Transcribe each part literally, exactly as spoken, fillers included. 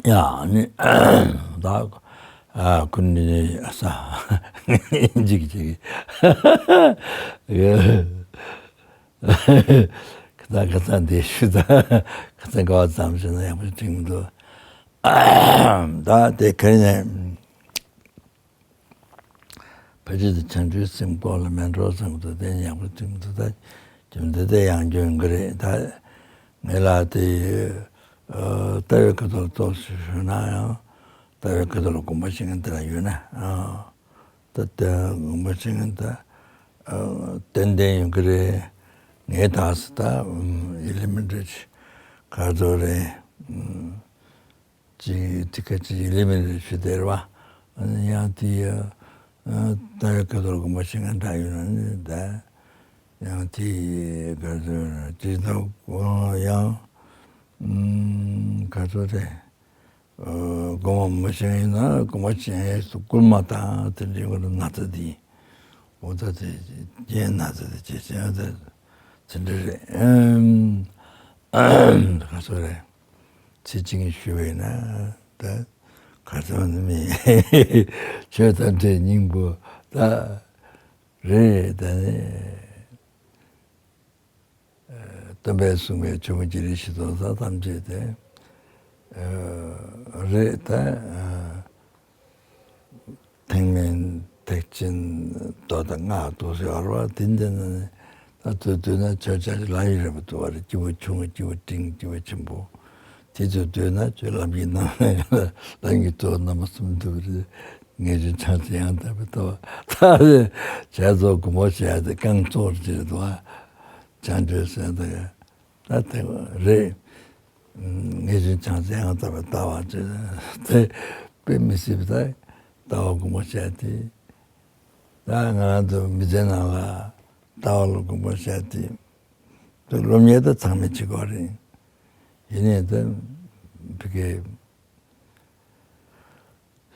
ཡ་ནི་ད་ཨ་ཁུ་ནི་ཨ་ས་འཇིག་འཇིག་ཁ་ཚ་ཁ་ཚ་འདི་ཞུ་ད་ཁ་ཚ་ག་བ་ཙམ་ཞུ་ན་ཡག་པོ་ཅིག་མི་འདུག་ད་དེ་ཁ་ནས། ཕལ་ཆེར་དུ་བྱང་ཆུབ་སེམས་སྐོར་ལ་མེད་འགྲོ་བསམ་གྱི་འདུག་དེ་ཡག་པོ་ཐུག་མི་འདུག་ད་རྒྱུ་འདི་དེ་ཡང་རྒྱུ་ཡིན་གྱི་རེད། ད་ངེད་ལ་དེ་ལྟ་བའི་ཁ་ཐོག་ཏོག་ཙམ་ཞུས་ན་ཡང་ལྟ་བའི་ཁ་ཐོག་ལ་དགོངས་པ་བཞེས་མཁན་དེ་ལ་ཡོད་ན་ད་དེ་དགོངས་པ་བཞེས་མཁན་ད་ཏན་ཏན་ཡོད་ཀྱི་རེད། ངས་ད་ད་ཡིད་ལ་མི་འདྲ་ཅིག་ག་ཚོད་རེད། ཅིག་ཏི་ཁ་ཅིག་ལི་མི་རེ་ཞུ་དེར་བ། ཡང་དེ་ལྟ་བའི་ཁ་ཐོག་དགོངས་པ་བཞེས་མཁན་འདྲ་ཡོད་ན་ནི་ད་ཡང་དེ་ག་ཚོད་ཅིག་ད་ཡང་ག་ཚོད་རེད། དགོངས་པ་མ་བཞེས་ན་དགོངས་པ་བཞེས་སུ་བསྐུལ་མ་དང་དེ་འདྲའི་སྐོར་ན་ཚ་དེ་འོ་ད་དེ་རྒྱན་ན་ཚ་དེ་བྱེད་བྱེད་ད་དེ་འདྲ་རེད། ག་ཚོད་རེད། ཚེ་གཅིག་ཞུ་བས་ན་ད་ག་ཚོད་ནི་མེད། ཆོས་ཐམས་ཅད་སྙིང་པོ་ད་རེད། ད་ནི་སྟོན་པས་གསུངས་པའི་ཆོས་མོ་རྒྱལ་རིགས་བཞི་སྟོང་རྩ་ཐམས་ཅད་དེ་རེད་ད། ཐེག་དམན་ཐེག་ཆེན་མདོ་དང་སྔགས་འདུག་ཟེར་བ་དེ་འདི་ནི་ད་དུས་དུས་ན་ཆོས་ཆ་ལ་ཡི་རེ་བ་འདུག་བ་རེད། སྐྱེ་བོ་ཆུང་བ་སྐྱེ་བོ་འབྲིང་སྐྱེ་བོ་ཆེན་པོ་དེ་ཚོ་དུས་ན་ཆོས་ལམ་གྱི་ནང་ལམ་གྱི་ཐོག་རྣམ་པ་གསུམ་འདུག་རེད། ངེས་འབྱུང་ཕྱག་རྒྱ་ཡང་དག་པའི་ལྟ་བ་ད་རེད། བྱས་ཚོ་དགོངས་པ་བཞེས་ཏེ་རྐང་བཙུགས་རེད་འདུག་བ། བྱང་ཆུབ་སེམས་དང་ད་དེ་རེད། ངེས་འབྱུང་ཕྱག་རྒྱ་ཡང་དག་པའི་ལྟ་བ་ཅེས་དེ་དཔེ་མི་སྲིད་པའི་ལྟ་བ་དགོངས་པ་བཞེས་ཏེ། ད་ང་རང་ཚོ་མི་ཚེ་ནང་ལ་ལྟ་བ་ལ་དགོངས་པ་བཞེས་ཏེ་དེ་སློབ་གཉེར་ད་ཚང་མས་བྱེད་དགོས་རེད། ཡིན་ནའི་ད་བི་ཀའི་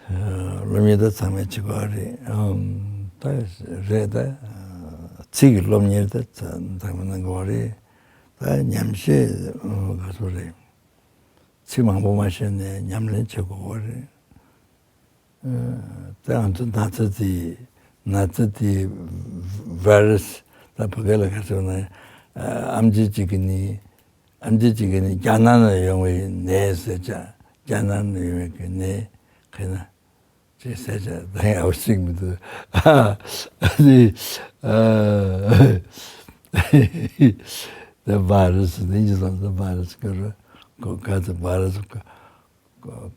སློབ་གཉེར་ད་ཚང་མས་བྱེད་དགོས་རེད། ཨམ་ད་རེད་ད། ཚིག་གི་སློབ་གཉེར་ད་ཚང་མས་གནང་དགོས་རེད། ད་ཉམས་བཞེས་ག་ཚོད་རེད། ཚིག་མང་པོ་མ་བཤད་ནས་ཉམས་ལེན་བྱེད་དགོས་རེད། ད་ང་ཚོ་ན་ཚ་དེ་ན་ཚ་དེ་བྷའི་རུ་སི་ད་བོད་སྐད་ལ་ག་ཚོད་ན་ཨམ་ཆི་གཅིག་གི་ནི། ཨ་འདི་གཅིག་གིས་ནི་རྒྱ་ནག་ནས་ཡོང་བའི་ནད་ཟེར་བྱ། རྒྱ་ནག་ནས་ཡོང་བའི་གི་ནད་ཁེ་ན་ཅིག་ཟེར་བྱ་ད་ཡག་པོ་ཞིག་མི་འདུག་ཨ་ནི་ཨ་ད་བྷའི་རུ་སི་ནི་ཅི་སོང་ད་བྷའི་རུ་སི་ཀོ་རོ་ཀོ་ག་ཚོད་བྷའི་རུ་སི་ཀོ་ཀོ་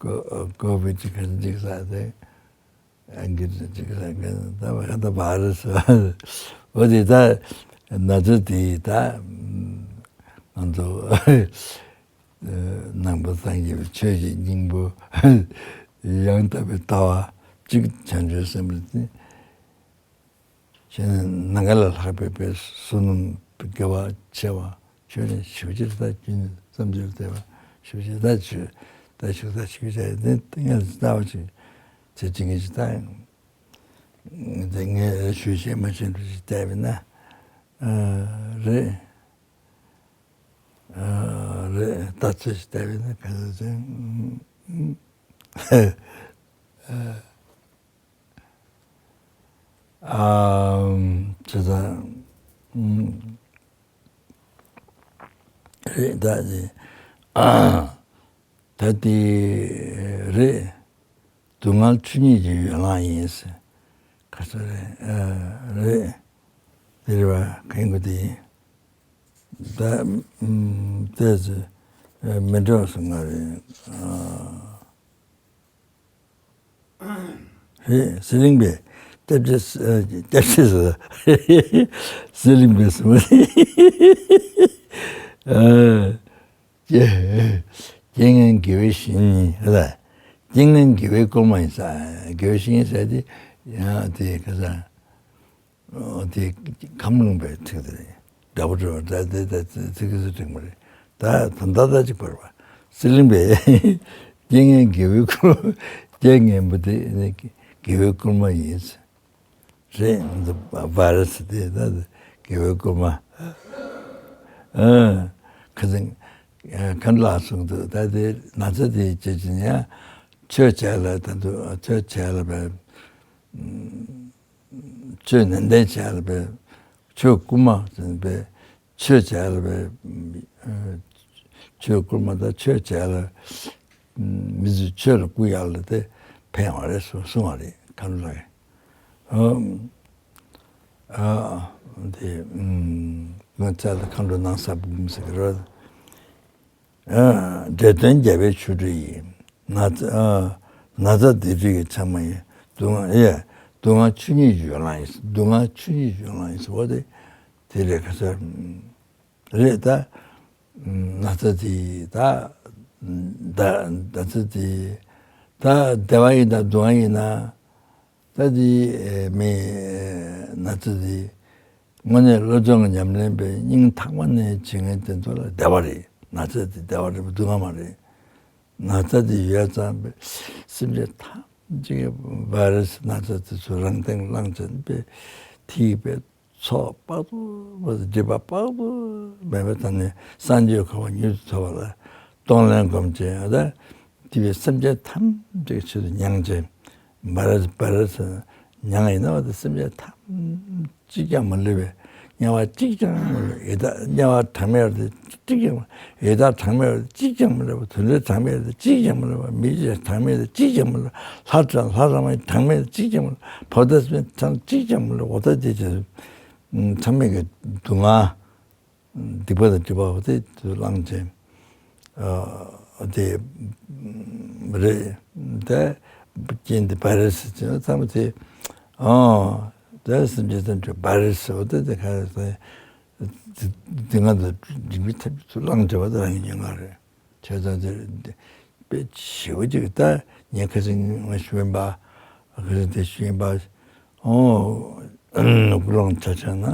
ཀོ་ཀོ་བི་ཌི་ག་ཚོད་ཅིག་ཟེར་ཏེ། ཨ་གི་ཅིག་ལ་གི་ད་བ་ད་བ་རེད་ཟེར། འོ་དེ་ད་ན་ཚོད་དེ་ད་ང་ཚོ་ནང་པ་སངས་རྒྱས་པའི་ཆོས་ཀྱི་སྙིང་པོ་ཡང་དག་པའི་ལྟ་བ་གཅིག་བྱང་ཆུབ་སེམས་དཔའི་ནི་ནམ་མཁའ་ལས་ལྷག་པའི་བསོད་ནམས་དགེ་བ་ཆེ་བ། ཁྱོད་ནི་ཞུགས་ཕྱིར་ད་ཁྱོད་ནི་བསམ་ཚུལ་བལྟས་པ་ཞུགས་ཕྱིར་ད་ཆུ་ད་ཞུགས་ད་ཞུགས་བྱ་ཡི་དེ་ངས་ལྟ་བ་ཅིག་ཚེ་གཅིག་ངས་ཅིག་ལྟ་ཡང་དེ་ངས་ཞུ་ཤེས་མ་ཤེས་འདུག་ཅིག་བལྟས་པས་ན་རེད་རེད་ལྟ་ཚུལ་ཞིག་བལྟས་པས་ན་ག་ཚོད་ཅིག་ཨ་ཅི་ད། རེད་ད་དེ། ཨ། ད་དེ་རེད། སྡུག་བསྔལ་ཆོས་ཉིད་ཀྱི་ཡན་ལག་ཡིན་ཟེར། ག་ཚོད་རེད། ཨ། རེད། དེ་རེད་བ་གན་གོ་དེ་ཡིན། ད་ཨམ་ཏོག་ཙམ་མི་འདྲ་བ་སོང་ང་རེད། ཨ། རེད། ཟི་ལིང་པས་སྐྱབས་རྗེ་ཨ་སྐྱབས་རྗེ་ཟེར། ཟི་ལིང་པས་གསུངས། ཨ། རྐྱེན་ངན་དགེ་བའི་བཤེས་གཉེན་ལ། རྐྱེན་ངན་དགེ་བའི་བསྐུལ་མ་ཡིན་ས། དགེ་བའི་བཤེས་གཉེན་ཟེར་ཏེ་ཡང་དེ་ག་ས། དེ་ཁམས་ལུང་པའི་ཚིག་དེ་རེད། དགྲ་བོ་སྒྲོལ་བ་ད་དེ་ད་ཚིག་གི་སུ་དྲན་པ་རེད། ད་ད་ད་ད་ཅིག་བར་བ། ཟི་ལིང་པས་རྐྱེན་ངན་དགེ་བའི་བསྐུལ། རྐྱེན་ངན་པ་དེ་ནི་དགེ་བའི་བསྐུལ་མ་ཡིན། རེད། འདི་བ་ར་སི་དེ་ད་དགེ་བའི་བསྐུལ་མ། ཨ། ཁ་སང་ མཁའ་འགྲོ་ལ་གསུངས་འདུག་ད་དེ་ན་ཚ་དེ་བྱེད་ཀྱི་ཡང་ཆོས་བྱས་ལ་ད་དུ་ཆོས་བྱས་ལ་བས། ཆོས་ནན་ཏན་བྱས་ལ་བས། ཆོས་བསྐུལ་མ་བས། ཆོས་བྱས་ལ་བས། ཆོས་བསྐུལ་མ་དང་ཆོས་བྱས་ལ། མི་ཚོས་ཆོས་ལ་བསྐུལ་ཡག་ལ་དེ་ཕན་ཡོང་བ་རེད་གསུངས་པ་རེད་མཁའ་འགྲོ་ལགས། ཨ། ཨ། དེ། ཨུམ། ང་བཅས་ལ་མཁའ་འགྲོ་སྣང་གསལ་འབུམ་ཟེར་གི་རེད། ཨ། འདྲེ་གདོན་རྒྱལ་བའི་ཆོ་འཕྲུལ་ཡིན། ན་ཚ། ཨ། ན་ཚ་སྡིག་སྒྲིབ་ཀྱི་ཆ་མ་ཡིན། སྡུག་བསྔལ་ཡེ། སྡུག་བསྔལ་ཆོས་ཉིད་ཀྱི་ཡོ་ལང་ཡིན། སྡུག་བསྔལ་ཆོས་ཉིད་ཀྱི་ཡོ་ལང་ཡིན་ཟེར་བ་དེ། དེ་རེད་ཁ་སང་། རེད་ད། ན་ཚ་དེ་ད། ད་ན་ཚ་དེ། ད་བདེ་བ་ཡིན་ན་སྡུག་བསྔལ་ཡིན་ན། ད་དེ་མི་ན་ཚ་དེ། དངོས་གནས་བློ་སྦྱོང་གི་ཉམས་ལེན་པའི་སྙིང་ཐག་པ་ནས་བྱེད་མཁན་དེ་ཚོ་ལ་བདེ་བ་རེད། ན་ཚ་དེ་བདེ་བ་རེད་སྡུག་བསྔལ་མ་རེད། ན་ཚ་དེ་ཡོད་ཙང་པས་སེམས་ཅན་ཐམས་ཅད་ཀྱི་བྷ་ར་སི་ན་ཚ་དེ་ཚོ་རང་སྟེང་བླངས་ཙང་པས་ཐིག་པའི་ཚོགས་དཔག་ཏུ་མེད་པ་སྒྲིབ་པ་དཔག་ཏུ་མེད་པའི་ཐོག་ནས་སངས་རྒྱས་གོ་འཕང་མྱུར་དུ་ཐོབ་པ་ལ་གཏོང་ལེན་སྒོམ་བྱས་ཡང་ད་དེ་བས་སེམས་ཅན་ཐམས་ཅད་ཀྱི་ཆེད་དུ་མྱང་བྱས། བྷ་ར་སི་བྷ་ར་སི་མྱང་ཡིན་ན་བ་དེ་སེམས་ཅན་ཐམས་ཅད་གཅིག་ཀྱང་མི་བསླུ་བས། དམྱལ་བ་གཅིག་ཀྱང་མི་བསླུ། ཡི་དྭགས་དམྱལ་བ་གྲངས་མེད་པ་དེ་གཅིག་ཀྱང་མི་བསླུ། ཡི་དྭགས་གྲངས་མེད་པ་དེ་གཅིག་ཀྱང་མི་བསླུ་བ། དུད་འགྲོ་གྲངས་མེད་པ་དེ་གཅིག་ཀྱང་མི་བསླུ་བ། མི་ཡི་གྲངས་མེད་དེ་གཅིག་ཀྱང་མི་བསླུ་བ། ལྷ་གྲངས་ལྷ་གྲངས་མེད་གྲངས་མེད་དེ་གཅིག་ཀྱང་མི་བསླུ་བ། བོ་ཏ་སེ་གྲངས་གཅིག་ཀྱང་མི་བསླུ་བ། འོ་ད་དེ་ཅི། ཚང་མས་ཀྱི་སྡུག་བསྔལ། སྡིག་པ་དང་སྒྲིབ་པ་དེ་ཚོ་བླངས་བྱས། ཨ། དེ་རེད་དེ། རྐྱེན་དེ་བྷ་ར་སི་ཟེར་ན་ཚང་མ་དེ། ཨ། དེ་སེམས་ཅན་ཐམས་ཅད་བྷ་ར་སི་འོ་དེ་དེ་ག་རེ་ཟེར། དེ་ང་ཚོ་སྒྲིབ་པའི་ཐབས་ཚུལ་བླངས་བྱས་པ་དེ་རང་གི་སྙན་ངག་རེད། བྱས་ཙང་དེ་དཔེ་ཞེ་པོ་ཅིག་ད་ངས་ཁ་སང་ང་ཞུ་ཡིན་པ། ཁ་སང་དེ་ཞུ་ཡིན་པ། ཨོ། ཀུན་སློང་ཆ་བཞག་ན།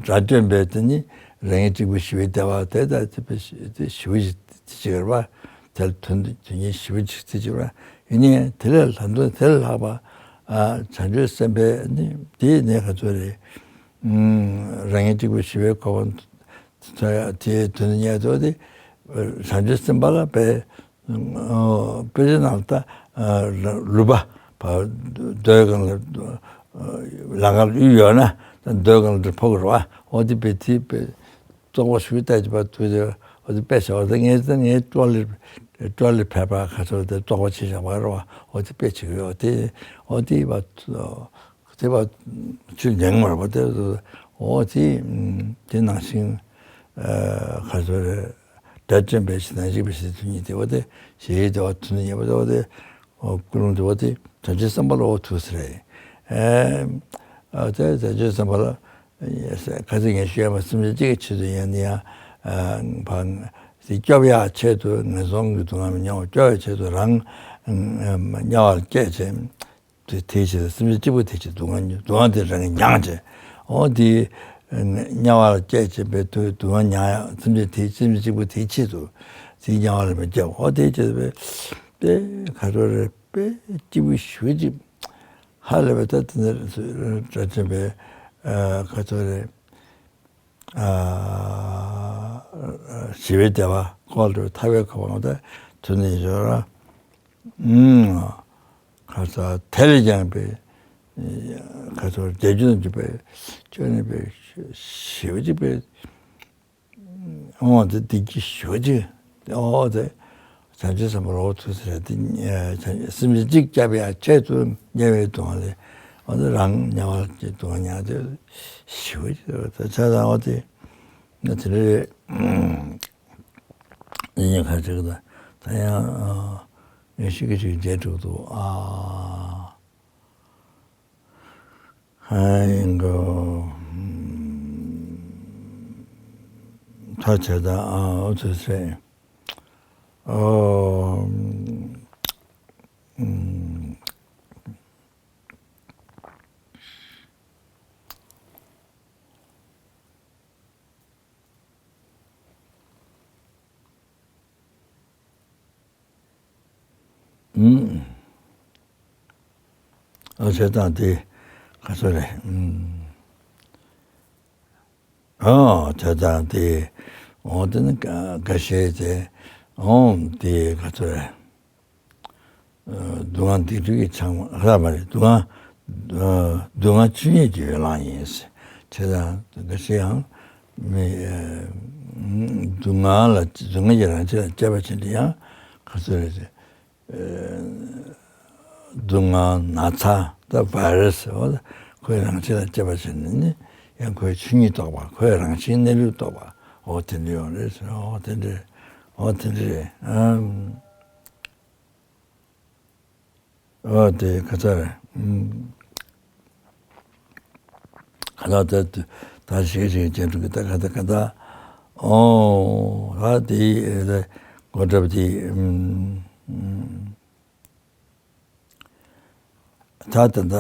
དགྲ་བཅོམ་པའི་དེ་ནི་རང་ཉིད་གཅིག་པུ་ཞི་བའི་བདེ་བ་དེ་ལྟར་ཐུབ་པའི་ཞི་དེ་ཞི་བ་ཞིག་དེ་ཅིག་རེད་པ། དེ་ལ་དོན་དུ་དོན་གཉེར་ཞི་བ་ཞིག་དེ་ཅིག་རེད་པ། ཡིན་ནའི་དེ་ལས་ལྷག་འདོད་དེ་ལས་ལྷག་པ། ཨ། བྱང་ཆུབ་སེམས་དཔའི་ནི་དེའི་གནས་ག་ཚོད་རེད། རང་ཉིད་གཅིག་པུ་ཞི་བའི་གོ་འཕང་དེའི་དོན་དུ་གཉེར་ཚོ་དེ་བྱང་ཆུབ་སེམས་དཔའ་ལ་དཔེ། དཔེ་ཆ་ནང་ལ་ད་ལུས་པ་རྡོའི་སྒང་ལ་ལམ་ཁ་ལ་གཡུག་ཡོད་ན་ད་རྡོའི་སྒང་ལ་འདྲ་ཕོག་གི་རེད་པ། འོ་དེ་དཔེ་དེ་དཔེ་བཙོག་པ་ཞུ་ལྟ་ཅི་པ་དུས་དེ་འོ་དེ་དཔེ་བྱ་བ་ད་ངས་ད་ངའི་ཀྲོ་ལི་ཀྲོ་ལི་ཕེ་པར་ཁ་ཚོ་དེ་བཙོག་པ་བྱེད་བཞག་པ་རེད་པ། འོ་དེ་དཔེ་བྱེད་ཀྱི་ཡོད་དེ་འོ་དེ་བ། དེ་བ་ཆུ་ལེན་མར་བ་དེ། འོ་དེ་དེ་ནང་བཞིན་ཁ་ཚོ་རེད། དགྲ་བཅོམ་པའི་ཞིང་དང་རིག་པའི་ཞིང་དུ་གཉིས་ཏེ་བ་དེ་ཞེས་དེ་བ་དུ་ནི་ཉེ་བ་དེ་བ་དེ། ཀུན་སློང་དེ་བ་དེ་བྱང་ཆུབ་སེམས་དཔའ་ལ་འོ་ཐུག་ས་རེད། ཨ་དེ་བྱང་ཆུབ་སེམས་དཔའ་ལ་ཁ་ཚིག་ངས་ཞུས་པ་སེམས་ཅན་གཅིག་གི་ཆེད་དུ་ཡང་ནི་ཡང་ཕ་དེ་སྐྱོབ་ཡག་ཆེད་དུ་ངན་སོང་གི་སྡུག་བསྔལ་མི་མྱོང་བ་སྐྱོབ་ཡག་ཆེད་དུ་རང་དམྱལ་བ་ལ་སྐྱེས་བྱས། དེ་དེའི་ཕྱིར་སེམས་ཅན་གཅིག་པུ་དེ་ཕྱིར་སྡུག་བསྔལ་མྱོང་སྡུག་བསྔལ་དེ་རང་གིས་མྱངས་བྱས། འོ་དེ་དམྱལ་བ་ལ་སྐྱེས་བྱས་པའི་དུས་སྡུག་བསྔལ་མྱངས་ཡ་སེམས་ཅན་དེ་སེམས་ཅན་གཅིག་པུ་དེའི་ཆེད་དུ་དེ་དམྱལ་བ་ལ་མི་སྐྱེ་བ། འོ་དེའི་ཕྱིར་པའི་དཔེ་ཁ་རོ་རེ་དཔེ་སྐྱིད་པོ་ཞུ་ཅིག་ཧ་ལས་པའི་ད་དེ་འདྲ་དྲ་ཆེན་པའི་ཁ་ཚོ་རེ། ཞི་བའི་བདེ་བ་ཀོ་ལ་ཐར་པའི་གོ་འཕང་དེ་ཐོབ་ནས་ཡོད་ར། ཁ་ཚ་དེ་ལས་ཀྱང་པའི་ཁ་ཚ་བདེ་སྐྱིད་དུ་འཇུག་པའི་སྐྱོན་ནི་པའི་ཞི་བ་འཇུག་པའི་འོ་དེ་བདེ་སྐྱིད་ཞི་བ་འཇུག་འོ་དེ། བྱང་ཆུབ་སེམས་དཔའ་ལ་འོ་ཐུག་ས་རེད་དེ། སེམས་ཅན་གཅིག་སྐྱབས་ཡ་ཆེད་དུ་དམྱལ་བའི་སྡུག་བསྔལ་ལས་འོ་དེ་རང་དམྱལ་བ་ཀྱི་སྡུག་བསྔལ་མྱངས་ཏེ་ཞི་བ་ཅིག་རེད། ད་ཆ་ཚང་འོ་དེ་ང་དེ་འདྲ་རེད། ཡིན་ཡང་ཁ་ཅིག་ད་ད་ཡང་ངས་ཤི་གི་ཤི་གི་མཇལ་འགྲོ་འདུག་ཨ། ཧ་ཡིན་གོ། ད་བྱས་ད་ཨ་འོ་ཚོད་ཚོད། ཨོ། ཨ་བྱས་ཙང་དེ་ག་ཚོད་རེད། ཨ་བྱས་ཙང་དེ་ འོ་དེ་ནི་འགའ་ཤས་དེ་འོ་དེ་ག་ཚོད་རེད། སྡུག་བསྔལ་སྡིག་སྒྲིབ་ཀྱི་ཆང་མ་རག་པ་རེད། སྡུག་བསྔལ་སྡུག་བསྔལ་ཆོས་ཉིད་ཀྱི་ཡོ་ལང་ཡིན། བྱས་ཙང་འགའ་ཤས་ཡང་མི་སྡུག་བསྔལ་ལ་སྡུག་བསྔལ་གྱི་རང་བཞིན་ལ་དཔྱད་པ་བྱེད་དུས་ཡང་ག་ཚོད་རེད། སྡུག་བསྔལ་ན་ཚ་ད་བྷའི་རུ་སི་འོ་ད་ཁོའི་རང་བཞིན་ལ་དཔྱད་པ་བྱས་ནས་ནི་ཡང་ཁོའི་ཆོས་ཉིད་རྟོགས་པ། ཁོའི་རང་བཞིན་གནས་ལུགས་རྟོགས་པ། འོ་དེ་འདྲ་ཡོང་རེད་ཟེར། འོ་དེ་འདྲ་འོ་དེ་འདྲ་རེད། ཨམ། འོ་དེ་ག་ཚ་རེད། ཨམ། ག་ད་ད་ད་ཞིག་ཞིག་བྱེད་འགྲོ་གི་ད་ག་ད་ག་ད། ཨོ་ད་དེ་ད་གོ་སྒྲུབ་དེ། ཨམ། ཨམ། ད་ད་ད་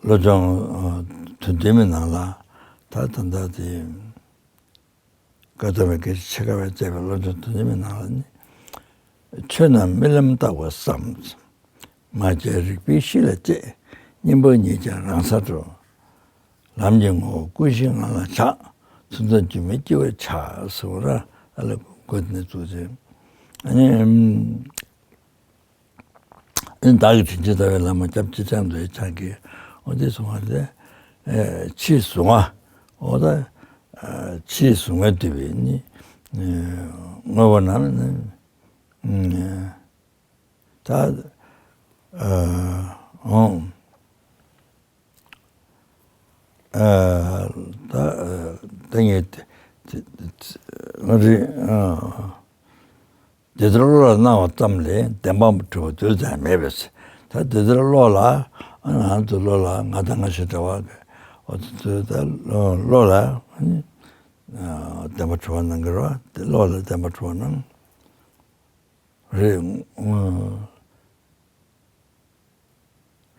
བློ་སྦྱོང་དོན་ལྡན་མའི་ནང་ལ་ད་ད་ད་དེ་བཀའ་གདམས་པའི་དགེ་བཤེས་ཆེ་དགའ་བས་མཛད་པའི་བློ་སྦྱོང་དོན་ལྡན་མའི་ནང་ལ་ནི། ཆོས་རྣམས་རྨི་ལམ་ལྟ་བུ་བསམ། ང་རྒྱལ་རིག་པའི་གཤིས་ལ་བཅས། གཉེན་པོ་ཉིད་ཀྱང་རང་སར་འགྲོ། ལམ་གྱི་ངོ་བོ་ཀུན་གཞི་ངང་ལ་བཞག། ཚུལ་ཁྲིམས་སྒྱུ་མའི་སྐྱེ་བོའི་ཆ་ཟེར་བ་ར་ཨ་ལ་གོ་ནས་བཙུགས་ཚེ། ཨ་ནི་ཨ་ནི་བདག་གིས་དྲིན་ཅན་ལྟ་བའི་བླ་མ་སྐྱབས་གཅིག་ཅང་འདོད་ཆགས་ཀྱི་འོ་དེ་སོང་བ་དེ་ཕྱིའི་གཟུང་བ་འོ་ད་ཕྱིའི་གཟུང་བས་བསྡུས་པའི་ནི་དངོས་པོ་རྣམས་ནི། ད་ཨ་འོང་། ཨ་ད་ཨ་ད་ངས་ང་རེ་ཨ་འདི་ལྟར་བློ་ལ་སྣང་བ་ཙམ་ལས་བདེན་པ་གྲུབ་པ་རྡུལ་ཙམ་མེད་པས། ད་འདི་ལྟར་བློ་ལ་ང་ཚོ་བློ་ལ་ང་དང་ང་ཞེས་འདྲ་བ་འོ་ད་བློ་ལ་བདེན་པ་གྲུབ་པ་སྣང་གི་རེད་བ། བློ་ལ་བདེན་པ་གྲུབ་པ་སྣང་། རེད།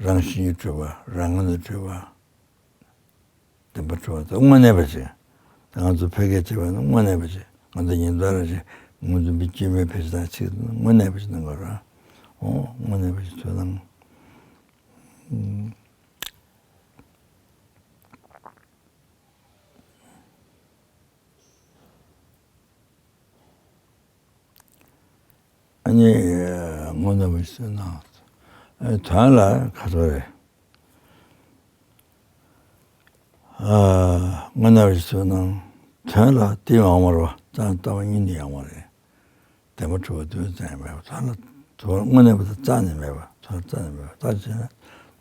རང་བཞིན་གྱིས་གྲུབ་པ། རང་ངོས་ནས་གྲུབ་པ། བདེན་པར་གྲུབ་པ་དེ་དངོས་གནས་པ་ཅིག་ད་ང་ཚོ་ཕལ་སྐད་བྱས་པ་ན་དངོས་གནས་པ་ཅིག་ང་ཚོ་ཉིན་ལྟར་རང་བཞིན་ངོས་འཛིན་པའི་སྐྱེ་མེད་ཕལ་ཆེར་དང་ཚིག་དངོས་གནས་པ་ཅིག་གནང་དགོས་ར། འོ་དངོས་གནས་པ་ཅིག་ཚོད་དང་། ཨ་ནི་དངོས་གནས་པ་ཞིག་ན་དོན་ལ་ཁ་ཐོར་རེད། དངོས་གནས་པ་ཞིག་ན་དོན་ལ་དེ་ཡོང་མ་རེད་བ། ཙམ་ལྟ་བ་གཉིས་ནི་ཡོང་མ་རེད། བདེན་པ་གྲུབ་པ་རྡུལ་ཙམ་ཡང་མེད་པ། དོན་ལ་དོན་དངོས་གནས་པ་དེ་རྩ་ནས་མེད་པ། དོན་རྩ་ནས་མེད་པ། རྟགས་ཅན་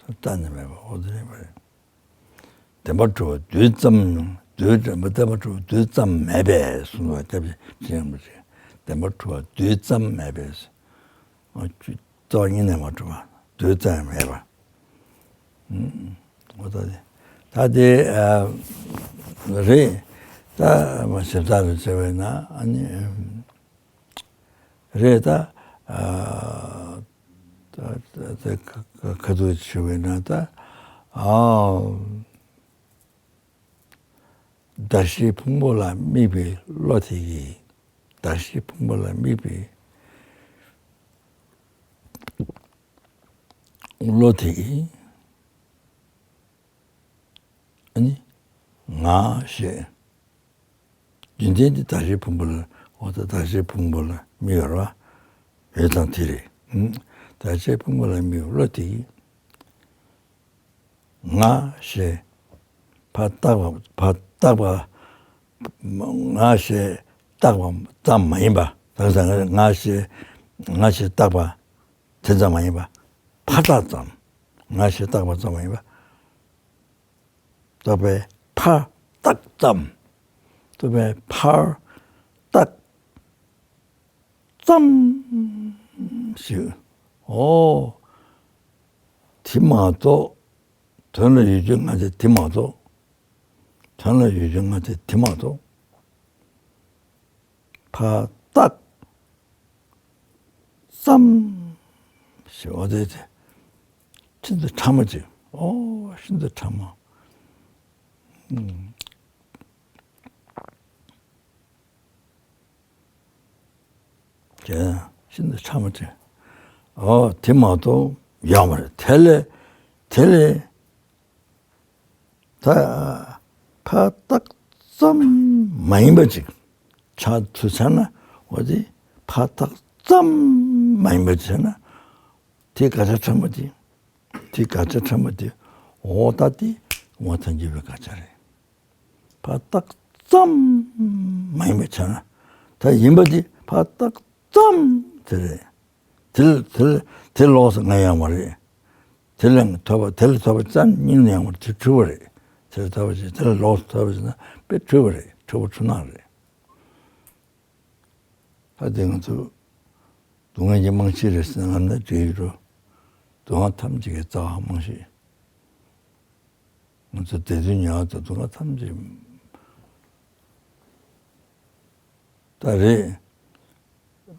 དོན་རྩ་ནས་མེད་པ་འོ་དེ་རེད་པ་རེད། བདེན་པར་གྲུབ་པ་རྡུལ་ཙམ། རྡུལ་བདེན་པ་བདེན་པར་གྲུབ་པ་རྡུལ་ཙམ་མེད་པས་གསུངས་པ་སྐྱབས་རྗེ་ཁྲི་སྲོང་ལྡེའུ་བཙན་གྱིས། བདེན་པར་གྲུབ་པ་རྡུལ་ཙམ་མེད་པས། རྩ་བ་ཉིད་ནས་མ་གྲུབ་པ་རྡུལ་ཙམ་ཡང་མེད་པ། འོ་ད་དེ་ད་དེ་རེད། ད་མ་ཞིབ་ཚགས་ལ་བྱས་པས་ན་ཨ་ནི་རེད་ད། ད་ད་ཁ་ཐུག་ཞུ་བས་ན་ད། ཨ་བདག་གཞན་ཕུང་པོ་ལ་དམིགས་པའི་བློ་དེ་གིས། བདག་གཞན་ཕུང་པོ་ལ་དམིགས་པའི་བློ་དེ་གིས་ཨ་ནི་ང་ཞེས། རྒྱུ་མཚན་དེ་བདག་གཞན་ཕུང་པོ་ལ་འོ་ད་བདག་གཞན་ཕུང་པོ་ལ་དམིགས་ཡོད་རེད་བ། ཡོད་ཙང་དེ་རེད། བདག་གཞན་ཕུང་པོ་ལ་དམིགས་པའི་བློ་དེ་གིས། ང་ཞེས་ཕར་བཏགས་པ་ཕར་བཏགས་པ་ང་ཞེས་བཏགས་པ་ཙམ་མ་ཡིན་པ། ད་ང་ཞེས་ང་ཞེས་བཏགས་པ་དེ་ཙམ་མ་ཡིན་པ། ཕར་བཏགས་ཙམ། ང་ཞེས་བཏགས་པ་ཙམ་མ་ཡིན་པ། རྟོག་པས་ཕར་བཏགས་ཙམ། རྟོག་པས་ཕར་བཏགས་ཙམ་ཞིག་འོ། དེ་མ་གཏོགས། དོན་ལ་ཡུལ་ཅན་ང་དེ་དེ་མ་གཏོགས། དོན་ལ་ཡུལ་ཅན་ང་དེ་དེ་མ་གཏོགས། ཕར་བཏགས་ཙམ་ཞེས་འོ་དེ་དེ་ཤིན་ཏུ་ཕྲ་མོ་ཅིག་འོ་ཤིན་ཏུ་ཕྲ་མོ། ཨུམ། དེ་ཤིན་ཏུ་ཕྲ་མོ་ཅིག་འོ་དེ་མ་གཏོགས་ཡོད་མ་རེད། དེ་ལས་དེ་ལས། ད་ཕར་བཏགས་ཙམ་ མ་ཡིན་པ་ཅིག་ཆགས་ཚུལ་ཆགས་ན། འོ་དེ་ཕར་ཐག་ཙམ་མ་ཡིན་པ་ཅིག་ཆགས་ན། དེ་དགག་བྱ་ཕྲ་མོ་དེ། དེ་དགག་བྱ་ཕྲ་མོ་དེ། འོ་ད་དེ་ངོ་ཐལ་འགྱུར་བའི་དགག་བྱ་རེད། ཕར་ཐག་ཙམ་མ་ཡིན་པ་ཆགས་ན། ད་ཡིན་པ་དེ་ཕར་ཐག་ཙམ་དེ་རེད། དེ་ལ་དེ་ལ་དེ་ལོགས་སུ་ང་ཡོད་མ་རེད། དེ་ལས་ཐོབ་པ། དེ་ལས་ཐོབ་པ་ཙམ་སྙིང་ནས་ཡོད་མ་རེད། དེ་འཁྲུལ་པ་རེད། དེ་ལས་ཐོབ་པ་ཅིག་དེ་ལས་ལོགས་སུ་ཐོབ་པ་ཅིག་ན་དཔེ་འཁྲུལ་པ་རེད། འཁྲུལ་པ་འཁྲུལ་སྣང་རེད། ད་དེ་ང་ཚོ་སྡུག་བསྔལ་གྱི་རྨང་གཞི་རེད་ཟེར་ན་ང་འདྲ་འགྲིག་གི་འགྲོ། སྡུག་བསྔལ་ཐམས་ཅད་ཀྱི་རྩ་བ་རྨང་གཞི། ང་ཚོ་བདེ་སྡུག་ཉལ་བ་དང་སྡུག་བསྔལ་ཐམས་ཅད་ད་རེད།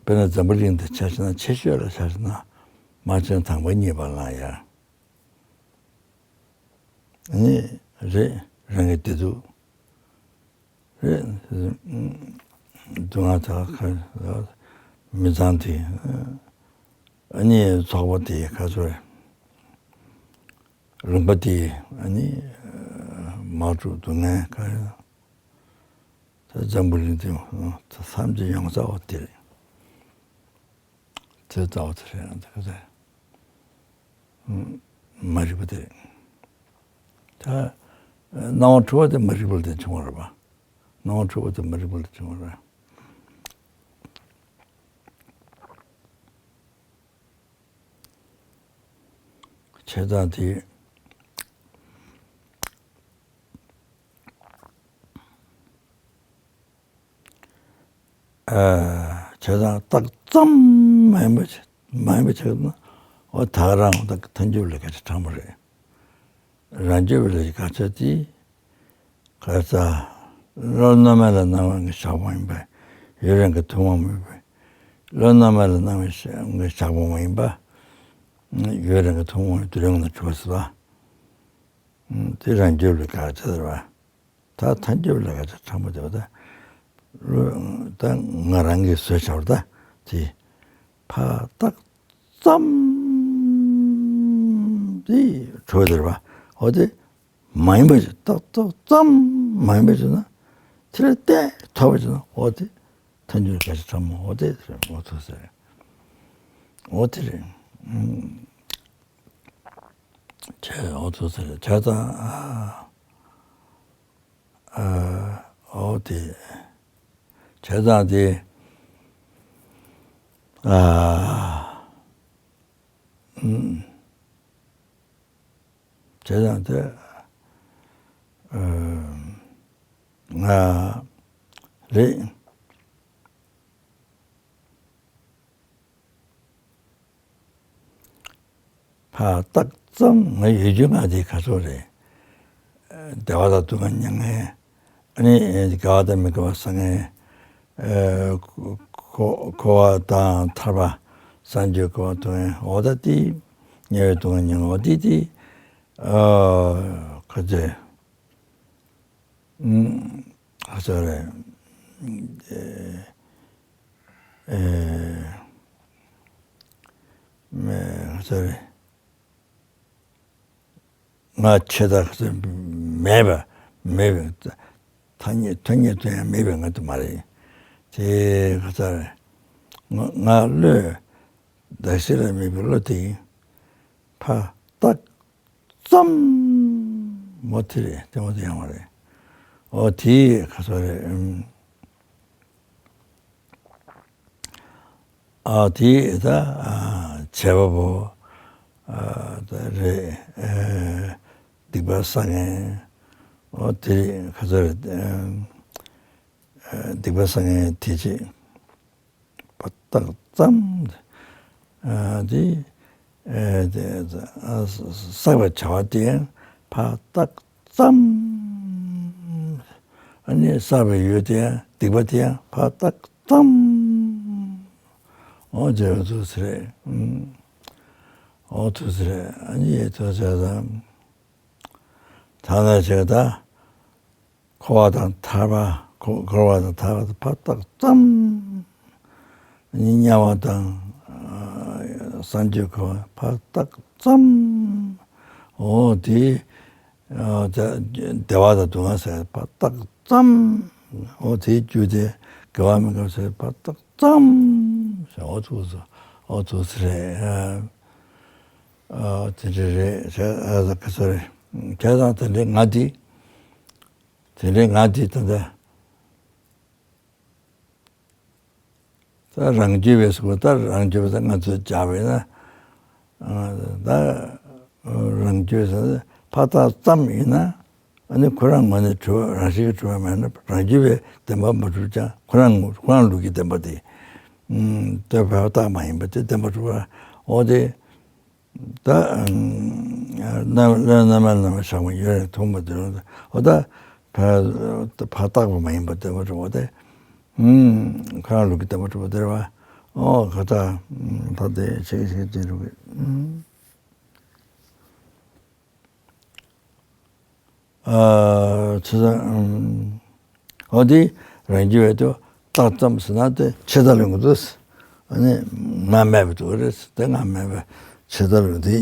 དཔེར་ན་འཛམ་བུ་གླིང་འདི་ཆ་བཞག་ན། ཆེ་ཤོས་ལ་ཆ་བཞག་ན་རྨ་ཆེན་དང་པོ་གཉིས་པ་ལ་ཡ། ཨ་ནི་རེད། རང་གི་བདེ་སྡུག་རེད། སྡུག་བསྔལ་དག་མི་ཚང་དེ། ཨ་ནི་ཚོགས་པ་དེ་ག་ཚོད་རེད། ལུང་པ་དེ་ཨ་ནི་མ་འགྲོ་སྡུག་བསྔལ་ག་རེ། ད་འཛམ་བུ་གླིང་འདི་ཐམས་ཅད་ཡོངས་རྫོགས་དེ་རེད། དེ་ལྟ་བུ་དེ་རེད། ད་ག་ཚོད་མ་རིག་པ་དེ་རེད། ད་སྣང་བ་འཁྲུལ་བ་དེ་མ་རིག་པ་ལ་བརྟེན་བྱུང་བ་རེད་པ། སྣང་བ་འཁྲུལ་བ་དེ་མ་རིག་པ་ལ་བརྟེན་བྱུང་བ་རེད། བྱས་ཙང་དེ། ཨ། བྱས་ཙང་རྟགས་ཙམ་མ་ཡིན་པ་ཅིག་མ་ཡིན་པ་ཅིག་ན། འོ་ད་ག་རང་ད་ཐལ་འགྱུར་བའི་ལས་ཀ་ཅིག་དྲངས་པ་རེད། རང་རྒྱུད་པའི་ལས་ཀ་ཅིག་དེ། ག་ས། བློ་རྣམ་སྨིན་ལ་སྣང་བའི་ཞག་པོ་ཡིན་པས་ཡུན་རིང་གི་ཐུན་མོང་མིན་པས། བློ་རྣམ་སྨིན་ལ་སྣང་བའི་ཞག་པོ་མ་ཡིན་པ། ཡུན་རིང་གི་ཐུན་མོང་བའི་དུས་རིང་ལ་གྲུབ་པ་ཟེར་བ། དེ་རང་རྒྱུད་པའི་ལས་ཀ་ཅིག་ཟེར་བ། ད་ཐལ་འགྱུར་བའི་ལས་ཀ་ཅིག་དྲངས་པ་དེ་བ་ད། ད་ང་རང་གིས་བཟོས་བྱ་བ་ད་དེ། ཕར་ཐག་ཙམ་དེ་གྲུབ་པ་དེ་རེད་པ། འོ་དེ་མ་ཡིན་པ་ཞིག་ཏག་ཏག་ཙམ་མ་ཡིན་པ་ཞིག་ན། དེ་ལ་བལྟས་ཐོབ་པ་ཞིག་ན། འོ་དེ་ཐལ་འགྱུར་ག་ཞིག་ཚང་མ་འོ་དེ་རེད། འོ་ཐུག་ཟེར། འོ་དེ་རེད། ཨུམ། བྱས། འོ་ཐུག་ཟེར། བྱས་ཙང་ཨ། ཨ། འོ་དེ། བྱས་ཙང་དེ། ཨ། ཨུམ། བྱས་ཙང་དེ། ཨ། ང་རེད། ཕར་ཏག་ཙམ་ང་ཡོད་རྒྱུ་ང་དེ་ག་ཚོད་རེད། བདེ་བ་དང་སྡུག་བསྔལ་མྱང་མཁན། ཨ་ནི་དགེ་བ་དང་མི་དགེ་བ་བསགས་མཁན། ཨ། འཁོར་འཁོར་བ་དང་ཐར་པ། སངས་རྒྱས་འཁོར་བ་ཐོབ་མཁན། འོ་ད་དེ་དམྱལ་བའི་སྡུག་བསྔལ་མྱང་མཁན། འོ་དེ་དེ། ཨ། ག་ཚོད། ཨུམ། ག་ཚོད་རེད། ཨེ། ཨེ། མེ། ག་ཚོད་རེད། ང་ཆེ་ད་ག་ཚོད་མེད་པ། མེད་པའི་ཐ་སྙད་ཐ་སྙད་ཐོན་ཡང་མེད་པའི་ང་དུ་མ་རེད། དེ་ག་ཚོད་རེད། ང་ང་བློས་བདག་གཞན་ལ་དམིགས་པའི་བློ་དེ་ཡིན། ཕར་ཏག་ཙམ། མོ་དེ་རེད། དེ་མོ་དེ་ཡང་མ་རེད། འོ་དེ་ག་ཚོད་རེད། ཨ། དེ་ད་བྱེད་པ་པོ་ད་རེད། སྡིག་པ་བསགས་མཁན། འོ་དེ་རེད། ག་ཚོད་རེད། སྡིག་པ་བསགས་མཁན་དེ་ཅིག་ཕར་ཏག་ཙམ། ཨ། དེ། ཨ། དེ། ཨ། བསགས་པའི་བྱ་བ་དེ་ཡང་ཕར་ཏག་ཙམ། ཨ་ནི་བསགས་པའི་ཡུལ་དེ་ཡང་སྡིག་པ་དེ་ཡང་ཕར་ཏག་ཙམ། འོ་དེ་ཐུག་ཟེར། ཨུམ། འོ་ཐུག་ཟེར། ཨ་ནི་ཐུག་ཟེར་དང་། ཐ་ན་བྱས་ད། འཁོར་བ་དང་ཐར་པ། འཁོར་འཁོར་བ་དང་ཐར་པ་དེ་ཕར་ཏག་ཙམ། དམྱལ་བ་དང་། ཨ། སངས་རྒྱས་འཁོར་བ་ཕར་ཏག་ཙམ། འོ་དེ། ཨ། བདེ་བ་དང་སྡུག་བསྔལ་ཟེར་ཕར་ཏག་ཙམ། འོ་དེའི་རྒྱུ་དེ་དགེ་བ་མི་དགེ་བ་ཟེར་བ་ཏག་ཙམ་ཟེར། འོ་ཚུགས་སོ། འོ་ཚུགས་སོ་རེད། ཨ་དེ་འདྲ་རེད་ཟེར། ཨ་ཟེར་ག་ཚོད་རེད། བྱས་ཙང་དེ་འདྲའི་ང་འདི། དེ་འདྲའི་ང་འདི་ད་ལྟ། ད་རང་རྒྱུད་པའི་སྐོར་ད་རང་རྒྱུད་པ་ད་ང་ཚོས་སྦྱར་བས་ན། ད་རང་རྒྱུད་ཟེར་ན་ཕར་བཏགས་ཙམ་ཡིན་ན། ཨ་ནི་ཁོ་རང་ངོས་ནས་གྲུབ་པ་རང་བཞིན་གྱིས་གྲུབ་པ་མེད་ན་རང་རྒྱུད་པའི་བདེན་པ་མ་གྲུབ་ཀྱང་ཁོ་རང་ངོས་ཁོ་རང་ལུགས་ཀྱི་བདེན་པ་དེ། ད་ཕར་བཏགས་མ་ཡིན་པ་དེ་བདེན་པ་གྲུབ་པ། འོ་དེ། ད་རྣམ་རྣམ་སྨིན་རྣམ་སྨིན་བཞག་པ་ཡོད་རེད། མཐོང་བ་དེ་རུ་འོ་ད་ཕར་ཕར་བཏགས་པ་མ་ཡིན་པ་བདེན་པ་གྲུབ་པ་དེ། ཁོ་རང་ལུགས་ཀྱི་བདེན་པ་གྲུབ་པ་དེ་རེད་པ། འོ་ག་ད་ད་དེ་ཆེ་ཆེ་དེ་རུ། ཨ་ཆེ་ས་ཨམ། འོ་དེ་རང་རྒྱུད་པའི་དུ་བཏགས་ཙམ་ཟེར་ན་དེ་ཕྱི་དར་ཡོང་གི་འདུག་ཨ་ནི་ང་མེད་པའི་དུ་རེད། དེ་ང་མེད་པའི་ཕྱི་དར་ཡོང་དེ་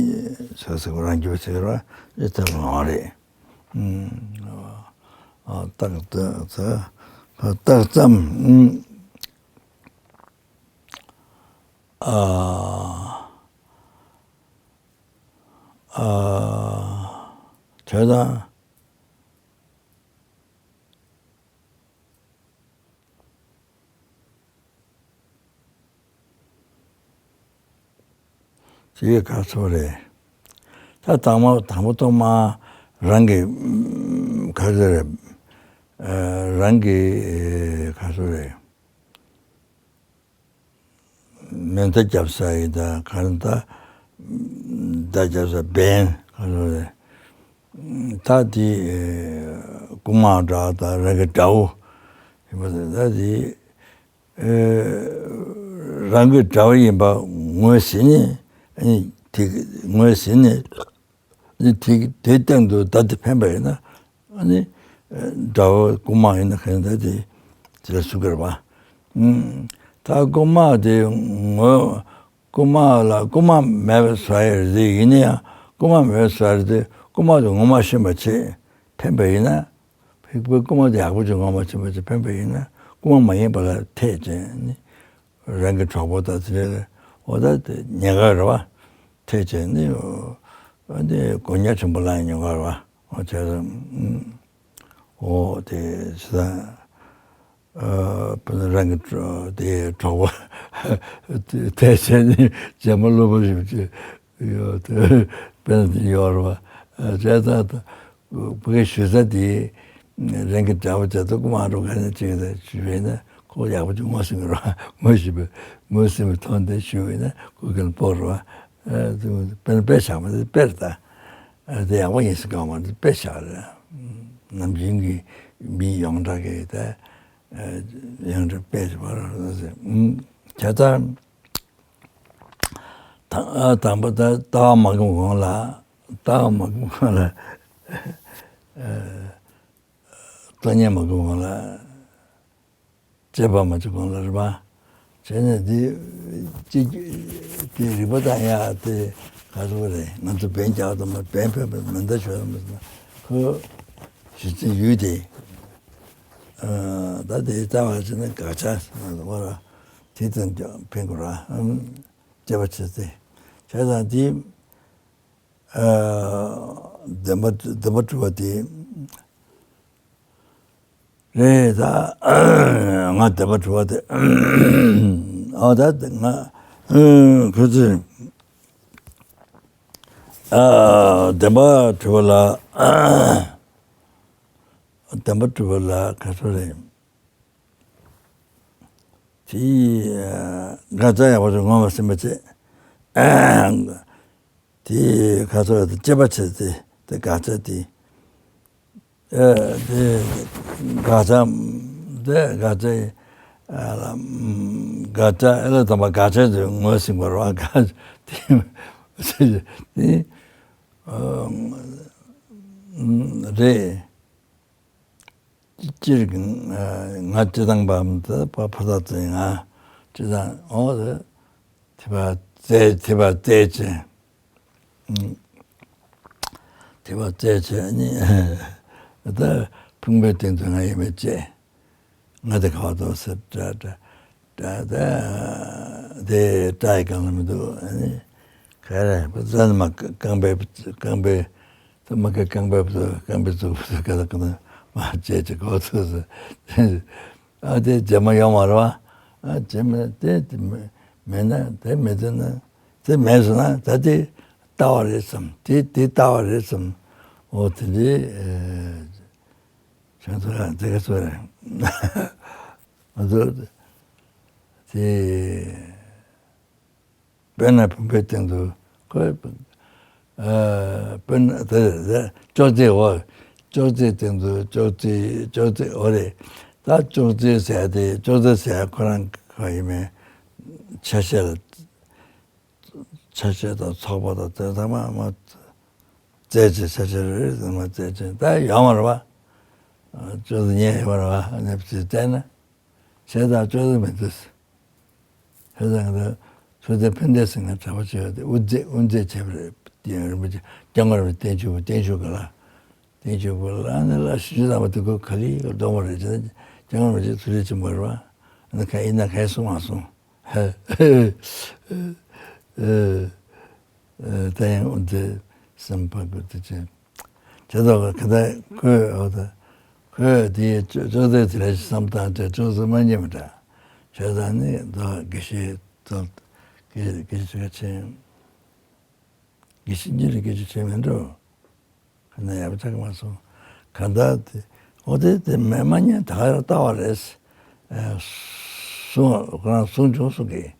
ཆེ་ས་རང་རྒྱུད་པའི་ཟེར་བ་ཨེ་ཐར་ཡོང་རེད། ཨ་བཏགས་ཙམ་ཨ་བཏགས་ཙམ་ཨ། ཨ། བྱས་ཙང་དེ་ག་ཚོད་རེད། ད་དང་མ་དང་པོ་ཐོག་མ་རང་གི་ག་ཚོད་རེད། རང་གི་ག་ཚོད་རེད། མེ་མདའ་རྒྱབ་ས་ཡིན་ད་ག་རེ་ད། མདའ་རྒྱབ་ས་འབེན་ག་རེ་རེད། ད་དེ་རྐུན་མ་འདྲ་ད་རང་གི་དགྲ་བོ་ཡིན་པ་ད་དེ་རང་གི་དགྲ་བོ་ཡིན་པ་ངོས་ཟིན་ནས་དེ་ངོས་ཟིན་ནས། ནི་དེ་དེའི་སྟེང་དུ་བརྡ་དེ་འཕེན་པ་ཡིན་ན། ཨ་ནི་དགྲ་བོ་རྐུན་མ་ཡིན་ན་ག་ཡིན་ད་དེ་དེ་ལ་སུ་དགར་བ། ད་རྐུན་མ་དེ་ངོ་རྐུན་མ་ལ་རྐུན་མ་མེད་པའི་བཟོ་ཡ་རེད་དེ། ཡིན་ན་ཡང་རྐུན་མ་མེད་པའི་བཟོ་ཡ་རེད་དེ། རྐུན་མ་དེ་ངོ་མ་ཤེས་པ་བྱེད་འཕེན་པ་ཡིན་ན། ཕེག་པའི་རྐུན་མ་དེ་ཡག་པོ་ཅིག་ངོ་མ་ཤེས་པ་ཅིག་འཕེན་པ་ཡིན་ན་རྐུན་མ་མ་ཡིན་པ་ལ་ཐད་བྱས་ནི། རང་གི་གྲོགས་པོ་དང་དེ་འདྲ་འོ་ད་དེ་ཉེན་ཁ་རེད་བ། ཐེ་བྱས་ནི་འདི་དགོས་ཉེན་ཆེན་པོ་ལངས་ཉེན་ཁ་རེད་བ། འོ་བྱས་ཙང་འོ་དེ་ཇི་ལྟར་དཔེར་ན་རང་གི་དེ་གྲོགས་པོ་ཐེ་བྱས་ནི་རྗེས་མ་གློ་བུར་ཞིག་ཡོད་དེ་དཔེར་ན་དེ་ཡོད་རེད་བ། བྱས་ཙང་ད། བུ་གའི་ཞུ་ས་དེ། རང་གི་དགྲ་བོ་བྱས་ཏེ་རྐུ་མ་འགྲོ་མཁན་ཅིག་ལ་ཞུས་པས་ན་ཁོ་ཡག་པོ་ཅིག་ངོ་ཤེས་ཀྱི་རེད་བ། ངོ་ཤེས་པའི་ངོ་ཤེས་པའི་ཐོག་ནས་ཞུས་པས་ན་ཁོ་ག་ལ་སྤོབས་རེད་བ། དཔེར་ན་དཔེ་བཞག་པ་དེ་དཔེ་རེད་ད། དེ་ཡག་པོ་ཡིན་ཟེར་གི་མ་རེད། དཔེ་བཞག་རེད། ནམ་རྒྱུན་གྱི་མི་ཡོངས་གྲགས་ཀྱི་ད་ཡོངས་གྲགས་དཔེ་ཞིག་བར་བྱས་ཙང་། དང་པོ་ད་ལྟ་བ་མ་གོམས་གོང་ལ། ལྟ་བ་མ་གོམས་གོང་ལ། ལྟ་ཉན་མ་གོམས་གོང་ལ། དཔྱད་པ་མ་བྱས་གོང་ལ་རེད་པ། བྱས་ནས་འདི་གཅིག་དེ་རིག་པ་དང་ཡ་དེ་ག་རེ་རེད། ང་ཚོ་འབེན་རྒྱག་དང་མ་འབེན་ཕན་པའི་མེ་མདའ་ཤོར་དང་མ་ཟེར་ན་ཁོ་གཞི་རྩའི་ཡུལ་དེ། ད་དེ་ལྟ་བ་བྱས་ན་དགག་བྱ་ཟེར་ན་འོ་ར་དེ་ཙམ་ཀྱང་ཕན་གོ་ར། དཔྱད་པ་བྱས་ཏེ་བྱས་ཙང་དེ། བདེན་པ་བདེན་པ་གྲུབ་པ་དེ་རེད་ད། ང་བདེན་པ་གྲུབ་པ་དེ་ཨ་ད་ང་ཁོ་ཚོས་བདེན་པ་གྲུབ་པ་ལ་བདེན་པ་གྲུབ་པ་ལ་ག་ཚོད་རེད། དེ་དགག་བྱ་ཡག་པོ་ཞིག་ངོ་མ་ཟིན་པ་བྱས། དེ་ག་ཚོད་དཔྱད་པ་བྱས་ཏེ་དེ་དགག་བྱ་དེ། དེ་དགག་བྱ་དེ་དགག་བྱ་དགག་བྱ་ཨེ་ལ་དམ་པ་དགག་བྱ་དེ་ངོས་ཟིན་པ་རེད་བ། དགག་བྱ་དེ་དེ་རེད། སྤྱིར་ང་སྤྱིར་བཏང་པའམ་ད་ཕ་ཕ་ད་ཙེ་ང་སྤྱིར་བཏང་འོ་དེ་ཐེ་བ་རྩེ་ཐེ་བ་རྩེ་ཆེ། ཐེ་བ་རྩེ་ཆེ་ནི་ད་ཕུང་པོའི་སྟེང་དུ་ང་ཡིན་པའི་ཆེ། ང་དེ་ག་བ་དོ་ཟེར་དྲ་དྲ་དྲ་དེ་དེ་དྲ་ཡི་གང་ལ་མི་འདུག་ཨ་ནི་ག་རེ་བཙན་མ་རྐང་པའི་རྐང་པའི་ད་མ་གི་རྐང་པའི་རྐང་པའི་གཙུག་ག་ད་ག་ད་མ་བྱས་ཅི་གོ་ཚོད་ཟེར། ཨ་དེ་རྗེས་མ་ཡོང་བ་རེད་བ། ཨ་རྗེས་མ་དེ་དེ་མེད་མེད་ན་དེ་མེད་དུས་ན་དེ་མེད་སོང་ན་ད་དེ་ལྟ་བ་རེད་བསམ། དེ་དེ་ལྟ་བ་རེད་བསམ། འོ་དེ་འདྲའི་ཨེ། ཁྱོད་ཚོ་ལ་འདི་ག་ཚོད་རེད། ང་ཚོ་དེ་དཔེར་ན་བུམ་པའི་སྟེང་དུ་ཁོ་ཨ་དཔེར་ན་དེ་དེ་ཅོག་ཙེ་འོ། ཅོག་ཙེའི་སྟེང་དུ་ཅོག་ཙེ་ཅོག་ཙེ་འོ་རེད། ད་ཅོག་ཙེ་ཟེར་དེ་ཅོག་ཙེ་ཟེར་ཁོ་རང་ག་ཡིན་མིན་ཆ་ཤས་ལ། ཆ་ཤས་དང་ཚོགས་པ་དང་དེ་ཚང་མ་མ་བཙལ་ཅིང་ཆ་ཤས་རེ་རེ་ཚང་མ་བཙལ་ཅིང་ད་ཡོང་བ་རེད་བ། ཅོག་ཙེ་རྙེད་ཡོང་བ་རེད་བ། ཨ་ནི་ཅིག་བཙལ་ན་བྱས་ཙང་ཅོག་ཙེ་མི་འདུག་བྱས་ཙང་ད་ཚུལ་ཁྲིམས་ཕན་བདེ་ཟེར་མཁན་གྲྭ་པ་ཅིག་ཡོད་དེ་དབུ་མཛད་དབུ་མཛད་བྱས་པ་རེད། རིན་པོ་ཆེ་སྐྱབས་མགོན་རིན་པོ་ཆེ་བརྟན་བཞུགས་བརྟན་བཞུགས་ག་ལ། བསྟན་བཅོས་པོ་ལ་ནི་ལ་ཞུ་རྒྱུ་དང་པོ་དེ་ཁོ་ག་ལེར་གདོང་པ་རེད་ཅེ་ན་སྤྱང་ངམ་རེད་ཅེ་ཚུལ་ལས་ཆེན་པོ་རེད་བ། ཨ་ནི་ཁ་ཡིན་ན་ག་ཡེ་གསུང་མ་སོང་། ཧེ། ད་ཡང་འོན་ཏེ་སེམས་ཕམ་དགོས་དུས་ཅི། བྱས་ཙང་ག་ད་ཁོས་འོ་ད་ཁོས་དེའི་ཅོ་ཅོག་ཙེ་དེ་ལ་བསམ་བཏང་སྟེ་ཅོག་ཙེ་མ་རྙེད་པ་འདྲ། བྱས་ཙང་ནི་ད་དགེ་བཤེས་ཚོ་དགེ་བཤེས་ཚོ་ཆེན། དགེ་བཤེས་གཉིས་ལ་སྐད་ཆ་བྱས་མེད་འགྲོ། ཁ་ན་ཡག་པོ་ཆགས་ཀྱི་མ་སོང་། གང་ལྟར་དེ་འོ་དེ་དེ་མེད་མ་ཉན་ད་ག་རང་ལྟ་བ་རེད། ཨེ། གསུང་ཁོ་རང་གསུང་བྱུང་གསུང་གི།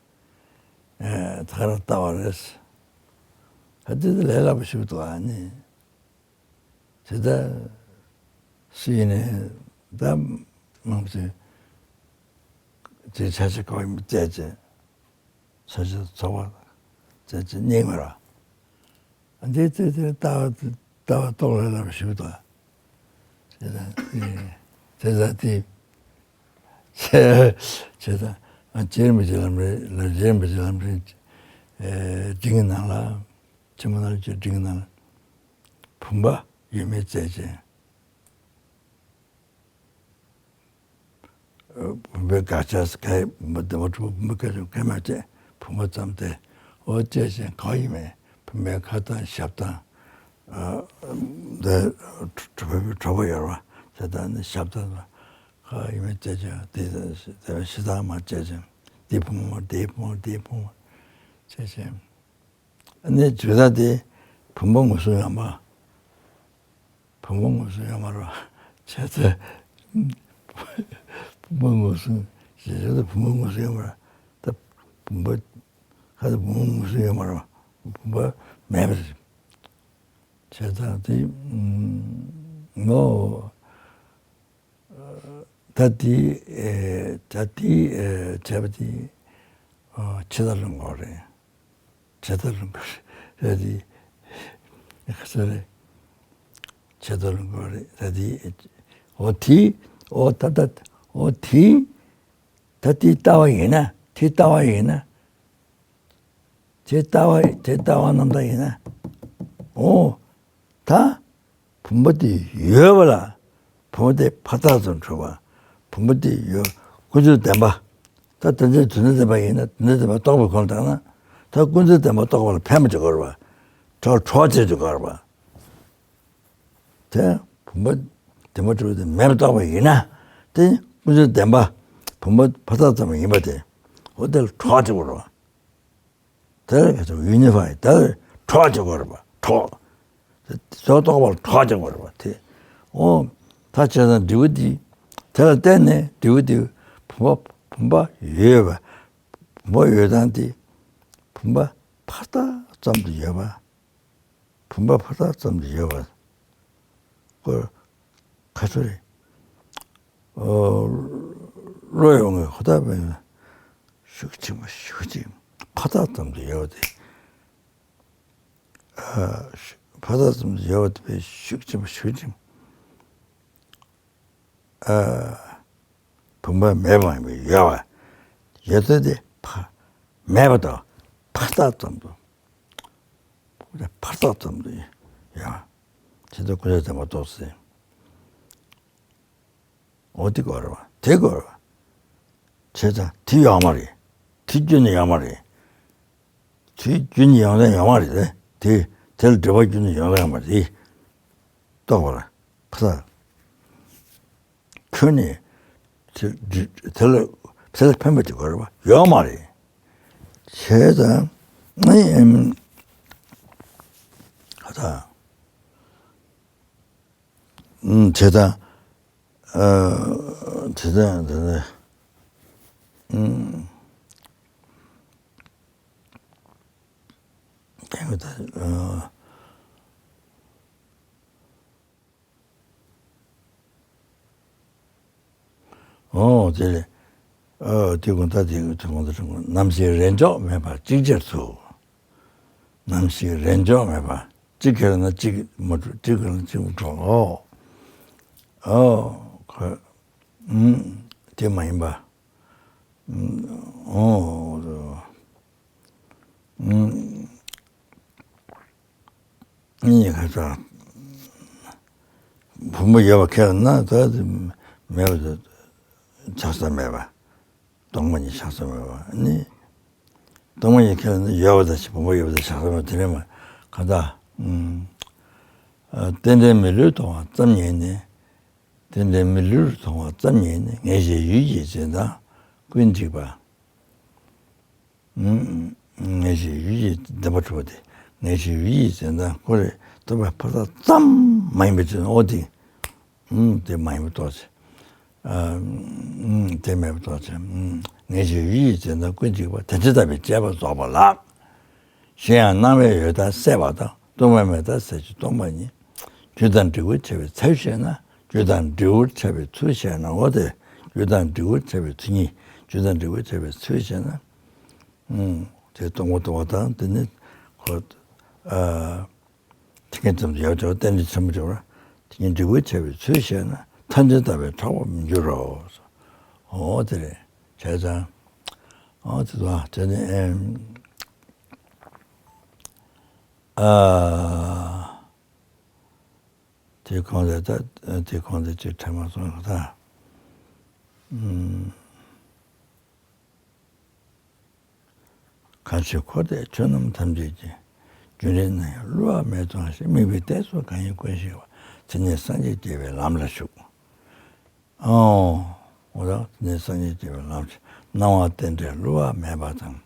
ཨེ་ད་ག་རང་ལྟ་བ་རེད། ད་དེ་དེ་ལས་སླ་པོ་ཞིག་འདུག་ཨ་ནི། དེ་ད་སུ་ཡིན་ནའི་ད་མང་པོ་ཞིག་དེ་ཆ་ཆ་ག་བ་ཡིན་པ་བཙལ་བྱས། ས་ཆ་ཚོགས་པ་བཙལ་བྱས་རྙེད་མ་ར། འདི་ཚེ་ཚེ་ལྟ་བ་ལྟ་བ་རྟོགས་ལ་ལ་ཞུ་དང་། དེ་དང་དེ་དེ་དང་དེ་བྱས་བྱས་དང་རྗེ་རིན་པོ་ཆེ་ལམ་རིམ་ལ་རྗེ་རིན་པོ་ཆེ་ལམ་རིམ་འབྲིང་གི་ནང་ལ་ཆེན་མོ་ནང་ལ་འབྲིང་གི་ནང་ལ་བུམ་པ་ཡོད་མེད་བཙལ་བྱས། བུམ་པའི་དགག་བྱ་ག་ཡི་བུམ་པ་བདེ་བ་གྲུབ་བུམ་པ་སྐད་ཅིག་ག་མ་བྱས་བུམ་པ་ཙམ་སྟེ་འོ་བཅད་ཅིང་གང་ཡིན་མིན་བུམ་པའི་ཁ་དང་ཞབས་དང་འདི་གྲུབ་པའི་གྲོགས་པོ་ཡོད་རེད་བ། དེ་དག་ནི་ཞབས་དང་གང་ཡིན་མིན་བཅད་ཅིང་དེ་ཞེ་སྡང་མ་བཅད་ཅིང་འདི་བུམ་པ་འདི་བུམ་པ་འདི་བུམ་པ་བཅད་ཅིང་། ཨ་ནི་བརྗོད་ད་དེ་བུམ་པ་ངོས་བཟུང་ཡོད་མ། བུམ་པ་ངོས་བཟུང་ཡོད་མ་རེད་བ། བྱས་ཙང་བུམ་པ་ངོས་བཟུང་ཞེས་བྱ་དེ་བུམ་པ་ངོས་བཟུང་ཡོད་མ་རེད། ད་བུམ་པ་ཁ་ད་བུམ་པ་ངོས་བཟུང་ཡོད་མ་རེད་བ། བུམ་པ་མེད་པ་རེད། བྱས་ཙང་དེ་ངོ་ད་དེ་ཨེ་ད་དེ་ཨེ་བྱས་པ་དེ་ཨ་ཕྱི་དར་ལུང་གོ་རེད། ཕྱི་དར་ལུང་གོ་རེད་དེ་ཁ་ས་རེད། ཕྱི་དར་ལུང་གོ་རེད་ད་དེ་འོ་དེ་འོ་ད་ད་འོ་དེ་ད་དེ་ལྟ་བ་ཡིན་ན་དེ་ལྟ་བ་ཡིན་ན། དེ་ལྟ་བ་དེ་ལྟ་བ་རྣམ་དག་ཡིན་ན། འོ། ད། བུམ་པ་དེ་ཡོད་པ་ལ། བུམ་པ་དེ་ཕར་རྟགས་ཙམ་གྲུབ་པ། བུམ་པ་དེ་ཡོད་ཀུན་རྫོབ་བདེན་པ། ད་དོན་དེ་དོན་དམ་བདེན་པ་ཡིན་ན་དོན་དམ་བདེན་པ་རྟོགས་པའི་སྒོ་ནས་བཏང་ན། ད་ཀུན་རྫོབ་བདེན་པ་རྟོགས་པ་ལ་ཕན་པ་ཅིག་དགོས་རེད་པ། གྲོགས་གྲོགས་བྱེད་ཅིག་དགོས་རེད་པ། དེ་བུམ་པ་བདེན་པ་གྲུབ་པ་དེ་མེད་པ་རྟོགས་པ་ཡིན་ན། དེ་ཀུན་རྫོབ་བདེན་པ་བུམ་པ་ཕར་རྟགས་ཙམ་ཡིན་པ་དེ། འོ་དེ་ལ་གྲོགས་བྱེད་དགོས་རེད་པ། དེ་ལ་ག་ཚོད་ཡུ་ནི་ཕའི་དེ་ལ་གྲོགས་བྱེད་དགོས་རེད་པ་གྲོགས། དེ་ཚོ་རྟོགས་པ་ལ་གྲོགས་བྱེད་དགོས་རེད་པ་དེ། འོ། ད་བྱས་ཙང་འབྲས་བུ་འདི། དེ་ལ་བརྟེན་ནས་འབྲས་བུ་འདི་བུམ་པ་བུམ་པ་ཡོད་པ། བུམ་པ་ཡོད་སྟངས་འདི། བུམ་པ་ཕར་རྟགས་ཙམ་དུ་ཡོད་པ། བུམ་པ་ཕར་རྟགས་ཙམ་དུ་ཡོད་པ། ཁོ་ཁ་ཚོད་རེད། ཨོ། བློ་ཡོང་གི་ཧུར་ཐག་པས་ཤུགས་ཆེན་པོ་ཤུགས་ཆེན་ཕར་རྟགས་ཙམ་དུ་ཡོད་པ་དེ། ཨ། ཕར་རྟགས་ཙམ་དུ་ཡོད་པ་དེ་བས་ཤུགས་ཆེན་པོ་ཤུགས་ཆེན། ཨ། བུམ་པ་མེད་པའང་ཡོད་པ། ཡོད་ཚད་དེ་ཕ། མེད་པ་དང་ཕར་རྟགས་ཙམ་དུ། ཕར་རྟགས་ཙམ་དུ་ཡོད། དེ་ཚོ་ཀུན་རྫོབ་བདེན་པ་རྟོགས་ཟིན། འོ་དེ་དགོས་རེད་པ། དེ་དགོས་རེད་ བྱས་ཙང་དེ་ཡོད་མ་རེད། དེ་ཁྱོན་ནས་ཡོད་མ་རེད། དེ་ཁྱོན་ནས་ཡོང་ས་ཡོད་མ་རེད་དེ། དེ་ལ་འབྲེལ་བ་ཁྱོན་ནས་ཡོང་ས་ཡོད་མ་རེད། རྟོགས་པ་ལ་ཕ་ས། ཁྱོད་ནི་དེ་དེ་ལ་དེ་ལ་ཕན་པ་དེ་ག་རེ་བ་ཡོད་མ་རེད། བྱས་ཙང་ཨེ་ཨེམ་ཧ་ད་ཨུམ་བྱས་ཙང་ཨ་བྱས་ཙང་དེ་ནས་ཨུམ་དེ་ག་ད་ཨ། ཨོ་དེ་ལས། ཨོ་དེ་ཀུན་ད་དེ་དེ་ཀུན་ད་དེ་ཀུན་ནམ་ཞིག་རེས་འཇོག་མེད་པར་ཅིག་ཅར་དུ། ནམ་ཞིག་རེས་འཇོག་མེད་པར་གཅིག་ཁེལ་ན་གཅིག་མ་འགྲོ་གཅིག་ཁེལ་ན་གཅིག་མ་འགྲོ། ཨོ་ཁོ་ཨུམ་དེ་མ་ཡིན་པ། ཨོ་ཨུམ། གཉིས་ཁ་ཚ། བུམ་པ་ཡོད་པ་ཁས་ལེན་ན་ད་མེད་པ་དང་ཆགས་ས་མེད་པ། སྟོང་པ་ཉིད་ཆགས་ས་མེད་པ་ནི། སྟོང་པ་ཉིད་ཁས་ལེན་ན་ཡོད་པ་དང་བུམ་པ་ཡོད་པ་དང་ཆགས་ས་མེད་པ་དེ་རེད་མ། གང་ལྟར། རྟེན་འབྲེལ་མི་བསླུར་མཐོང་བ་ཙམ་ཉིད་ནི། རྟེན་འབྲེལ་མི་བསླུར་མཐོང་བ་ཙམ་ཉིད་ནི་ངེས་ཤེས་ཡུལ་གྱི་འཛིན་སྟངས་ཀུན་གཅིག་པ། ངེས་ཤེས་ཡུལ་གྱི་བདེན་པ་གྲུབ་པ་དེ་ངེས་ཤེས་ཡུལ་གྱི་འཛིན་སྟངས་ཁོ་རེ་རྟོགས་པའི་ཕ་རྟགས་ཙམ་མ་ཡིན་པའི་ཕྱིར་ཨོ་དེ། དེ་མ་ཡིན་པ་རྟོགས་ཚེ། དེ་མེད་པ་རྟོགས་ཚེ། ངེས་ཤེས་ཡུལ་གྱི་འཛིན་སྟངས་ཀུན་གཅིག་པ་དེ་ཇི་ལྟ་བའི་དཔྱད་པ་རྫོགས་པ་ལགས། གཞན་ཡང་སྣང་བས་ཡོད་མཐའ་སེལ་བ་དང་སྟོང་པས་མེད་མཐའ་སེལ་ཕྱིར་སྟོང་པ་ཉིད། རྒྱུ་དང་འབྲས་བུར་ཕྱེ་བའི་ཚུལ་བཤད་ན། རྒྱུ་དང་འབྲས་བུར་ཕྱེ་བའི་ཚུལ་བཤད་ན་འོ་དེ། རྒྱུ་དང་འབྲས་བུར་ཕྱེ་བའི་ཚུལ་གཉིས། རྒྱུ་དང་འབྲས་བུར་ཕྱེ་བའི་ཚུལ་བཤད་ན། དེ་སྟོང་པ་རྟོགས་པ་དང་དེ་ནི་ཁོ། ཨ། དེ་ཉིད་ཙམ་དུ་ཡོད་ཀྱང་རྟེན་འབྲེལ་ཆེན་པོ་འབྱོར་བ། དེ་ཉིད་འབྲས་བུར་ཕྱེ་བའི་ཚུལ་བཤད་ན་ཐལ་འགྱུར་ལྟ་བས་ཁྲག་པ་མི་འགྱུར་རོ། འོ་དེ་རེད། བྱས་ཙང་། འོ་དེ་དང་དེ་ནི་ཨེམ། ཨ། དེ་གོང་དེ་ད་དེ་གོང་དེ་ཅིག་དྲན་མ་སོང་ད། ཨུམ། གང་ཕྱིར་འཁོར་འདས་ཆོས་རྣམས་ཐམས་ཅད་ཀྱི། རྒྱུན་རིང་ན་ཡང་བསླུ་བ་མེད་མཐོང་ཞིང་། དམིགས་པའི་གཏད་སོ་གང་ཡིན་ཀུན་ཤེས་པ། དེ་ནི་སངས་རྒྱས་རྒྱལ་བའི་ལམ་ལ་ཞུགས། ཨོ། འོ་ད་དེ་ནི་སངས་རྒྱས་རྒྱལ་བའི་ལམ་ཞུགས། སྣང་བ་རྟེན་འབྲེལ་བསླུ་བ་མེད་པ་དང་།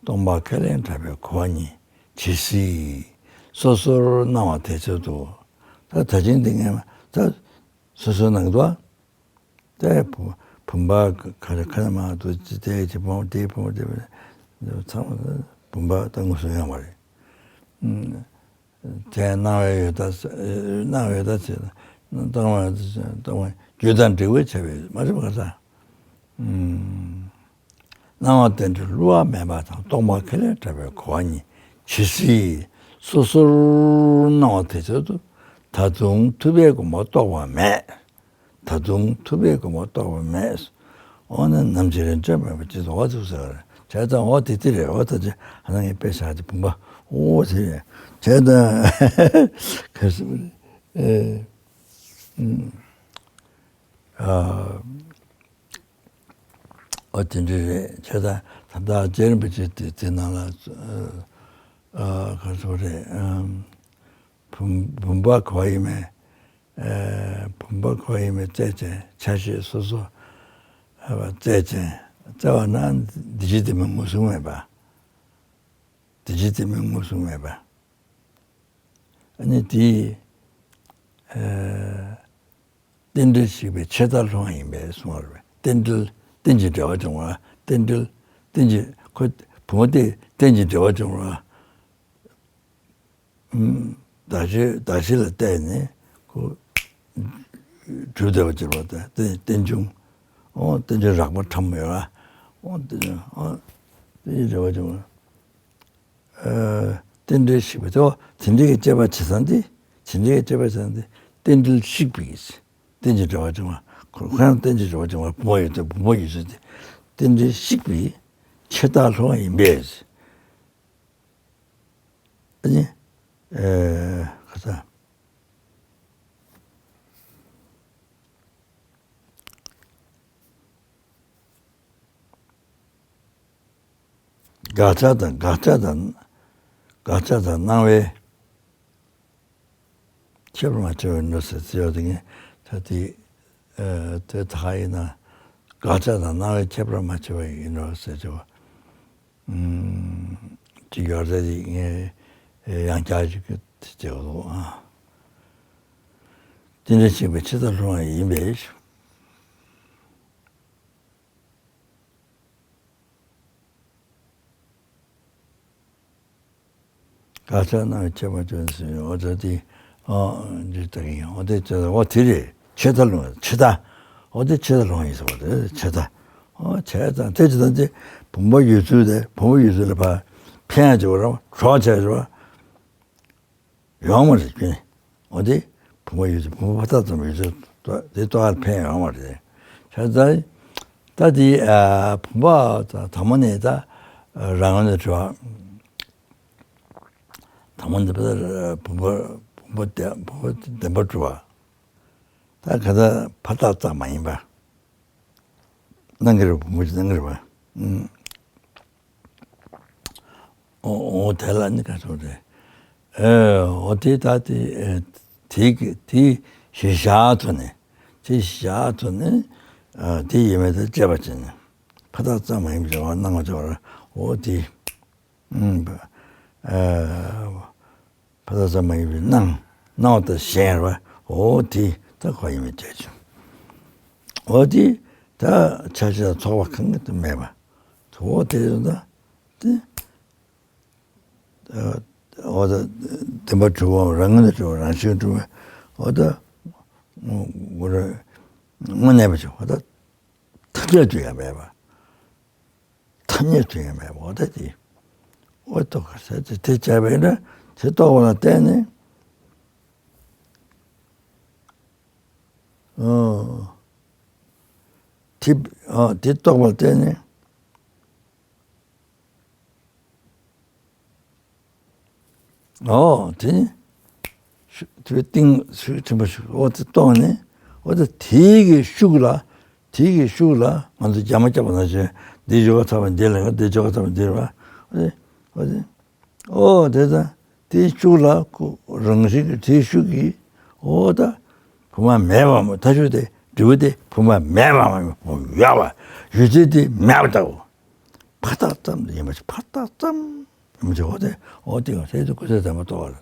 སྟོང་པ་ཁས་ལེན་གྲགས་པའི་གོ་བ་གཉིས་ཇི་སྲིད། སོ་སོར་སྣང་བ་དེ་ཚོད་དུ། ད་ད་ཅིང་འདི་ངས་ད་སོ་སོའི་ནང་དུ། ད་བུ་བུམ་པ་ག་རེ་ག་རེ་མ་འདུག་ཅི་དེ་ཅི་བུམ་དེ་བུམ་དེ་ཚང་མ་བུམ་པ་ད་ངོས་བཟུང་ཡོང་བ་རེད། དེ་སྣང་བའི་ཡོད་ད་སྣང་བའི་ཡོད་ད་ཅེ་སྟོང་པ་སྟོང་པ་རྒྱུ་དང་འབྲས་བུ་བྱ་བའི་མ་རེད་པ་ག་ས། སྣང་བ་རྟེན་འབྲེལ་བསླུ་བ་མེད་པ་དང་སྟོང་པ་ཁས་ལེན་གྲགས་པའི་གོ་བ་གཉིས་ཇི་སྲིད། སོ་སོར་སྣང་བ་དེ་ཚོད་དུ། ད་དུང་ཐུབ་པའི་དགོངས་པ་རྟོགས་པ་མེད། ད་དུང་ཐུབ་པའི་དགོངས་པ་རྟོགས་པ་མེད། འོ་ན་ནམ་ཞིག་རེས་འཇོག་མེད་པ་ཅི་ཟེར་འོ་ཚུགས་ཟེར་བ་རེད། བྱས་ཙང་འོ་དེ་དེ་རེད། འོ་ད་ཅི་ཧ་ན་ངས་དཔེ་བཞག་ཅི་བུམ་པ་འོ་དེ་རེད། བྱས་ཙང་ག་རེ་ཟེར་བ་རེད། ཨེ། ཨ། ཨོ་དེ་འདྲ་རེད། བྱས་ཙང་ད་ལྟ་རྗེ་རིན་པོ་ཆེ་དེ་དེ་ནང་ལ་ཨ་ག་རེ་ཟེར་བ་རེད། ཨམ། བུམ་བུམ་པ་ག་བ་ཡིན་མིན། ཨ། བུམ་པ་ག་བ་ཡིན་མིན་བཙལ་ཅིང་ཆ་ཤས་སོ་སོ་བཙལ་ཅིང་བཙལ་བ་ན་འདི་ཕྱི་དེ་མིན་ངོས་བཟུང་མེད་པ། འདི་ཕྱི་དེ་མིན་ངོས་བཟུང་མེད་པ། ཨ་ནི་དེ། ཨ། རྟེན་འབྲེལ་ཞིག་པའི་ཆད་ལྟར་ལྷུང་བ་ཡིན་པས་གསུངས་པ་རེད། རྟེན་འབྲེལ་རྟེན་ཅིང་འབྲེལ་བར་འབྱུང་བ། རྟེན་འབྲེལ་རྟེན་ཅིང་ཁོ་བུ་མོ་དེ་རྟེན་ཅིང་འབྲེལ་བར་འབྱུང་བ། ཨུམ། གདགས་གཞི་གདགས་གཞི་ལ་བལྟས་ནས་ཁོ་གྲུབ་བསྡད་པ་ཅིག་རེད་པ། རྟེན་རྟེན་འབྱུང་། ཨོ་རྟེན་འབྱུང་རགས་པ་ཕྲ་མོ་ཡོད་པ། ཨོ་རྟེན་འབྱུང་ཨོ་རྟེན་ཅིང་འབྲེལ་བར་འབྱུང་བ། ཨ། རྟེན་འབྲེལ་ཞིག་པའི་དེ་བ་དེ་འདྲའི་གི་དཔྱད་པ་བྱེད་ས་འདི། དེ་འདྲའི་གི་དཔྱད་པ་བྱེད་ས་འདི་རྟེན་འབྲེལ་ཞིག་པའི་རྟེན་ཅིང་འབྲེལ་བར་འབྱུང་བ། ཁོ་ཁོ་ཡང་རྟེན་ཅིང་འབྲེལ་བར་འབྱུང་བ་བུ་མོ་ཡོད་དེ་བུ་མོ་ཡོད་ཚུལ་དེ་རྟེན་འབྲེལ་ཞིག་པའི་ཆད་ལྟར་ལྷུང་བ་ཡིན་པས། ཨ་ནི། ཨེ། ཁ་ས། དགག་བྱ་དང་དགག་བྱ་དང་དགག་བྱ་དང་སྣང་བའི་ཁྱད་པར་མ་ཕྱེ་བ་ཡིན་ནོ་ཟེར་ཟེར་བ་དེ་ངས་ད་དེ་ཨ་དེ་ད་ག་ཡིན་ན་དགག་བྱ་དང་སྣང་བའི་ཁྱད་པར་མ་ཕྱེ་བ་ཡིན་ནོ་ཟེར་བྱས་པ། ཅིག་ཡོད་རེད་དེ་ངས་ཡང་བསྐྱར་ཅིག་དེ་བྱས་པ་འདུག་ཨ། དེ་འདྲ་བྱས་པའི་ཕྱི་དང་ལྷུང་བ་ཡིན་པས། དགག་བྱ་སྣང་བའི་ཁྱད་པར་ཅན་ཟེར་བའི་འོ་ད་དེ་ཨོ་འདི་ལྟ་གི་ཡིན། འོ་དེ་ལྟ་འོ་དེ་རེད། ཕྱི་ལྟ་ལུང་ཕྱི་ལྟ། འོ་དེ་ཕྱི་ལྟ་ལུང་ཡིན་ཟེར་བ་དེ་ཕྱི་ལྟ། འོ་བྱས་ཙང་དེ་ཅི་ལྟ་དེ་བུམ་པ་ཡོད་ཚུལ་དེ་བུམ་པ་ཡོད་ཚུལ་ལ་ཕར་འཕེན་ཡ་བྱེད་པ་རེད་བ། གྲོགས་བྱས་བྱེད་པ། ཡོང་མ་རེད་ཁྱོད་ནི། འོ་དེ་བུམ་པ་ཡོད་ཚེ་བུམ་པ་ཕར་ཐག་ཙམ་ཡོད་ཚེ་ཏོ་དེ་ལྟོ་བར་ཕན་ཡོང་མ་རེད། བྱས་ཙང་ད་དེ་ཨ་བུམ་པ་དང་དང་པོ་ནས་ད་རང་ངོས་ནས་དྲི་བ། དང་པོ་ནས་ད་བུམ་པ་བུམ་པ་བདེ་བུམ་པ་བདེན་པར་གྲུབ་པ། ད་ག་ད་ཕར་ཐག་ཙམ་མ་ཡིན་པ། སྣང་གི་རེད་བུམ་པ་ཅིག་སྣང་གི་རེད་བ། ཨུམ། ཨོ་ཨོ་དེ་ལ་ནི་ག་ཚོད་རེད། ཨེ་ཨོ་དེ་ད་དེ་ཨེ་དེ་གི་དེ་གཞི་བཞག་ཐོག་ནས་དེ་གཞི་བཞག་ཐོག་ནས་ཨ་དེ་ཡིན་མེད་དེ་དཔྱད་པ་བྱས་ནས་ཕར་ཐག་ཙམ་མ་ཡིན་པའི་བྱ་བ་སྣང་བ་བྱ་བར་ཨོ་དེ་ཨུམ་ཨ། ཕར་ཐག་ཙམ་མ་ཡིན་པའི་སྣང་སྣང་བ་དང་གཞན་རེད་བ། འོ་དེ་ད་ག་ཡིན་མིན་བལྟས་བྱུང་། འོ་དེ་ད་ཆ་ཤས་ཚོགས་པ་གང་གི་དུ་མེད་པ། འོ་དེ་ད་དེ་འོ་ད་བདེན་པར་གྲུབ་པ་རང་ངོས་ནས་གྲུབ་པ་རང་བཞིན་གྲུབ་པ་འོ་ད་དངོས་གནས་པ་ཅིག་འོ་ད་ཐམས་ཅད་དུ་ཡང་མེད་པ། ཐ་སྙད་དུ་ཡང་མེད་པ་འོ་ད་དེ། འོ་རྟོགས་པར་ཟེར་ཏེ་དེ་བྱས་པས་ན་དེ་རྟོགས་པ་ལ་བརྟེན་ནས། ཨོ། དེ་ཨོ་དེ་རྟོགས་པ་ལ་བརྟེན་ནས། ཨོ་དེ་ནི། ཤུ་དེ་བའི་སྟེང་ཤུགས་ཆེན་པོ་ཞིག་འོ་དེ་གཏོང་ནས་འོ་དེ་དེའི་གི་ཤུགས་ལ་དེའི་གི་ཤུགས་ལ་ང་ཚོ་རྒྱ་མ་བརྒྱབ་པ་ནང་བཞིན་འདི་ཇོ་ག་ཚ་བ་འདི་ལ་འདི་ཇོ་ག་ཚ་བ་འདི་རེད་བ། འོ་དེ་འོ་དེ་འོ་དེ་ད་དེའི་ཤུགས་ལ་ཁོ་རང་བཞིན་གྱི་དེའི་ཤུགས་ཀྱིས་འོ་ད་བུ་མ་མེད་པ་མ་ད་ཤུགས་དེ་འབྲས་བུ་དེ་བུ་མ་མེད་པ་མ་ཡོད་པ་ཡོད་ཚད་དེ་མེད་པ་ལྟ་བུ། ཕར་ཐག་ཙམ་ཡིན་པ་ཞིག་ཕར་ཐག་ཙམ་ཡིན་པ་ཞིག་འོ་དེ་འོ་དེ་ཡང་ཤེས་ཚུལ་ཀུན་གསལ་བདེན་པ་རྟོགས་པ་ལ་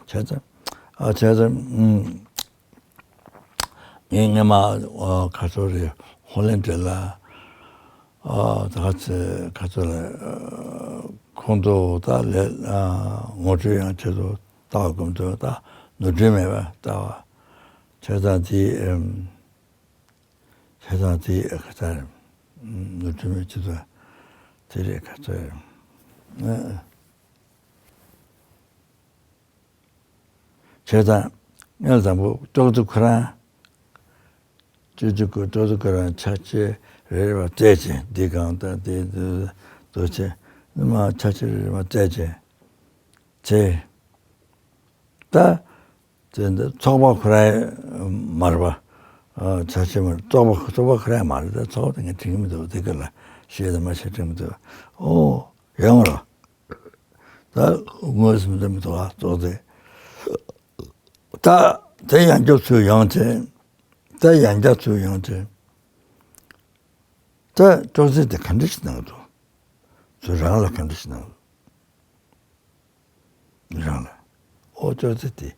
བྱས་ཙང་ཨ་བྱས་ཙང་ངས་སྔས་མ་ཁ་ཚོ་རེ་ཧོ་ལན་འདྲེ་ལ་ད་ཚེ་ཁ་ཚོ་ལ་ཁོང་ཚོ་ད་ལས་ངོ་སྤྲོད་ཡང་བྱེད་དུ་ལྟ་བ་ཀུན་ཏུ་ད་ནོར་འཁྲུལ་མེད་པ་ལྟ་བ་བྱས་ཙང་དེ། བྱས་ཙང་དེ་ཁ་ཚ་རེད། ནོར་འཁྲུལ་མེད་ཅི་ཚོད་དེ་རེད་ཁ་ཚ་རེད། བྱས་ཙང་སྔོན་དང་པོ་ཀྲོག་ཙེ་ཁོ་རང་ཅོ་ཅོ་ཀོ་ཀྲོག་ཙེ་ཁོ་རང་ཆ་ཆེ་རེ་རེ་བ་རྩད་ཆེ་འདི་གང་ལྟར་དེ་དུ་ཆེ་མ་ཆ་ཆེ་རེ་རེ་བ་རྩད་ཆེ་ཆེ་ད། དེ་འདི་ཚོགས་པ་ཁོ་རང་མ་རེད་པ། ཆ་ཤས་མ་རེད། ཚོགས་པ་ཚོགས་པ་ཁོ་རང་མ་རེད། ད་ཚོགས་པ་དེ་ངས་དྲན་གྱི་མི་འདུག་དེ་ག་ལ་ཤེས་དང་མ་ཤེས་དྲན་མི་འདུག་ཨོ་ཡོང་ར། ད་དངོས་སུ་འདི་མི་འདུག་ཨ་ཚོགས་དེ། ད་དེ་ཡང་རྒྱབ་ཚུར་ཡོང་ཚེ། ད་ཡང་རྒྱབ་ཚུར་ཡོང་ཚེ། ད་ཀྲོག་ཙེ་དེ་ག་འདྲ་ཞིག་གནང་གི་འདུག་ཚུར་རང་ལ་ག་འདྲ་ཞིག་གནང་གི་འདུག་རང་ལ། ཨོ་ཅོག་ཙེ་དེ་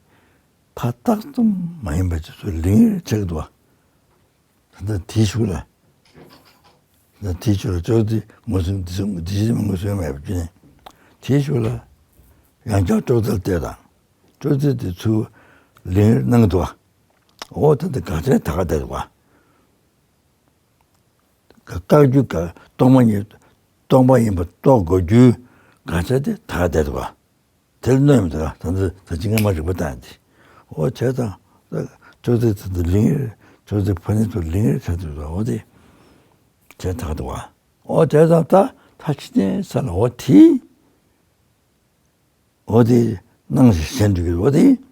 ཕར་ཏག་ཙམ་མ་ཡིན་པ་ཅིག་ཚུར་ལིང་ཆགས་འདུག་བ། ད་ལྟ་དེའི་གཞུག་ལ། ད་དེའི་གཞུག་ལ་ཅོག་ཙེ་ངོས་བཟུང་འདི་བཟུང་འདི་བཟུང་ངོས་བཟུང་མེད་པ་ཅི་ནས། དེའི་གཞུག་ལ། ཡང་བསྐྱར་ཅོག་ཙེ་ལ་བལྟས་དང་། ཅོག་ཙེ་དེ་ཚུར་ལིང་གནང་འདུག་བ། ཨོ་ད་ལྟ་ག་ཚད་ད་ག་བསྡད་འདུག་བ། བཀག་རྒྱུ་ག་སྟོང་པ་ཉིད་སྟོང་པ་ཡིན་པ་རྟོགས་དགོས་རྒྱུའི་ག་ཚད་དེ་ད་ག་བསྡད་འདུག་བ། དེར་གནོད་མི་འདུག་ད་ཚོད་ད་ཅི་སྔ་མ་རིག་པ་བཏང་སྟེ། འོ་བྱས་ཙང་། ཅོག་ཙེ་ཚོ་འདི་ལིང་རེད། ཅོག་ཙེ་ཕ་ནི་ཚོ་ལིང་རེད་ཆགས་འདུག་འོ་དེ། བྱས་ད་འདུག་བ། འོ་བྱས་ཙང་ད་ད་ཕྱི་རྟེན་ས་ལ་འོ་དེ། འོ་དེ་སྣང་ཞིག་གཞན་དུ་གྱུར་འོ་དེ།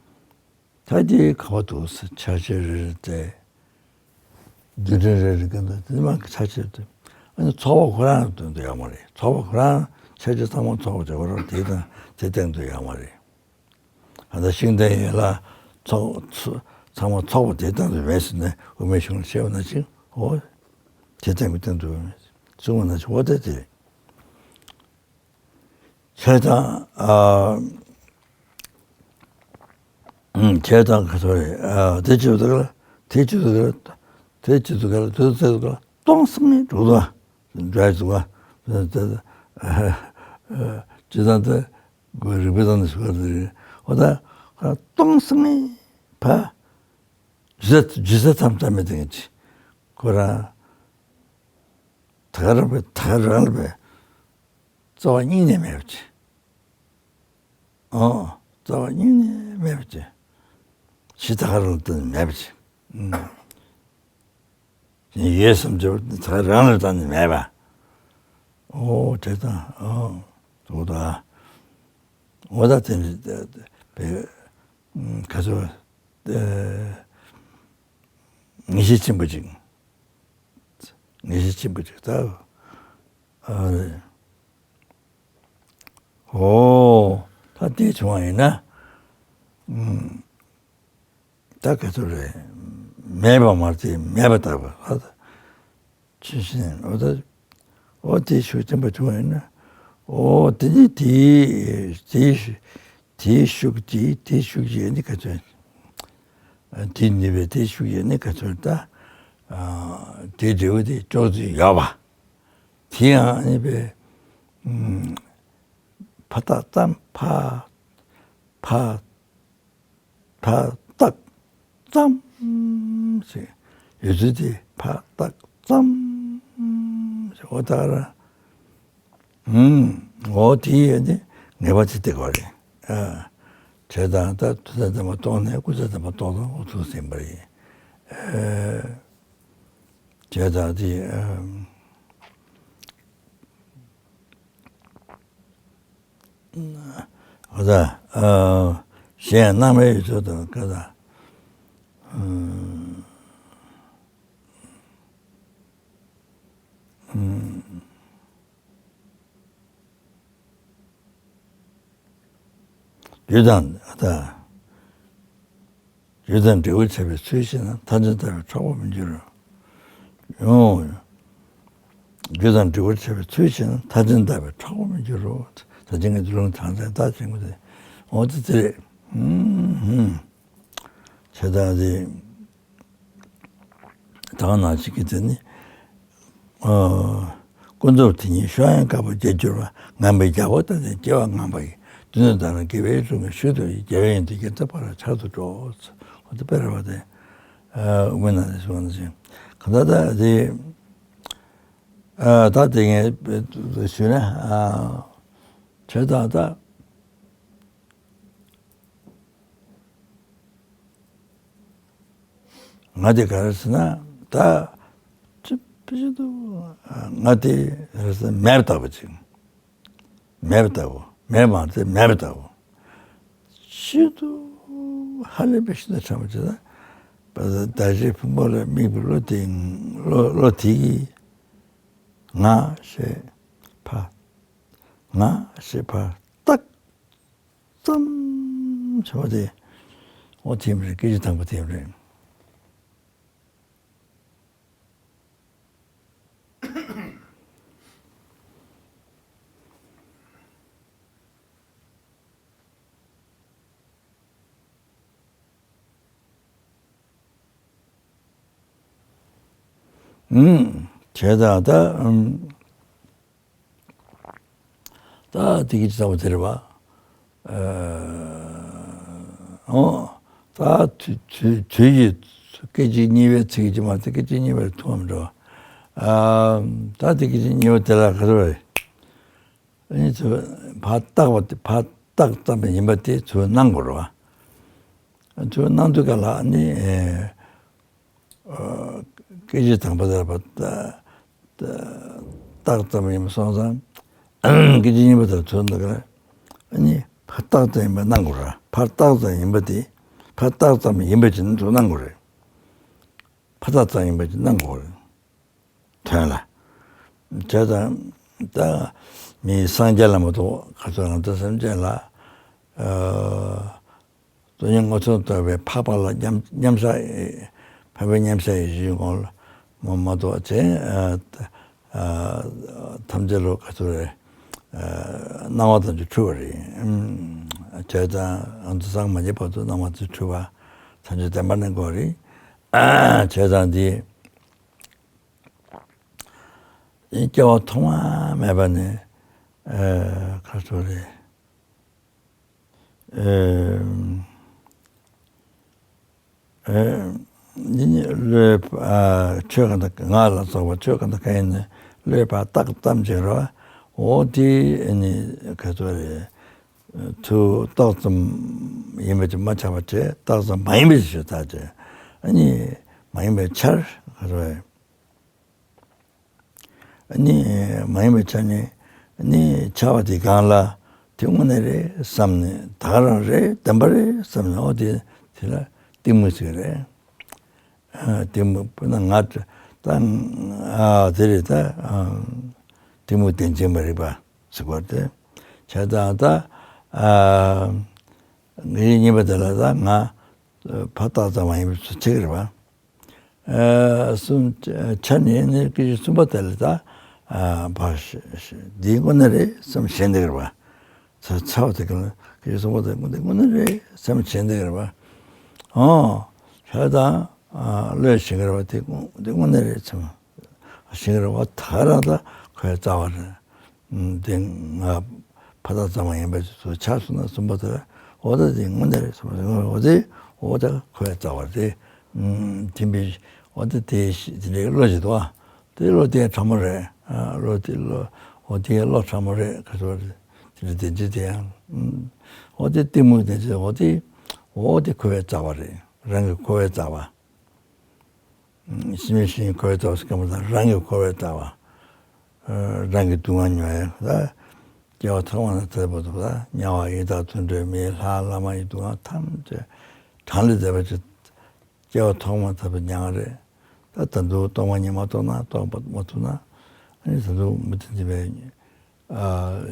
ད་དེ་ག་བ་འདུག་ས་ཆ་ཤས་རེ་རེ་སྟེ། རྒྱུ་འབྲས་རེ་རེ་ཀུན་ཏུ་དེ་མ་ཆ་ཆེར་དུ། ཨ་ནི་ཚོགས་པ་ཁོ་རང་དོན་དུ་ཡོད་མ་རེད། ཚོགས་པ་ཁོ་རང་ ཆ་རྐྱེན་ཚང་མ་ཚོགས་པ་བྱེད་པ་རང་དེ་དང་དེ་སྟེང་དུ་ཡོད་མ་རེད། ད་ལྟ་ཤིང་རྟའི་ཡན་ལག་ཚོགས་ཚོ་ཚང་མ་ཚོགས་པ་དེ་སྟེང་དུ་མེད་ཟེར་ནས་དབུ་མའི་གཞུང་ལ་བཤད་པ་ནང་བཞིན་འོ་དེ་སྟེང་གི་སྟེང་དུ་གསུངས་པ་ནང་བཞིན་འོ་དེ་དེ་རེད། བྱས་ཙང་ཨ། ཨུམ། བྱས་ཙང་ག་ཚོད་རེད། ཨ། དེ་བྱེད་དུས་ག་ལ། དེ་བྱེད་དུས་ག་ལ། དེ་བྱེད་དུས་ག་ལ། དེ་བྱེད་དུས་ག་ལ། སྟོང་སང་ངེ་འགྲོ་དུས་འགྲོ་ཡ་འདུག་ག་བྱས་ཙང་དེ་རིག་པའི་སྟེང་ནས་ཞུ་བ་དེ་རེད། འོ་ད་སྟོང་སང་ངེ་ཕ་ཇི་ཇི་ས་ཙམ་ཙམ་མེད་དེ་ངེས་ཀྱི་ཁོ་རང་ད་ག་རང་པའི་ད་ག་རང་ལ་པའི་རྩ་བ་གཉིས་ནས་མེད་པ་ཅིག་ཨོ། རྩ་བ་གཉིས་ནས་མེད་པ་ཅིག་གཞི་ད་ག་རང་ལ་བརྟེན་ནས་མེད་པ་ཅིག་ཨུམ། ཡོད་བསམ་བྱས་པ་ད་ག་རང་ལ་བརྟེན་ནས་མེད་པ། ཨོ་དེ་དང་ཨོ། དོ་ད། འོ་ད་དེ་ནི་པའི་ག་ཚོད་ངེས་ཤེས་ཆེན་པོ་ཅིག་ངེས་ཤེས་ཆེན་པོ་ཅིག་ད། ཨ་རེད། ཨོ། ད་དེ་བྱུང་བ་ཡིན་ན། ཨུམ། ད་ག་ཚོད་རེད། མེད་པ་མ་རེད་དེ་མེད་པ་ལྟ་བུ་ཨ། ད་ཆོས་ཅན་འོ་ད། འོ་དེ་ཤུགས་ཆེན་པོ་བྱུང་བ་ཡིན་ན། འོ་དེ་ནི་དེའི་དེའི་དེའི་ཤུགས་དེའི་དེའི་ཤུགས་ཀྱིས་ནི་ག་ཚོད། དེའི་ནུས་པས་དེའི་ཤུགས་ཀྱིས་ནི་ག་ཚོད་ད། དེའི་འབྲས་བུ་དེ་ཅོག་ཙེ་ཡོད་པ། དེ་ཡང་ཨ་ནི་པའི་ཕ་རྟགས་ཙམ་ཕ་ཕ་ཕ་རྟགས་ཙམ་ཞིག་ཡོད་ཚུལ་དེ་ཕ་རྟགས་ཙམ་ཞིག་འོ་ད་ར་ཨུམ། འོ་དེ་ཡོད་དེ་ངེས་པ་ཅིག་དེ་གོ་རེད། ཨ། བྱས་ཙང་ད་དུས་མཚམས་ཙམ་པ་རྟོགས་ནས་སྐུ་ཚེ་ཙམ་པ་རྟོགས་དང་འོ་ཚུལ་ཟིན་པ་ཡིན། ཨ། བྱས་ཙང་དེ་ཨ། འོ་ད། ཨ། གཞན་སྣང་བའི་ཡུལ་ཚུལ་དང་ཀ་ད། ཨ། ཨ། རྒྱུ་དང་ད། རྒྱུ་དང་འབྲས་བུ་འཆད་པའི་ཚུལ་ཤེས་ན་མཐར་འཛིན་ལྟ་བས་ཁྲག་པ་མི་འགྱུར་རོ། ཡང་། རྒྱུ་དང་འབྲས་བུ་འཆད་པའི་ཚུལ་ཤེས་ན་མཐར་འཛིན་ལྟ་བས་ཁྲག་པ་མི་འགྱུར་རོ། ད་ཅི་ངས་ལུང་དྲངས་ཚད་ད་ཅི་ངས་དེ་འོ་དེ་དེ་རེད། ཧུམ་ཧུམ། བྱས་ཙང་དེ། ད་ག་ནང་བཞིན་གྱི་དེ་ནི། ཨ། ཀུན་རྫོབ་དེ་ཉིད་གཤོག་ཡངས་དཀར་པོ་རྒྱས་གྱུར་པ། ངང་པའི་རྒྱལ་པོ་ལྟ་སྟེ་སྐྱེ་བ་ངང་པ་ཡི། སྡུག་བསྔལ་དག་ནི་དགེ་བའི་ལུས་ངན་ཤུལ་དུ་ཡི། རྒྱལ་བའི་ཡོན་ཏན་རྒྱས་ཚད་ཕ་རོལ་ཕྱག་ཏུ་འགྲོ། འོ་དེ་དཔེ་རེད་བ་དེ། ཨ། དབུ་མའི་ནང་ནས་གསུངས་པ་ནང་བཞིན། གང་ལྟར་ད་དེ། ཨ། ད་དེ་ངས་ཞུས་ན། ཨ། བྱས་ཙང་ད། ང་དེ་ག་རེ་ཟེར་ན་ད། ཅི་ཕི་ཅི་དུ། ང་དེ་རེ་ཟེར་མེད་པ་ལྟ་བུ་ཅིག་མེད་པ་ལྟ་བུ། མེད་མ་ཚད་མེད་པ་ལྟ་བུ། ཤིན་ཏུ་ཧ་ལས་པའི་ཤིན་ཏུ་ཕྲ་མོ་ཅིག་ད། ད་གཞི་ཕུང་པོ་ལ་དམིགས་པའི་བློ་དེ་བློ་བློ་དེ་གིས་ང་ཞེས་ཕ། ང་ཞེས་ཕ་རྟགས་ཙམ་བྱ་བ་དེ། འོ་དེ་མ་རེད། སྐད་ཅིག་དང་པོ་དེ་མ་རེད། ཨུམ། བྱས་ཙང་ད། ཨུམ། ད་དེ་གི་ཚ་བོ་དེ་རེད་བ། ཨ། ཨོ། ད་དུས་དུས་དུས་ཀྱི་སྐད་ཅིག་གཉིས་པའི་ཚིག་གཅིག་མ་ཚད་སྐད་ཅིག་གཉིས་པའི་ཐུག་མི་འགྲོ། ཨ། ད་དེ་སྐད་ཅིག་གཉིས་པ་དེ་ལ་ག་ཚོད་རེད། ཨ་ནི་ཚུར་ཕར་བཏགས་པ་དེ་ཕར་བཏགས་ཙམ་ཡིན་པ་དེ་ཚུར་སྣང་དགོས་རེད་བ། ཚུར་སྣང་དུས་ག་ལ་ཨ་ནི། ཨ། སྐད་ཅིག་དང་པོ་དེར་ཕར་བཏགས་ཙམ་ཡིན་པ་སོང་ཙང་། སྐད་ཅིག་གཉིས་པ་དེར་ཚུར་འདུག་ག་ཨ་ནི་ཕར་བཏགས་ཙམ་ཡིན་པ་སྣང་དགོས་ར། ཕར་བཏགས་ཙམ་ཡིན་པ་དེ། ཕར་བཏགས་ཙམ་ཡིན་པ་ཅིག་ནི་ཚུར་སྣང་དགོས་རེད། ཕར་བཏགས་ཙམ་ཡིན་པ་ཅིག་སྣང་དགོས་རེད། དོན་ལ། བྱས་ཙང་ ད་མི་སངས་རྒྱས་ལ་མ་གཏོགས་ག་ཚོད་ང་ཚོ་སེམས་ཅན་ལ། ཨ། སྟོང་ཉིད་མངོན་སུམ་རྟོགས་པའི་འཕགས་པ་ལ་མཉམ་མཉམ་བཞག་འཕགས་པའི་མཉམ་བཞག་གི་གཞིའི་ངོ་ལ་མ་མ་གཏོགས་ཅན། ཨ། ཨ། ཐམས་ཅད་ལ་ག་ཚོད་རེད། ཨ། སྣང་བ་ཐམས་ཅད་འཁྲུལ་བ་རེད། ཨུམ། བྱས་ཙང་ང་ཚོ་སངས་མ་རྒྱས་བར་དུ་སྣང་བ་ཐམས་ཅད་འཁྲུལ་བ་ཐམས་ཅད་བདེན་པར་གནས་དགོས་རེད། བྱས་ཙང་འདི་སྐྱེ་བ་ཐོག་མ་མེད་པ་ནས། ཨ། ག་ཚོད་རེད། ཨེ། ཨེ། འདི་ནི་བློས། ཨ། ཆོས་གང་དག་ང་ལ་སོགས་པ་ཆོས་གང་དག་གང་ཡིན་ནི་བློས་ཕར་བཏགས་ཙམ་ཅིག་རེད་བ། འོ་དེ་ནི་ག་ཚོད་རེད། ཐུགས་བཏགས་ཙམ་ཡིན་པ་ཅིག་མ་ཆགས་པ་བྱས། བཏགས་ཙམ་མ་ཡིན་པ་ཅིག་ཞུ་ཐག་བཅད། ཨ་ནི་མ་ཡིན་པའི་ཆར་ག་ཚོད་རེད། ཨ་ནི་མ་ཡིན་པའི་ཆ་ནས་ཨ་ནི་ཆར་པ་དེ་གང་ལ་དེ་དངོས་གནས་རེད་བསམ་ནས། ད་ག་རང་རེད། བདེན་པ་རེད་བསམ་ནས། འོ་དེ་དེ་ལ་གཏི་མུག་ཟེར་གི་རེད། ཨ། གཏི་མུག་དཔེར་ན་ང་ད། ཨ། དེ་རེད་ད། ཨ། གཏི་མུག་བདེན་བཞིན་མ་རིག་པ་ཟེར་བ་དེ། བྱས་ཙང་ད། ཨ། ངའི་གཉིས་པ་དེ་ལ་ད་ང་ཕར་བཏགས་ཙམ་མ་ཡིན་པའི་ཚུལ་ཁྲིམས་རེད་བ། ཨ། གསུམ། ཆ་ནས་ནི་སྐད་ཅིག་གསུམ་པ་དེ་ལ་ད། ཨ། ཕར་ཤ་ཤ་འདི་དངོས་གནས་རེད་བསམ་ཞེན་བསྡད་ཀྱི་རེད་བ། ཚ་ཚ་བ་དེ་ག་ལ་སྐད་ཅིག་གསུམ་པ་དེ་དངོས་གནས་རེད་བསམ་ཞེན་བསྡད་ཀྱི་རེད་བ། ཨོ། ཤ་དང་། ཨ། བློས་ཞེན་གྱི་རེད་བ། དེ་དངོས་དེ་དངོས་གནས་རེད་བསམ་ཞེན་གྱི་རེད་བ། ད་ག་རང་ད་ཁོའི་རྩ་བ་རེད། དེ་ང་ཕར་བཏགས་ཙམ་མ་ཡིན་པ་ཅིག་ཏུ་ཆགས་སོང་ན་གསུམ་པ་དེ་ལ། འོ་ད་དེ་དངོས་གནས་རེད་བསམ། འོ་དེ། འོ་ད་ཁོའི་རྩ་བ་རེད། ཨུམ། དེ་འདྲའི། འོ་དེ་དེ་ཞི་དེ་འདྲའི་བློ་ཞིག་འདུག་ཨ། དེ་བློ་དེ་ཕྲ་མོ་རེད། ཨ། བློ་དེ་བློ། འོ་དེ་བློ་ཕྲ་མོ་རེད། ག་ཚོད་རེད། དེ་འདྲའི་བདེན་བཞི་དེ་ཡང་། ཨུམ། འོ་དེ་གཏི་མུག་བདེན་བཞི། འོ་དེ། འོ་དེ་འཁོར་བའི་རྩ་བ་རེད། རང་གི་འཁོར་བའི་རྩ་བ། ཕྱི་མའི་ཕྱི་ཉིན་འཁོར་བའི་རྩ་བ་ཟེར་མཁན་པོ་དང་། རང་གི་འཁོར་བའི་རྩ་བ། ཨ། རང་གི་སྡུག་བསྔལ་མྱོང་ཡ་ད། སྐྱེ་བ་ཐོག་མ་ནས་ཚེ་བར་དུ་ད་དམྱལ་བ་ཡི་དྭགས་དུད་འགྲོའི་མི་ལྷ་ལྷ་མ་ཡི་སྡུག་བསྔལ་ཐམས་ཅད་གྲངས་ལས་འདས་པ་ཅིག་སྐྱེ་བ་ཐོག་མ་ཐོབ་པའི་མྱོང་བ་རེད། ད་ད་དུང་རྟོགས་པ་ཉིད་མ་རྟོགས་ན། རྟོགས་པ་མ་ཐོབ་ན། ཨ་ནི་ད་དུང་མུ་མཐུད་དེ་བས། ཨ།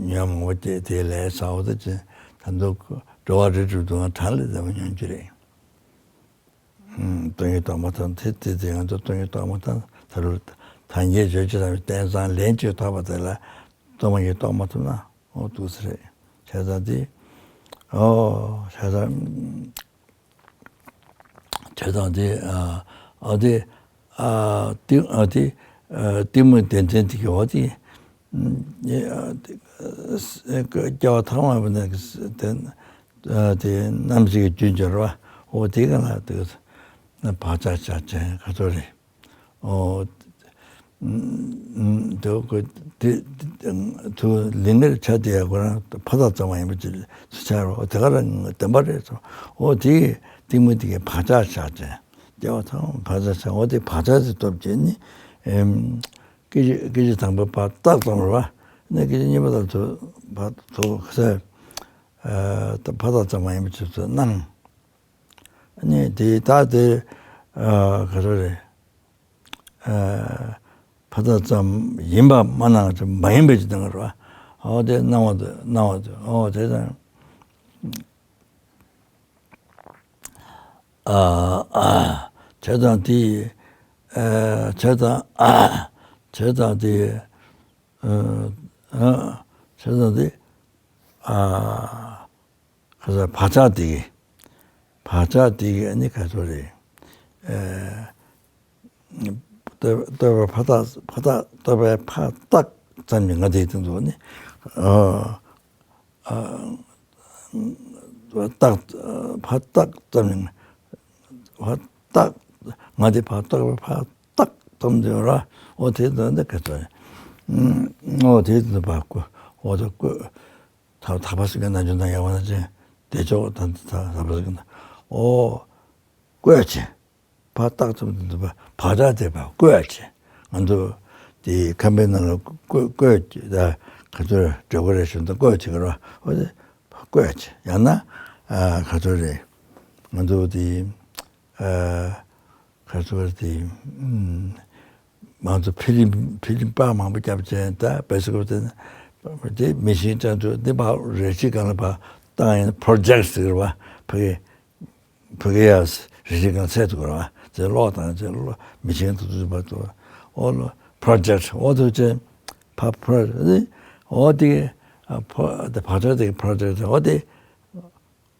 ཉོན་མོངས་པ་སྐྱེས་དེ་ལས་ཟ་འོ་ད་ཅི། ད་དུང་འགྲོ་བ་རིགས་དྲུག་སྡུག་བསྔལ་གྲངས་ལས་འདས་པ་མྱོང་རྒྱུ་རེད། སྟོང་ཉིད་རྟོགས་མ་ཐུབ་དེ་དེ་དེ་ང་ཚོ་སྟོང་ཉིད་རྟོགས་མ་ཐུབ། ད་རུང་ད་ངས་བརྗོད་ཀྱི་རང་བའི་རྟེན་བཟང་ལན་གཅིག་ཐོབ་པ་དེ་ལ་སྟོང་ཉིད་རྟོགས་མ་ཐུབ་ན་འོ་འདུག་སེ་རེད། བྱས་ཙང་དེ། ཨོ། བྱས་ཙང་། བྱས་ཙང་དེ། ཨ། ཨ་དེ། ཨ་དེ། ཨ་དེ། ཨ་གཏི་མུག་བདེན་བཞི་དེ་གི་འོ་དེ། ཨ་དེ། སྐྱེ་བ་ཐོག་མ་བ་ནས་དེ། ཨ་དེ་རྣམ་ཤེས་ཀྱི་རྒྱུན་སྦྱོར་བ། འོ་དེ་ག་ལ་དེ་བག་ཆགས་ཆགས་ཅན་ག་ཚོད་རེད། ཨོ། ཨུམ། དེ་ཁོ་དེ་དེ་ཐུགས་ལིང་ངེར་ཆགས་དེ་ཡ་ཁོ་རང་ཕར་བཏགས་ཙམ་མ་ཡིན་པ་ཅིག་ཆགས་རོ། དེ་ག་རང་བདེན་པ་རེད་ཟེར། ཨོ་དེ་གཏི་མུག་དེ་གའི་བག་ཆགས་ཆགས་ཅན། སྐྱེ་བ་ཐོག་མ་བག་ཆགས་ཆགས། ཨོ་དེ་བག་ཆགས་དེ་སྟོབས་ཀྱིས་ནི། ཨེམ། སྐད་ཅིག་སྐད་ཅིག་དང་པོ་ཕར་བཏགས་ཙམ་རེད་བ། ནས་སྐད་ཅིག་གཉིས་པ་དང་དུ་ཕར་དུ་ཟེར། ཨ་ད་ཕར་བཏགས་ཙམ་མ་ཡིན་པ་ཅིག་ཏུ་སྣང་། ཨ་ནི་དེ་ད་དེ། ཨ་ག་རེ་རེད། ཨ་ཕར་བཏགས་ཙམ་ཡིན་པ་མ་སྣང་ཙམ་མ་ཡིན་པའི་ཅི་སྟེང་རེད་བ། ཨོ་དེ་སྣང་བ་དེ་སྣང་བ་དེ། ཨོ་དེ་དང་། ཨ་ཨ་བྱས་ཙང་དེ། ཨ་བྱས་ཙང་། ཨ་བྱས་ཙང་དེ། ཨ་ཨ་བྱས་ཙང་དེ། ཨ། ཁ་སང་བག་ཆགས་དེ་གི། བག་ཆགས་དེ་གི་ཨ་ནི་ག་ཚོད་རེད། ཨེ། ལྟོས་ལྟོས་པ་ཕར་བཏགས་ཕར་བཏགས་ལྟོས་པ་ཕར་བཏགས་ཙམ་གྱིས་ང་དེ་དེ་འདུག་ནི། ཨ་ཨ་བཏགས་ཕར་བཏགས་ཙམ་གྱིས་ཕར་བཏགས་ང་དེ་ཕར་བཏགས་པ་ཕར་བཏགས་ཙམ་དེ་ར། འོ་དེ་འདུག་འདི་ག་ཚོད་རེད། ཨ་འོ་དེ་འདུག་པ་ཀོ། འོ་དེ་ཀོ། ད་ད་པ་སི་ཀ་ན་ཇུ་ན་ཡ་བ་ན་ཅན་དེ་ཅོག་ད་ད་ད་པ་སི་ཀ་ན། ཨོ། བཀོད་ཅེ། ཕར་བཏགས་ཙམ་དུ་འདུག་པ་བག་ཆགས་དེ་པ་བཀོད་ཅེ། ང་ཚོ་དེ་ཁམས་པའི་ནང་ལ་བཀོད་བཀོད་ཅེ་ད་ག་ཚོད་འགྲོ་གི་རེད་ཞུ་ད་བཀོད་ཅེ་གི་ར། ཨོ་དེ་བཀོད་ཅེ་ཡང་ན་ཨ་ག་ཚོད་རེད། ང་ཚོ་དེ་ཨ་ག་ཚོད་རེད་དེ་ཨུམ། མང་ཚོགས་ཕི་ལིམ་ཕི་ལིམ་པར་མང་པོ་བརྒྱབ་བྱས། ད་བེ་སི་ཀོབ་དེ་དེ་མི་ཤིན་ཊོན་དུ་འདི་ཕར་རས་གཞི་སྒང་ལ་ཕར་བཏང་ཡིན། པྲོ་ཇེག་ཊི་ཟེར་བ་ཕ་གི་ཕ་གི་ཡ་རེ་ཞིག་གང་ཚད་དུ་ར་ཚེ་ཀློག་དང་ཚེ་ཀློག་མི་ཆེན་དུ་དུ་བར་དུ་ཨོ་ལོ་པྲོ་ཇེག་ཊི་ཨོ་དུ་ཅེ་ཕ་པྲོ་ཨོ་དེ་ཕ་དེ་ཕ་ཏྲ་དེ་པྲོ་ཇེག་ཊི་ཨོ་དེ་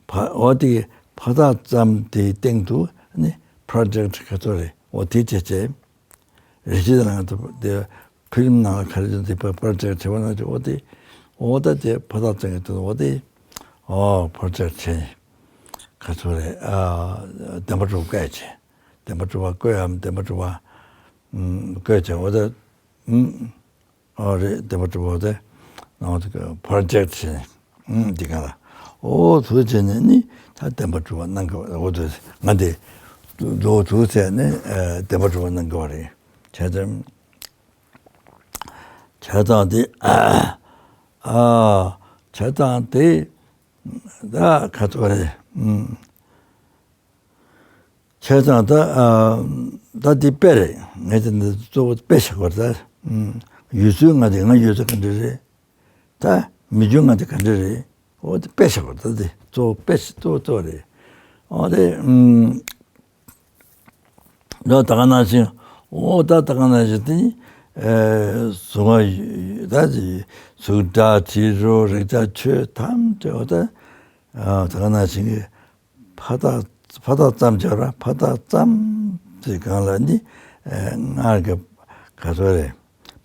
ཕ་ཨོ་དེ་ཕ་ཐག་ཙམ་དེའི་སྟེང་དུ་ནི་པྲོ་ཇེག་ཊི་ག་ཚོད་རེད། ཨོ་དེ་བྱས་བྱས། རེ་ཞིག་ནང་དུ་དེ་ཕི་ལིམ་ནང་ལ་ག་རེ་བྱུང་དེ་པ་པྲོ་ཇེག་ཊི་བྱེད་པ་ན་ཅིག་ཨོ་དེ་ཨོ་ད་དེ་ཕ་ཐག་ཙམ་གྱི་དོན་ཨོ་དེ་ཨོ་པྲོ་ཇེག་ཊི་བྱེད་ག་ཚོད་རེད། ཨ་བདེན་པ་གྲུབ་བཀོད་བྱེད། བདེན་པ་གྲུབ་པ་བཀོད་ཡམ་བདེན་པ་གྲུབ་པ་ཨུམ་བཀོད་བྱེད་ཨོ་དེ་ཨུམ་ཨོ་རེད། བདེན་པ་གྲུབ་པ་ཨོ་དེ་ནང་དུ་པྲོ་ཇེག་ཊི་བྱེད། ཨུམ་འདི་ག་ལ་ཨོ་ཚུལ་བྱས་ནས་ནི་ད་བདེན་པ་གྲུབ་པ་གནང་དགོས་པ་རེད། ཨོ་དེ་ང་དེ་ལོ་ཚུལ་བྱས་ནས་ཨ་བདེན་པ་གྲུབ་པ་གནང་དགོས་པ་རེད། བྱས་ཙང་བྱས་ཙང་དེ་ཨ་བྱས་ཙང་དེ་ད་ག་ཚོད་རེད། ཨུམ་བྱས་ཙང་ད་ཨ་ད་དེ་དཔེ་རེད། ངས་དེ་འདི་གཙོ་བོ་དཔེ་བྱེད་དགོས་རེད། ད་ཨུམ་ཡུལ་སྲོལ་ང་དེ་ང་ཡུལ་སྲོལ་ག་འདྲ་རེད། ད་མི་རྒྱུ་ང་དེ་ག་འདྲ་རེད། ཨོ་དེ་དཔེ་བྱེད་དགོས་རེད། ད་དེ་གཙོ་བོ་དཔེ་གཙོ་བོ་གཙོ་བོ་རེད། ཨོ་དེ་ཨུམ། ད་ད་ག་ནང་བཞིན། ཨོ་ད་ད་ག་ནང་བཞིན་དེ་ནི་ཨེ་གཟུངས་སྔགས་ད་ཅི་གཟུངས་སྒྲ་དྲི་རོ་རེག་བྱ་ཆོས་ཐམས་ཅད་ཨོ་ད་ཨ་ད་ག་ནང་བཞིན་གྱི་ཕ་ཐག་ཕ་ཐག་ཙམ་བྱ་ར་ཕ་ཐག་ཙམ་དེ་སྒང་ལ་ནི་ཨེ་སྔར་གྱི་ག་ཚོད་རེད།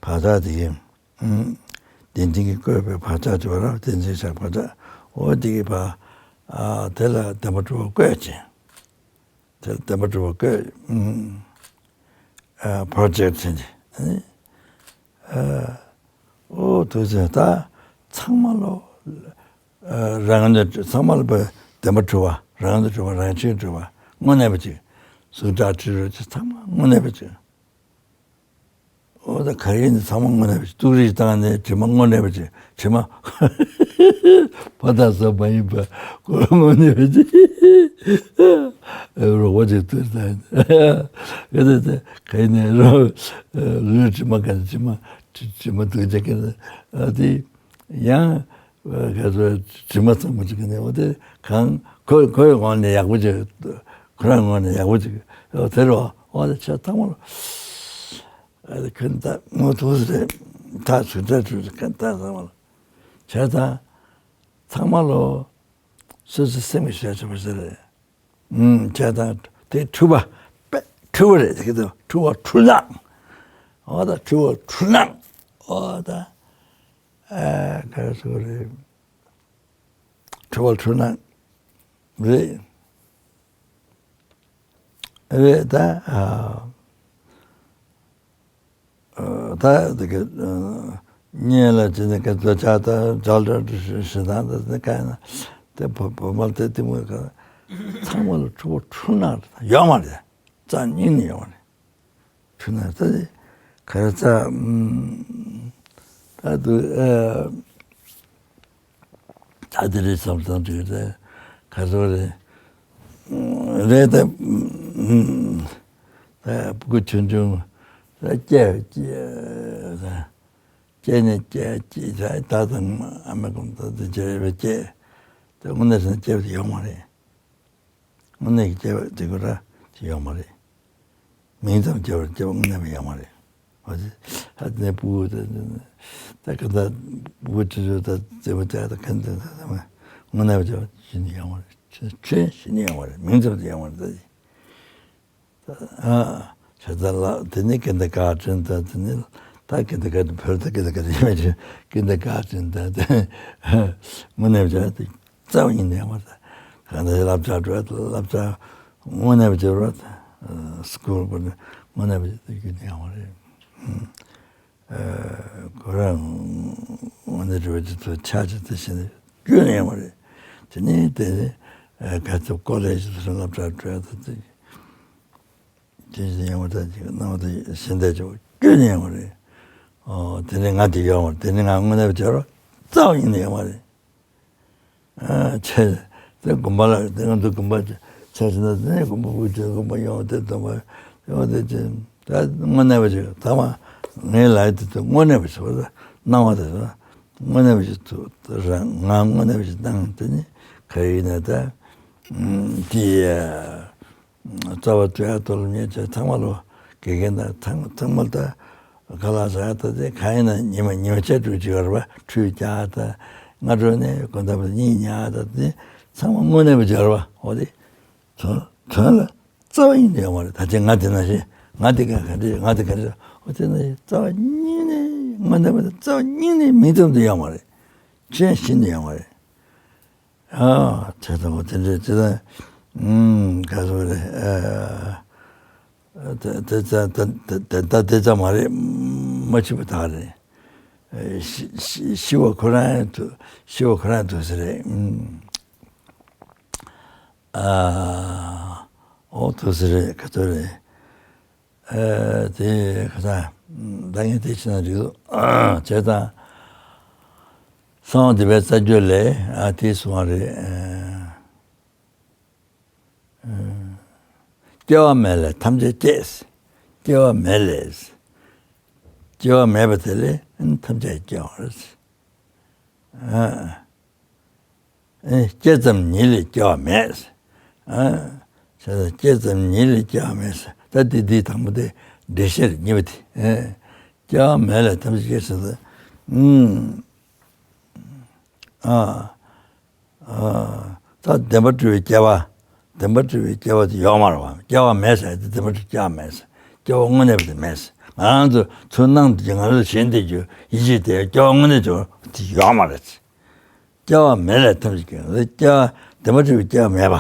བག་ཆགས་དེ་གི་ཨུམ་བདེན་འཛིན་གྱིས་བཀོད་པའི་བག་ཆགས་བྱ་ར་བདེན་འཛིན་བྱ་བག་ཆགས་ཨོ་དེ་གི་ཕ་ཨ་དེ་ལ་བདེན་པ་གྲུབ་པ་བཀོད་ཅིང་། དེ་བདེན་པ་གྲུབ་པ་བཀོད། ཨ་པྲོ་ཇེག་ཊི་བྱས་ནས་ཨ་ཨོ་ཐུགས་རྗེ་ཆེ། ད་ཚང་མ་ལོ་ཨ་རང་ཉིད་ཚང་མ་ལ་བདེན་པ་གྲུབ་པ་རང་ཉིད་གྲུབ་པ་རང་བཞིན་གྲུབ་པ་དངོས་གནས་པ་ཅིག་གཟུངས་སྒྲ་དྲི་རོ་ཅིག་ཚང་མ་དངོས་གནས་པ་ཅིག་ཨོ་ད་ག་རེ་ཡིན་ཚང་མ་དངོས་གནས་པ་ཅིག་ཏུག་རིས་བཏང་ནས་དྲི་མ་དངོས་གནས་པ་ཅིག་དྲི་མ་ཕ་དག་ས་མ་ཡིན་པ་ཁོ་རང་དངོས་གནས་པ་ཅིག་རོགས་པ་ཅིག་ཏུ་ད་ག་དེ་དེ་ག་ཡིན་ནས་རོགས་ལུས་དྲི་མ་ག་དེ་དྲི་མ་དྲི་མ་དུག་ཅག་ག་དེ་ཨ་དེ་ཡང་ག་ཚོད་དྲི་མ་ཚང་མ་ཅིག་ག་ནས་འོ་དེ་གང་ཁོ་ཁོའི་ངོས་ནས་ཡག་པོ་ཅིག་ཁོ་རང་ངོས་ནས་ཡག་པོ་ཅིག་དེ་རོ་འོ་དེ་ཆ་ཚང་མ་ལ། ཨ་ཁན་ད་ངོ་ཐུག་སེ་ད་ཚུ་ད་ཚུ་ཁན་ད་ཚང་མ་ལ་བྱས་ཙང་ཚང་མ་ལོ་སོ་སོའི་སེམས་ཀྱི་ཤེས་བྱ་བ་ཟེར་རེད། ཨུམ་བྱས་ཙང་དེ་འཁྲུལ་པ་པེ་འཁྲུལ་པ་རེད་ཟེར་གི་འདུག་འཁྲུལ་པ་འཁྲུལ་སྣང་། འོ་ད་འཁྲུལ་པ་འཁྲུལ་སྣང་། འོ་ད་ཨ་ག་རེ་ཟེར་དགོས་རེད། འཁྲུལ་པ་འཁྲུལ་སྣང་རེད། རེད་ད། ཨ་ཨ་ད་དེ་ག་ཨ་གཉེན་ལ་བྱས་ནས་ག་འདོད་ཆགས་དང་འཇའ་ལ་ཞེ་སྡང་དང་དེ་ག་ཡིན་ན་དེ་བུ་བུ་མོ་དེ་དེ་མོ་ག་ཚང་མ་ལ་འཁྲུལ་པ་འཁྲུལ་སྣང་ཡོད་མ་རེད། རྩ་ཉིད་ནས་ཡོད་མ་རེད། ཁྱོད་ན་ད་ག་རེ་ཚ་ད་དུ་ཨ་ད་དེ་རེད་བསམ་བསམ་དུས་ད་ག་ཚོད་རེད། རེད་ད་ད་སྤུ་གུ་ཆུང་ཆུང་ད་སྐྱེ་སྐྱེ་ད་སྐྱེ་ནས་སྐྱེ་སྐྱེ་ད་ད་དང་ཨ་མ་ཀུན་ད་དེ་སྐྱེ་རེད་པས་སྐྱེ་ད་དངོས་གནས་སེམས་སྐྱེ་བ་ཡོད་མ་རེད། དངོས་གནས་ཀྱི་སྐྱེ་བ་དེ་ཁོ་ར་ཅིག་ཡོད་མ་རེད། མིང་ཙམ་སྐྱེ་བར་སྐྱེ་བ་དངོས་གནས་པ་ཡོད་མ་རེད། འོ་དེ་ཧ་དེ་ནས་སྤུ་གུ་དེ་ད་ག་ད་སྤུ་གུ་ཁྲི་ཚོ་ད་རྩེད་མོ་རྩེ་ད་ག་འདི་ད་དངོས་གནས་པ་སྐྱེ་བ་ཞིག་ནི་ཡོད་མ་རེད། ཆོས་ཞིག་ནི་ཡོད་མ་རེད། མིང་ཙམ་དུ་ཡོད་མ་རེད་ད། ཨ་བྱས་ཙང་ལ་དེ་ནི་ཀིན་ཌར་གྷར་ཊན་ད་དེ་ནི་ད་ཀིན་ཌར་གྷར་ཊན་བོད་ད་ཀིན་ཌར་གྷར་ཊན་ཡིན་མ་ཀིན་ཀིན་ཌར་གྷར་ཊན་ད་དེ་དངོས་གནས་པ་སྐྱེ་བ་དེ། རྩ་བ་ཉིད་ནས་ཡོད་མ་རེད། གང་ལྟར་བསླབ་བྱ་འགྲོ་བསླབ་བྱ་དངོས་གནས་པ་བྱེད་རོགས། སྐུལ་བ་ནི་དངོས་གནས་པ་བྱེད་རྒྱུ་ནི་ཡོད་མ་རེད། ཁོ་རང་དངོས་གནས་འགྲོ་བའི་དུས་ཚོད་ཆགས་ཀྱི་དེ་བཞིན་རྒྱུ་ནི་ཡོད་མ་རེད། དེ་ནས་དེ་ག་ཚོད་ཀོ་ལེ་ཇི་དུ་སོང་བསླབ་བྱ་འགྲོ་ཡ་དེ་དེ་དེ་བཞིན་ཡོད་མ་རེད། ཅིག་སྣང་བ་དེ་གཞན་དེ་ཆོག་རྒྱུ་ནི་ཡོད་མ་རེད། ཨོ་དེ་ནས་ང་དེ་ཡོད་མ་རེད། དེ་ནས་ང་དངོས་གནས་པ་བྱེད་རོགས་རྩ་བ་ཉིད་ནས་ཡོད་མ་རེད། ཨ་ཆེ། དེ་དགོན་པ་ལ་དེ་ང་ཚོ་དགོན་པ་ཆ་ཞིག་ན་དེ་ནས་དགོན་པ་དབུ་ཁྲིད་དགོན་པ་ཡོང་དེ་དང་པ་ཡོང་དེ་ཅི་ ད་དངོས་གནས་པ་ཅིག་ད་མ་ངའི་ལག་དེ་ཚོ་དངོས་གནས་པ་ཞིག་སྣང་བ་དེ་ཚོ་དངོས་གནས་པ་ཞིག་ཏུ་རང་ང་དངོས་གནས་པ་ཞིག་སྣང་དེ་ནི་ག་རེ་ཡིན་ན་ད་དེ་རྩ་བ་དུ་ཡ་དོ་ལ་ཉེ་ཆ་ཚང་མ་ལོ་དགེ་རྒན་དང་ཚང་ཚང་མ་ད་ག་ལ་ཟ་ད་དེ་ག་ཡིན་ན་ཉི་མ་ཉི་མ་བཅད་དྲུག་ཅིག་ཡོད་རེད་པ། ཁྲུས་རྒྱག་ད་སྔ་དྲོ་ནས་དགོང་དག་བར་གཉིད་ཉལ་ད་དེ་ཚང་མ་དངོས་གནས་པ་ཅིག་ཡོད་རེད་པ། འོ་དེ། དོན་དོན་ལ་རྩ་བ་ཉིད་ནས་ཡོད་མ་རེད། ད་ཅི་ང་དེ་ན་ཞེས་ང་དེ་ག་ག་འདྲ་ང་དེ་ག་འདྲ་འོ་དེ་ན་ཞེས་རྩ་བ་ཉིད་ནས་ང་དེ་མ་རྩ་བ་ཉིད་ནས་མིང་ཙམ་དུ་ཡོད་མ་རེད། ཅན་ཤིན་ཏུ་ཡོད་མ་རེད། ཨ་བྱས་ཙང་འོ་དེ་འདྲ་ཅི་ད་ཨུམ་ག་སོ་རེད། ཨ་དེ་དེ་ཙ་དེ་དེ་དེ་ད་དེ་ཙ་མ་རེད། མ་ཕྱི་པ་ད་རེད། ཨ་ཤི་ཤི་ཤི་བ་ཁོ་རང་དུ་ཤི་བ་ཁོ་རང་དུ་ཟེར་རེད། ཨུམ། ཨ། འོ་ཐུགས་སྲས་རེད། ག་ཚོད་རེད། ཨ་དེ་ག་ས་ད་ངས་དེ་ཕྱི་ན་རིག་འདུག་བྱས་ཙང་། གསང་བ་འདུས་པའི་རྩ་རྒྱུད་ལས་ཨ་དེ་གསུང་བ་རེད། ཨ་སྐྱེ་བ་མེད་ལས་ཐམས་ཅད་སྐྱེས། སྐྱེ་བ་མེད་ལས། སྐྱེ་བ་མེད་པ་དེ་ལས་ཐམས་ཅད་སྐྱེ་བ་རེད། ཨ། ཨེ་སྐྱེ་ཙམ་ཉིད་ལས་སྐྱེ་བ་མེད། ཨ། བྱས་ཙང་སྐྱེ་ཙམ་ཉིད་ལས་སྐྱེ་བ་མེད། ད་འདི་འདི་དང་པོ་དེ་འགྲེལ་བཤད་གཉིས་པ་དེ། ཨེ་སྐྱེ་བ་མེད་ལས་ཐམས་ཅད་སྐྱེ་ཟེར་ཏེ། ཨུམ། ཨ། ཨ། ད་བདེན་པར་གྲུབ་པའི་སྐྱེ་བ། བདེན་པར་གྲུབ་པའི་སྐྱེ་བ་དེ་ཡོད་མ་རེད་པ། སྐྱེ་བ་མེད་ཟེར་ཏེ་བདེན་པར་གྲུབ་སྐྱེ་བ་མེད་ཟེར། སྐྱེ་བ་དངོས་གནས་པ་དེ་མེད་ཟེར། ང་རང་ཚོ་ཚུར་སྣང་དུ་ང་རང་ཚོ་ཞེན་བསྡད་རྒྱུ་ཡིད་ཆེས་དེ་སྐྱེ་བ་དངོས་གནས་ཅིག་དེ་ཡོད་མ་རེད་ཟེར། སྐྱེ་བ་མེད་ལས་ཐམས་ཅད་སྐྱེ། སྐྱེ་བ་བདེན་པར་གྲུབ་པའི་སྐྱེ་བ་མེད་པ།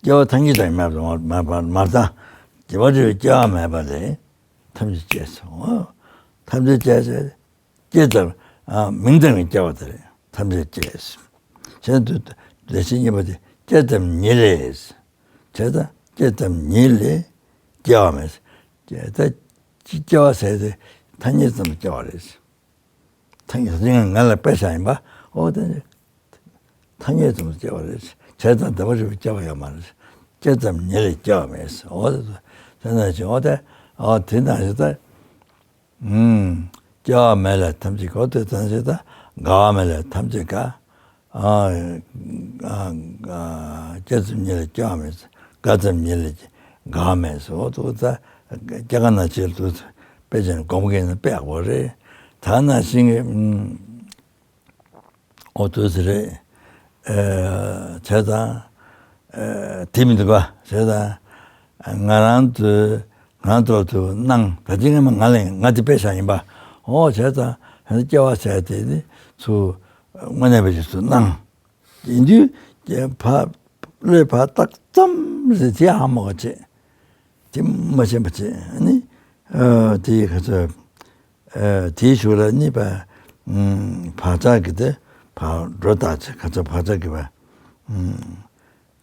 སྐྱེ་བ་ཐ་སྙད་དང་མེད་པ་མ་མ་མ་རྩ། བདེན་པར་གྲུབ་པའི་སྐྱེ་བ་མེད་པ་ལས་ཐམས་ཅད་སྐྱེས་སོ། ཐམས་ཅད་སྐྱེས་ཟེར། སྐྱེ་ཙམ་ཨ་མིང་ཙམ་གྱི་སྐྱེ་བ་དེ་རེད། ཐམས་ཅད་སྐྱེས། གཞན་དུ་བདེ་ཆེན་གཉིས་པ་དེ་སྐྱེ་ཙམ་ཉིད་ལས། བྱས་ཙང་སྐྱེ་ཙམ་ཉིད་ལས་སྐྱེ་བ་མེད། ད་སྐྱེ་བ་ཟེར་ཏེ་ཐ་སྙད་ཙམ་སྐྱེ་བ་རེད། ཐ་སྙད་ང་ལ་དཔེ་བཞག་ཡིན་པ། འོ་དེ་ནི་ཐ་སྙད་ཙམ་སྐྱེ་བ་རེད། བྱས་ཙང་བདེན་པར་གྲུབ་པའི་སྐྱེ་བ་ཡོད་མ་རེད། སྐྱེ་ཙམ་ཉིད་ལས་སྐྱེ་བ་མེད། འོ་དེ་ཚོ་དེ་ན་ཅི་འོ་དེ་འོ་དེ་ན་ཅི་ད། ཨུམ། སྐྱེ་བ་མེད་ལས་ཐམས་ཅད་འོ་དེ་ཙམ་ཞིག་ད་འགག་པ་མེད་ལས་ཐམས་ཅད་འགག་ཨ་ཨ་ཨ་སྐྱེ་ཙམ་ཉིད་ལས་སྐྱེ་བ་མེད། འགག་ཙམ་ཉིད་ལས་འགག་པ་མེད་སོ། འོ་དེ་ད་སྐྱེ་རྒ་ན་འཆིའི་དུས་དཔེ་ཅན་སྒོམ་མཁན་ནི་དཔེ་ཡག་པོ་རེད། ད་ན་ཤིང་གི་ཨུམ། འོ་དེ་ཚོ་རེད། ཨ་བྱས་ཙང་། ཨ་དེ་མི་འདུག་ག་བྱས་ཙང་། ང་རང་ཚོའི་ང་ཚོ་ཚོ་སྣང་ད་ཅི་ངས་མ་ང་ལས་ང་དེ་དཔེ་བཞག་ཡིན་པ། འོ་བྱས་ཙང་སྐྱེ་བ་བྱས་དེ་ནི་ཚུར་དངོས་གནས་པ་ཞིག་ཚུར་སྣང་། ཡིན་དུས་ཕ་བློས་ཕར་བཏགས་ཙམ་ཟེར་དེ་ཧ་མ་གོ་བྱས། དེ་མ་ཤེས་པ་བྱས་ནི། ཨ་དེ་ག་ཚོད། ཨ་དེའི་གཞུག་ལ་གཉིས་པ། ཨུམ་བག་ཆགས་ཀྱི་དེ་ཕར་སྒྲོ་བཏགས་བྱས་ག་ཚོད་བག་ཆགས་ཀྱི་བ། ཨུམ་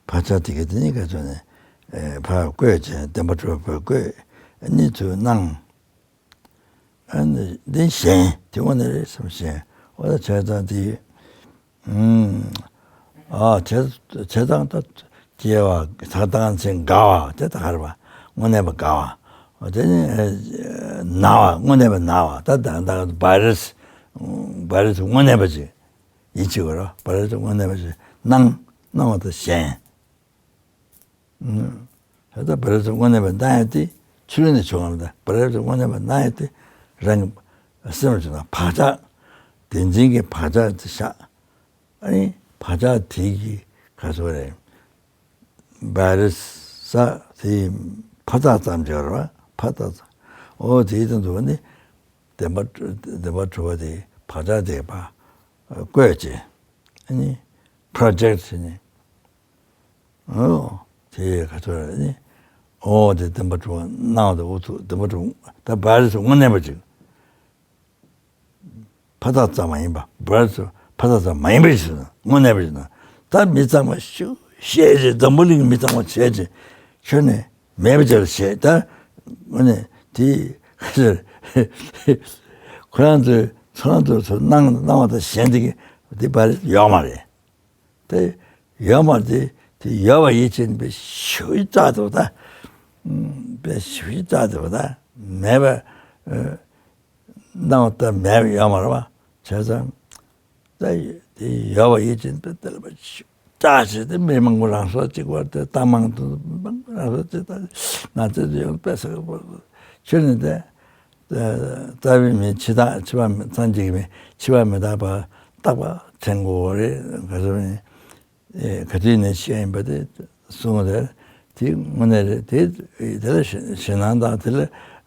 བག་ཆགས་དེ་ག་དེ་གཉིས་ཀ་ཚོད་ནས་ཨེ་ཕར་བཀོད་བྱས་བདེན་པར་གྲུབ་པ་བཀོད། གཉིས་ཚུར་སྣང་། ཨ་ནི་འདི་ཞེན་དེ་དངོས་གནས་རེད་བསམ་ཞེན། འོ་ད་བྱས་ཙང་དེ། ཨུམ། ཨ་བྱས་བྱས་ཙང་ད་སྐྱེ་བ་ད་ལྟ་ང་ཚོས་འགག་པ་དེ་ད་ག་རེ་བ་དངོས་གནས་པ་འགག་པ། འོ་དེ་ནི་ན་བ་དངོས་གནས་པ་ན་བ་ད་ད་ད་བྷ་རུ་སི། བྷ་རུ་སི་དངོས་གནས་པ་ཅིག་ཡིད་ཆེས་དགོས་རོ། བྷ་རུ་སི་དངོས་གནས་པ་ཅིག་སྣང་སྣང་བ་དང་ཞེན། ད་ལྟ་བྷ་རུ་སི་དངོས་གནས་པ་སྣང་ཡ་དེ་ཕྱི་རོལ་ནས་བྱུང་བ་མ་རེད། བྷ་རུ་སི་དངོས་གནས་པ་སྣང་ཡ་དེ་རང་གི་སེམས་ལ་བྱུང་ན་བག་ཆགས། བདེན་འཛིན་གྱི་བག་ཆགས་དེ་བཞག་ཨ་ནི་བག་ཆགས་དེ་གི་ག་ཚོད་རེད། བྷ་རུ་སི་དེའི་འཕར་རྟགས་ཙམ་ཅིག་རེད་བ། འཕར་རྟགས་ཙམ། འོ་དེའི་སྟེང་དུ་ནི་བདེན་པ་བདེན་པར་གྲུབ་པ་དེ་བག་ཆགས་དེ་ཕར་བཀོད་བྱས། ཨ་ནི་པྲོ་ཇེག་བྱས་ནས། ཨོ། དེ་ག་ཚོད་རེད་ནི། ཨོ་དེ་བདེན་པར་གྲུབ་པ་སྣང་བ་དང་འུ་ཚུགས་བདེན་པར་གྲུབ་ད་བྷ་རུ་སི་དངོས་གནས་པ་ཅིག་འཕར་རྟགས་ཙམ་མ་ཡིན་པ་བྷ་རུ་སི་འཕར་རྟགས་ཙམ་མ་ཡིན་པ་ཞིག་དངོས་གནས་པ་ཞིག་ན་ད་མི་ཚང་མ་ཤུགས་བཤད་ཅིག་འཛམ་བུ་གླིང་གི་མི་ཚང་མ་བྱས་ཅིག་ཁྱོན་ནས་མེད་པ་ཅིག་ལ་བཤད་ད། དངོས་གནས་དེ་ག་ཚོད་ཁོ་རང་ཚོའི་ཚོ་རང་ཚོ་ཚོ་སྣང་སྣང་བ་དང་གཞན་དེ་གི་དེ་བྷ་རུ་སི་ཡོད་མ་རེད། དེ་ཡོད་མ་རེད། དེ་ཡོད་པ་ཡིད་ཆེས་པའི་ཤུགས་རྩ་ཐུབ་ད། པའི་ཞིབ་ཞིབ་བལྟ་དེ་བ་ད་མེད་པ། སྣང་བ་ལྟ་མེད་པ་ཡོད་མ་རེད་བ། བྱས་ཙང་ད་དེ་ཡོད་པ་ཡིད་ཅན་པའི་དེ་ལ་བ་ཞིབ་བལྟ་བྱས་ཏེ་མི་མང་པོ་རང་སོ་གཅིག་བར་དེ་ལྟ་མང་དུ་མང་པོ་རང་སོ་གཅིག་ལྟ་ན་ཚོད་དུ་ཡོང་པས་ས་ག་པོ་ཆོས་ནི་དེ། རྩ་བའི་མི་འཆི་བདག་འཆི་བ་མི་སངས་རྒྱས་ཀྱི་མི་འཆི་བ་མི་རྟག་པ་རྟག་པ་དྲན་དགོས་རེད། ག་ཚོད་ནི་ག་དུས་ནས་འཆི་ཡ་ཡིན་པ་དེ་གསུངས་རེད། དེ་དངོས་གནས་རེད། དེ་དེ་ལ་ཞེད་སྣང་དང་དེ་ལ་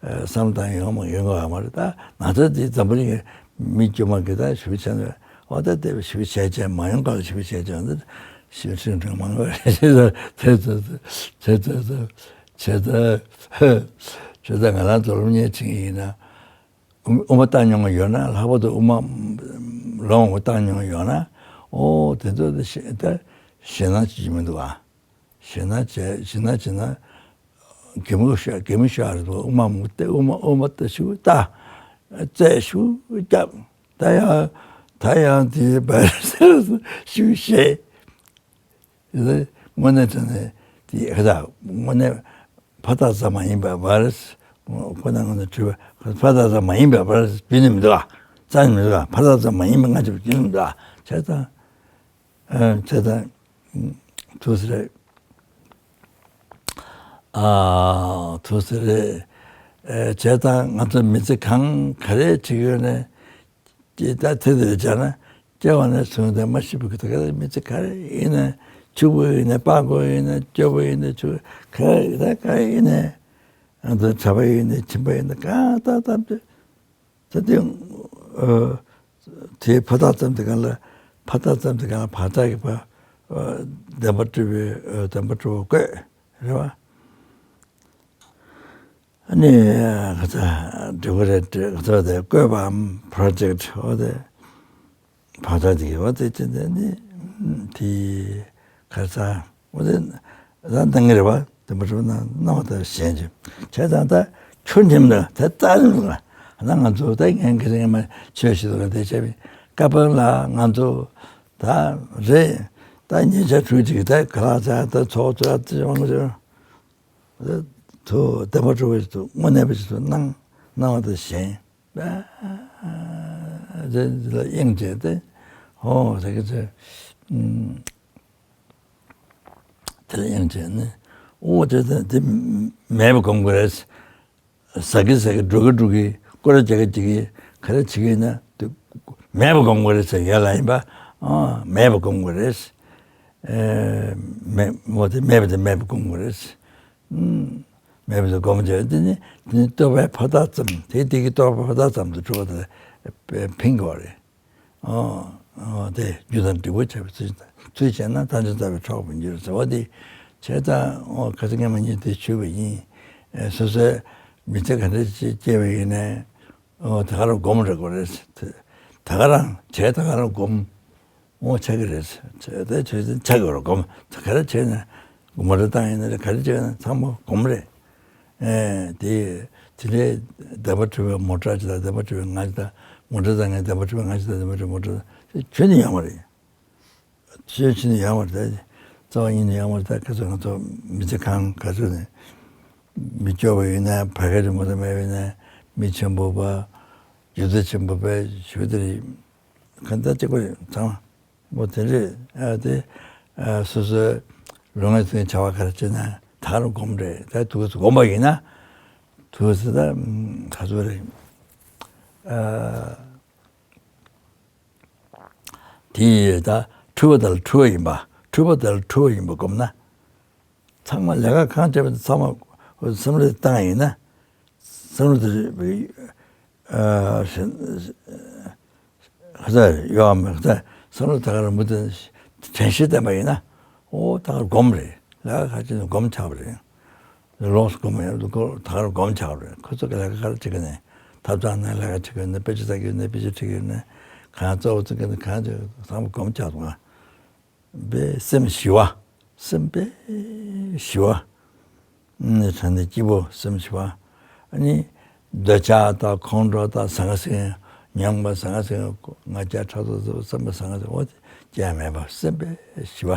བསམ་བློ་བཏང་ཡོང་མ་ཡོང་གི་ཡོད་མ་རེད། ད་ང་ཚོ་དེ་འཛམ་བུ་གླིང་གི་མི་དཀྱུས་མ་གི་ད་ཞུ་བྱས་ནས་འོ་ད་དེ་ཞུ་བྱས་བྱས་མ་ཡོང་ག་ལ་ཞུ་བྱས་བྱས་ནས་ཞུ་ཆེན་ཆུང་མང་ག་རེད། དེ་ཚོ་དེ་ཚོ་དེ་ཚོ་བྱས་ད་བྱས་ད་ང་རང་ཚོ་སློབ་གཉེར་བྱེད་ཀྱི་ཡིན་ན། དབུ་མ་བཏང་མྱོང་བ་ཡོད་ན། ལྷག་པར་དུ་དབུ་མ་ལོང་བ་བཏང་མྱོང་བ་ཡོད་ན། ཨོ་དེ་ཚོ་ད་ཞེ་ད་ཞེད་སྣང་བྱེད་ཀྱི་མི་འདུག་ཨ། ཞེད་སྣང་བྱས་ཞེད་སྣང་བྱས་ན་གད་མོ་ཤོར་གད་མོ་ཤོར་རེད་འདུག་དབུ་མ་མུ་སྟེ་དབུ་མ་དབུ་མ་ལྟ་ཞུ་ལྟ་རྩེ་ཞུ་རྒྱབ་ད་ཡང་ད་ཡང་དེ་བར་ཞུ་ཞེས། དེ་དངོས་གནས་དྲང་གནས་དེ་ཧ་ད་དངོས་གནས་ཕ་རྟགས་ཙམ་མ་ཡིན་པའི་བར། ཁོ་ན་ངོ་ནས་དྲི་བ་ཕ་རྟགས་ཙམ་མ་ཡིན་པའི་བར་རྒྱུ་ནི་མི་འདུག་ཨ། རྩ་ནི་མི་འདུག་ཨ། ཕ་རྟགས་ཙམ་མ་ཡིན་པའི་ང་ཚོ་རྒྱུ་ནི་མི་འདུག་ཨ། བྱས་ཙང་ཨ། བྱས་ཙང་ཐུགས་སྲས་ཨ་ཐུགས་སྲས་རེད། བྱས་ཙང་ང་ཚོ་མི་ཚེ་གང་ག་རེ་བྱེད་ཀྱི་ཡོད་ནས། ཀྱི་ད་དེ་དེར་སྦྱར་ན་སྐྱེ་བ་ནས་བཟུང་སྟེ་མ་ཤི་བའི་གི་ད་ག་མི་ཚེ་ག་རེ་ཡིན་ན་ཕྱུག་པོ་ཡིན་ན་དཔའ་རྒོད་ཡིན་ན་སྐྱོ་པོ་ཡིན་ན་ཕྱུག་ག་རེ་ད་ག་རེ་ཡིན་ན་ཨ་ད་གྲྭ་པ་ཡིན་ན་ཁྱིམ་པ་ཡིན་ན་གང་ལྟར་ལྟར་དུ་ད་དེ་ཨ་དེའི་ཕ་རྟགས་ཙམ་དེ་ག་ལ་ཕ་རྟགས་ཙམ་དེ་ག་ལ་བག་ཆགས་ཀྱི་བ་བདེན་པ་སྤྲོད་པའི་བདེན་པ་སྤྲོད་པ་བཀོད་རེད་བ། ཨ་ནི་ག་ཚ་འབྲི་གུ་རེད་ག་ཚ་དེ་བཀོད་པའམ་པྲོ་ཇེག་འོ་དེ་བག་ཆགས་དེ་གི་འོ་དེ་ཅི་འདི་ནི་དེ་ག་ཚ་འོ་དེ་ད་འདང་གི་རེད་བ། དེ་མ་གྲུབ་ན་སྣང་བ་ལྟར་ཞེན་ཅིང་བྱས་ཙང་ད་ཆུ་འགྲིམ་ལ་དེ་རྩ་རིམ་ལ་ན་ང་ཚོ་ད་ངན་གི་རིང་མ་ཆོས་ཤིག་ལ་དེ་བྱས་པའི་སྐབས་ལ་ང་ཚོ་ད་རེད་ད་ཉེ་ཆར་འཕྲུལ་ཅིག་ད་ག་ལ་ཚ་ད་ཚོགས་ཚོགས་ཚོགས་དུ་བདེན་པ་གྲུབ་པ་ཞིག་ཏུ་དངོས་གནས་པ་ཞིག་ཏུ་སྣང་སྣང་བ་དང་ཞེན། དེ་ལ་གཡེང་བྱས་ཏེ་ཧོ་ཟེར་གི་ཚེ་དེ་ལ་གཡེང་བྱས་ནས་ཨོ་དེ་དེ་དེ་མེད་པ་སྒོམ་དགོས་རེད། ཟ་གི་ཟ་གི་འགྲོ་གི་འགྲོ་གི་སྐོར་ར་རྒྱག་གི་རྒྱག་གི་ག་རེ་བྱེད་ཀྱི་ཡིན་ན་དེ་མེད་པ་སྒོམ་དགོས་རེད་ཟེར་ཡ་ལ་ཡིན་པ། ཨ་མེད་པ་སྒོམ་དགོས་རེད། ཨེ་མེད་མོ་དེ་མེད་པ་དེ་མེད་པ་སྒོམ་དགོས་རེད། ཨུམ། མེད་པ་དེ་སྒོམ་བྱས་དེ་ནི་དེ་ནི་རྟོག་པའི་ཕ་རྟགས་ཙམ་དེ་དེ་གི་རྟོག་པའི་ཕ་རྟགས་ཙམ་དུ་གྲུབ་པ་དེ་ཕན་གྱི་བ་རེད། ཨོ་ཨོ་དེ་རྒྱུ་དང་འབྲས་བུ་ཁྱབ་པའི་ཚུལ་དང་ཚུལ་བྱས་ན་ཐམས་ཅད་རྩ་བའི་འཕྲོ་བར་འགྱུར་ཟེར་བ་དེ་བྱས་ཙང་ཨོ་ཁ་སང་སྔ་མ་གཉིས་དེ་ཞུས་པ་ཡིན། ཨེ་སོ་སོའི་མི་ཚེ་ག་འདྲ་ཅིག་སྐྱེལ་བ་ཡིན་ནའི་ཨོ་དེ་ག་རང་སྒོམ་རེད་དགོས་རེད། དེ་ག་རང་བྱས་དེ་ག་རང་སྒོམ། འོ་ཆགས་ཀྱི་རེད། དེ་ཆོས་ཅན་ཆགས་ཀྱི་རེད་སྒོམ། ག་རེ་བྱས་ན་མོ་ཊ་བཏང་ཡིན་ན་རེད་ག་རེ་བྱས་ན་ཚང་མ་སྒོམ་རེད། ཨེ་དེ་དེ་འདྲའི་བདེན་པ་གྲུབ་པའི་མོ་ཊ་ཅིག་དང་བདེན་པ་གྲུབ་པའི་ང་ཅིག་དང་མོ་ཊ་བཏང་ངས་བདེན་པ་གྲུབ་པའི་ང་ཅིག་དང་བདེན་པ་གྲུབ་པའི་མོ་ཊ་དང་ཁྱོན་ནས་ཡོད་མ་རེད། ཁྱོན་ནས་ཡོད་མ་རེད། རྩ་བ་ཉིད་ནས་ཡོད་མ་རེད། ད་ཁ་སང་ང་ཚོ་མི་ཚེ་གང་ག་ཚོད་ནས་མི་སྐྱོ་བ་ཡོད་ན་བར་ག་རི་མོ་ཊ་མེད་པ་ཡིན་ན་མི་ཆེན་པོ་པ་རྒྱུ་མཚན་ཆེན་པོ་པའི་ཞུ་དེ་རེད། གང་ལྟར་གཅིག་པ་རེད་ཚང་མ། འོ་དེ་འདྲས་ཨ་དེ་ཨ་སོ་སོའི་ལུས་ངག་ཡིད་གསུམ་བྱ་བ་ག་རེ་བྱེད་ན་ད་ག་རང་སྒོམ་རེད། ད་ཐུགས་སུ་སྒོམ་པ་ཡིན་ན་ཐུགས་སུ་ད་ག་ཚོད་རེད། ཨ་དེ་ཡིས་ད་འཁྲུལ་པ་དང་འཁྲུལ་བ་ཡིན་པ་འཁྲུལ་པ་དང་འཁྲུལ་བ་ཡིན་པ་སྒོམ་ན། ཚང་མ་ལས་ཀ་གང་བྱས་པ་དེ་ཚང་མ་བསམ་བློ་བཏང་ཡིན་ན། བསམ་བློ་དེ་ཨ་ཧ་ས་ཡོད་མེད་ཧ་ས་བསམ་བློ་ད་ག་རང་མུ་མཐུད་དྲན་ཤེས་བསྟེན་པ་ཡིན་ན། ཨོ་ད་ག་སྒོམ་རེད། ལས་ཀ་གང་བྱས་ན་སྒོམ་ཆགས་པ་རེད། ལོངས་སུ་སྒོམ་ཡོད་ད་ག་རང་སྒོམ་ཆགས་པ་རེད། ཁོ་ཚོ་གི་ལས་ཀ་ག་རེ་བྱེད་ཀྱི་ནས་ཐབ་ཚང་ནང་ལས་ཀ་བྱེད་ཀྱི་ནས་དཔེ་ཆ་ལྟ་གི་ནས་དཔེ་ཆ་ཁྲིད་ཀྱི་ནས་གང་གཙོ་བོ་བཙུགས་ཀྱི་ནས་གང་བྱེད་ཚང་མ་སྒོམ་ཆགས་སོང་ང་། པའི་སེམས་ཞི་བ། སེམས་པའི་ཞི་བ། ནི་དྲན་ཏེ་སྐྱིད་པོ་སེམས་ཞི་བ། ནི་འདོད་ཆགས་དང་ཁོང་ཁྲོ་དང་ཟང་ངེ་ཟིང་མྱོང་བ་ཟང་ངེ་ཟིང་ང་རྒྱལ་ཕྲག་དོག་བསམ་པ་ཟང་ངེ་ཟིང་འོ་དེ་ཅི་ཡང་མེད་པ་སེམས་པའི་ཞི་བ།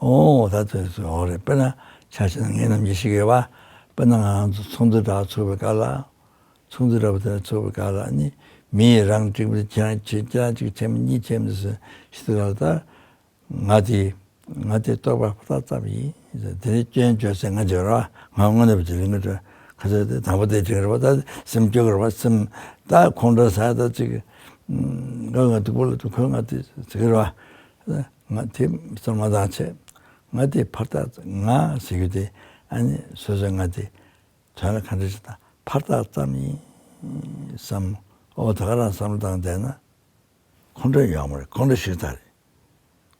ཨོ་ད་དེ་ཚོ་འོ་རེད། དཔེར་ན་ཆ་བཞག་ན་ངའི་རྣམ་འགྱུར་ཞིག་ཡོད་པ། དཔེར་ན་ང་ཚོ་ཚོགས་འདུ་འདྲ་ཚོགས་པའི་སྐབས་ལ། ཚོགས་འདུ་འདྲ་པོ་དེ་ཚོགས་པའི་སྐབས་ལ་ནི་མི་ཡིས་རང་གཅིག་པུ་ཁྱེད་རང་ཁྱེད་རང་གཅིག་ཁྱེད་མི་གཉིས་ཁྱེད་མི་སུ་ཞིག་ཏུ་ལ་ད། ང་དེ་ང་དེ་རྟོགས་པ་ཕར་ཐག་ཙམ་ཡིན། དེ་རིང་སྐྱོན་བརྗོད་ཟེར་ང་བརྗོད་རོགས། ང་དངོས་གནས་པ་ཅིག་ལེན་གི་འགྲོ། ཁ་ཚོད་དེ་དང་པོ་དེ་ཅིག་རེད་པ། ད་སེམས་སྐྱོ་གི་རེད་པ། སེམས་ད་ཁོང་ཁྲོ་ཟ་ད་ཅིག་ང་ང་སྡུག་པོ་ལ་དུ་ཁོས་ང་དེ་ཟེར་གི་རེད་པ། ང་དེ་བསམ་མ་བཏང་བྱས། ང་དེ་ཕར་ཐག་ང་ཟེར་རྒྱུ་དེ་ཨ་ནི་སོ་སོས་ང་དེ་དོན་ལ་ག་འདྲ་ཞིག་དང་ཕར་ཐག་ཙམ་ཡིན་བསམ། ཨོ་ད་ག་རང་བསམ་བློ་བཏང་བསྡད་ན། ཁོང་ཁྲོ་ཡོད་མ་རེད། ཁོང་ཁྲོ་ཞིག་ཚར་རེད།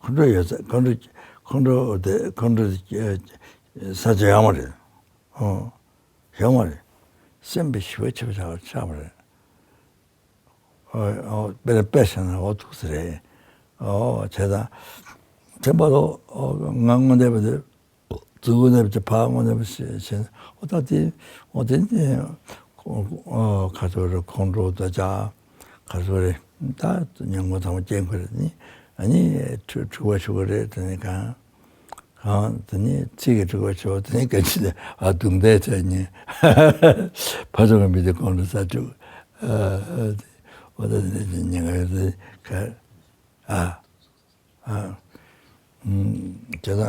ཁོང་ཁྲོ་ཡོད་ཚད་ཁོང་ཁྲོ་ཁོང་ཁྲོ་དེ་ཁོང་ཁྲོ་ས་ཆ་ཡོད་མ་རེད། ཨོ་ཡོད་མ་རེད། སེམས་པའི་ཞི་བ་ཆེ་བ་ཆགས་ཆགས་མ་རེད། ཨོ་ཨོ་དཔེ་དཔེ་བཞག་ན་ཨོ་ཐུགས་སུ་རེད། ཨོ་བྱས་ཙང་དེ་འབའ་ལོ་ཨོ་ང་དངོས་གནས་པ་དེ། ཙུ་གུ་ནེ་བཅུ་ཕ་ངོ་ནེ་བཅུ་ཞེས་ཨོ་ད་དེ་ཨོ་དེ་ནི་ཁ་ཚོ་རེ་ཁོང་ཁྲོ་ད་ཅག་ཁ་ཚོ་རེ་ད་ཉམས་ངོ་ཚང་མ་སྐྱེ་འཁོར་ནི་ཨ་ནི་འཁྲུ་འཁྲུ་བ་ཆུ་བ་རེ་དེ་ནི་གང་གང་དེ་ནི་ཚིག་གི་འཁྲུ་བ་ཆུ་བ་དེ་ནི་ག་ཅི་ལ་ཨ་དུང་དེ་དེ་ནི་ཕ་ཚོ་གི་མི་དེ་ཁོང་ཁྲོ་ས་འཁྲུ་ཨོ་ད་དེ་ནི་ཉེ་ག་ཡོད་དེ་ག་ཨ། ཨ། ཨུམ། བྱས་ཙང་།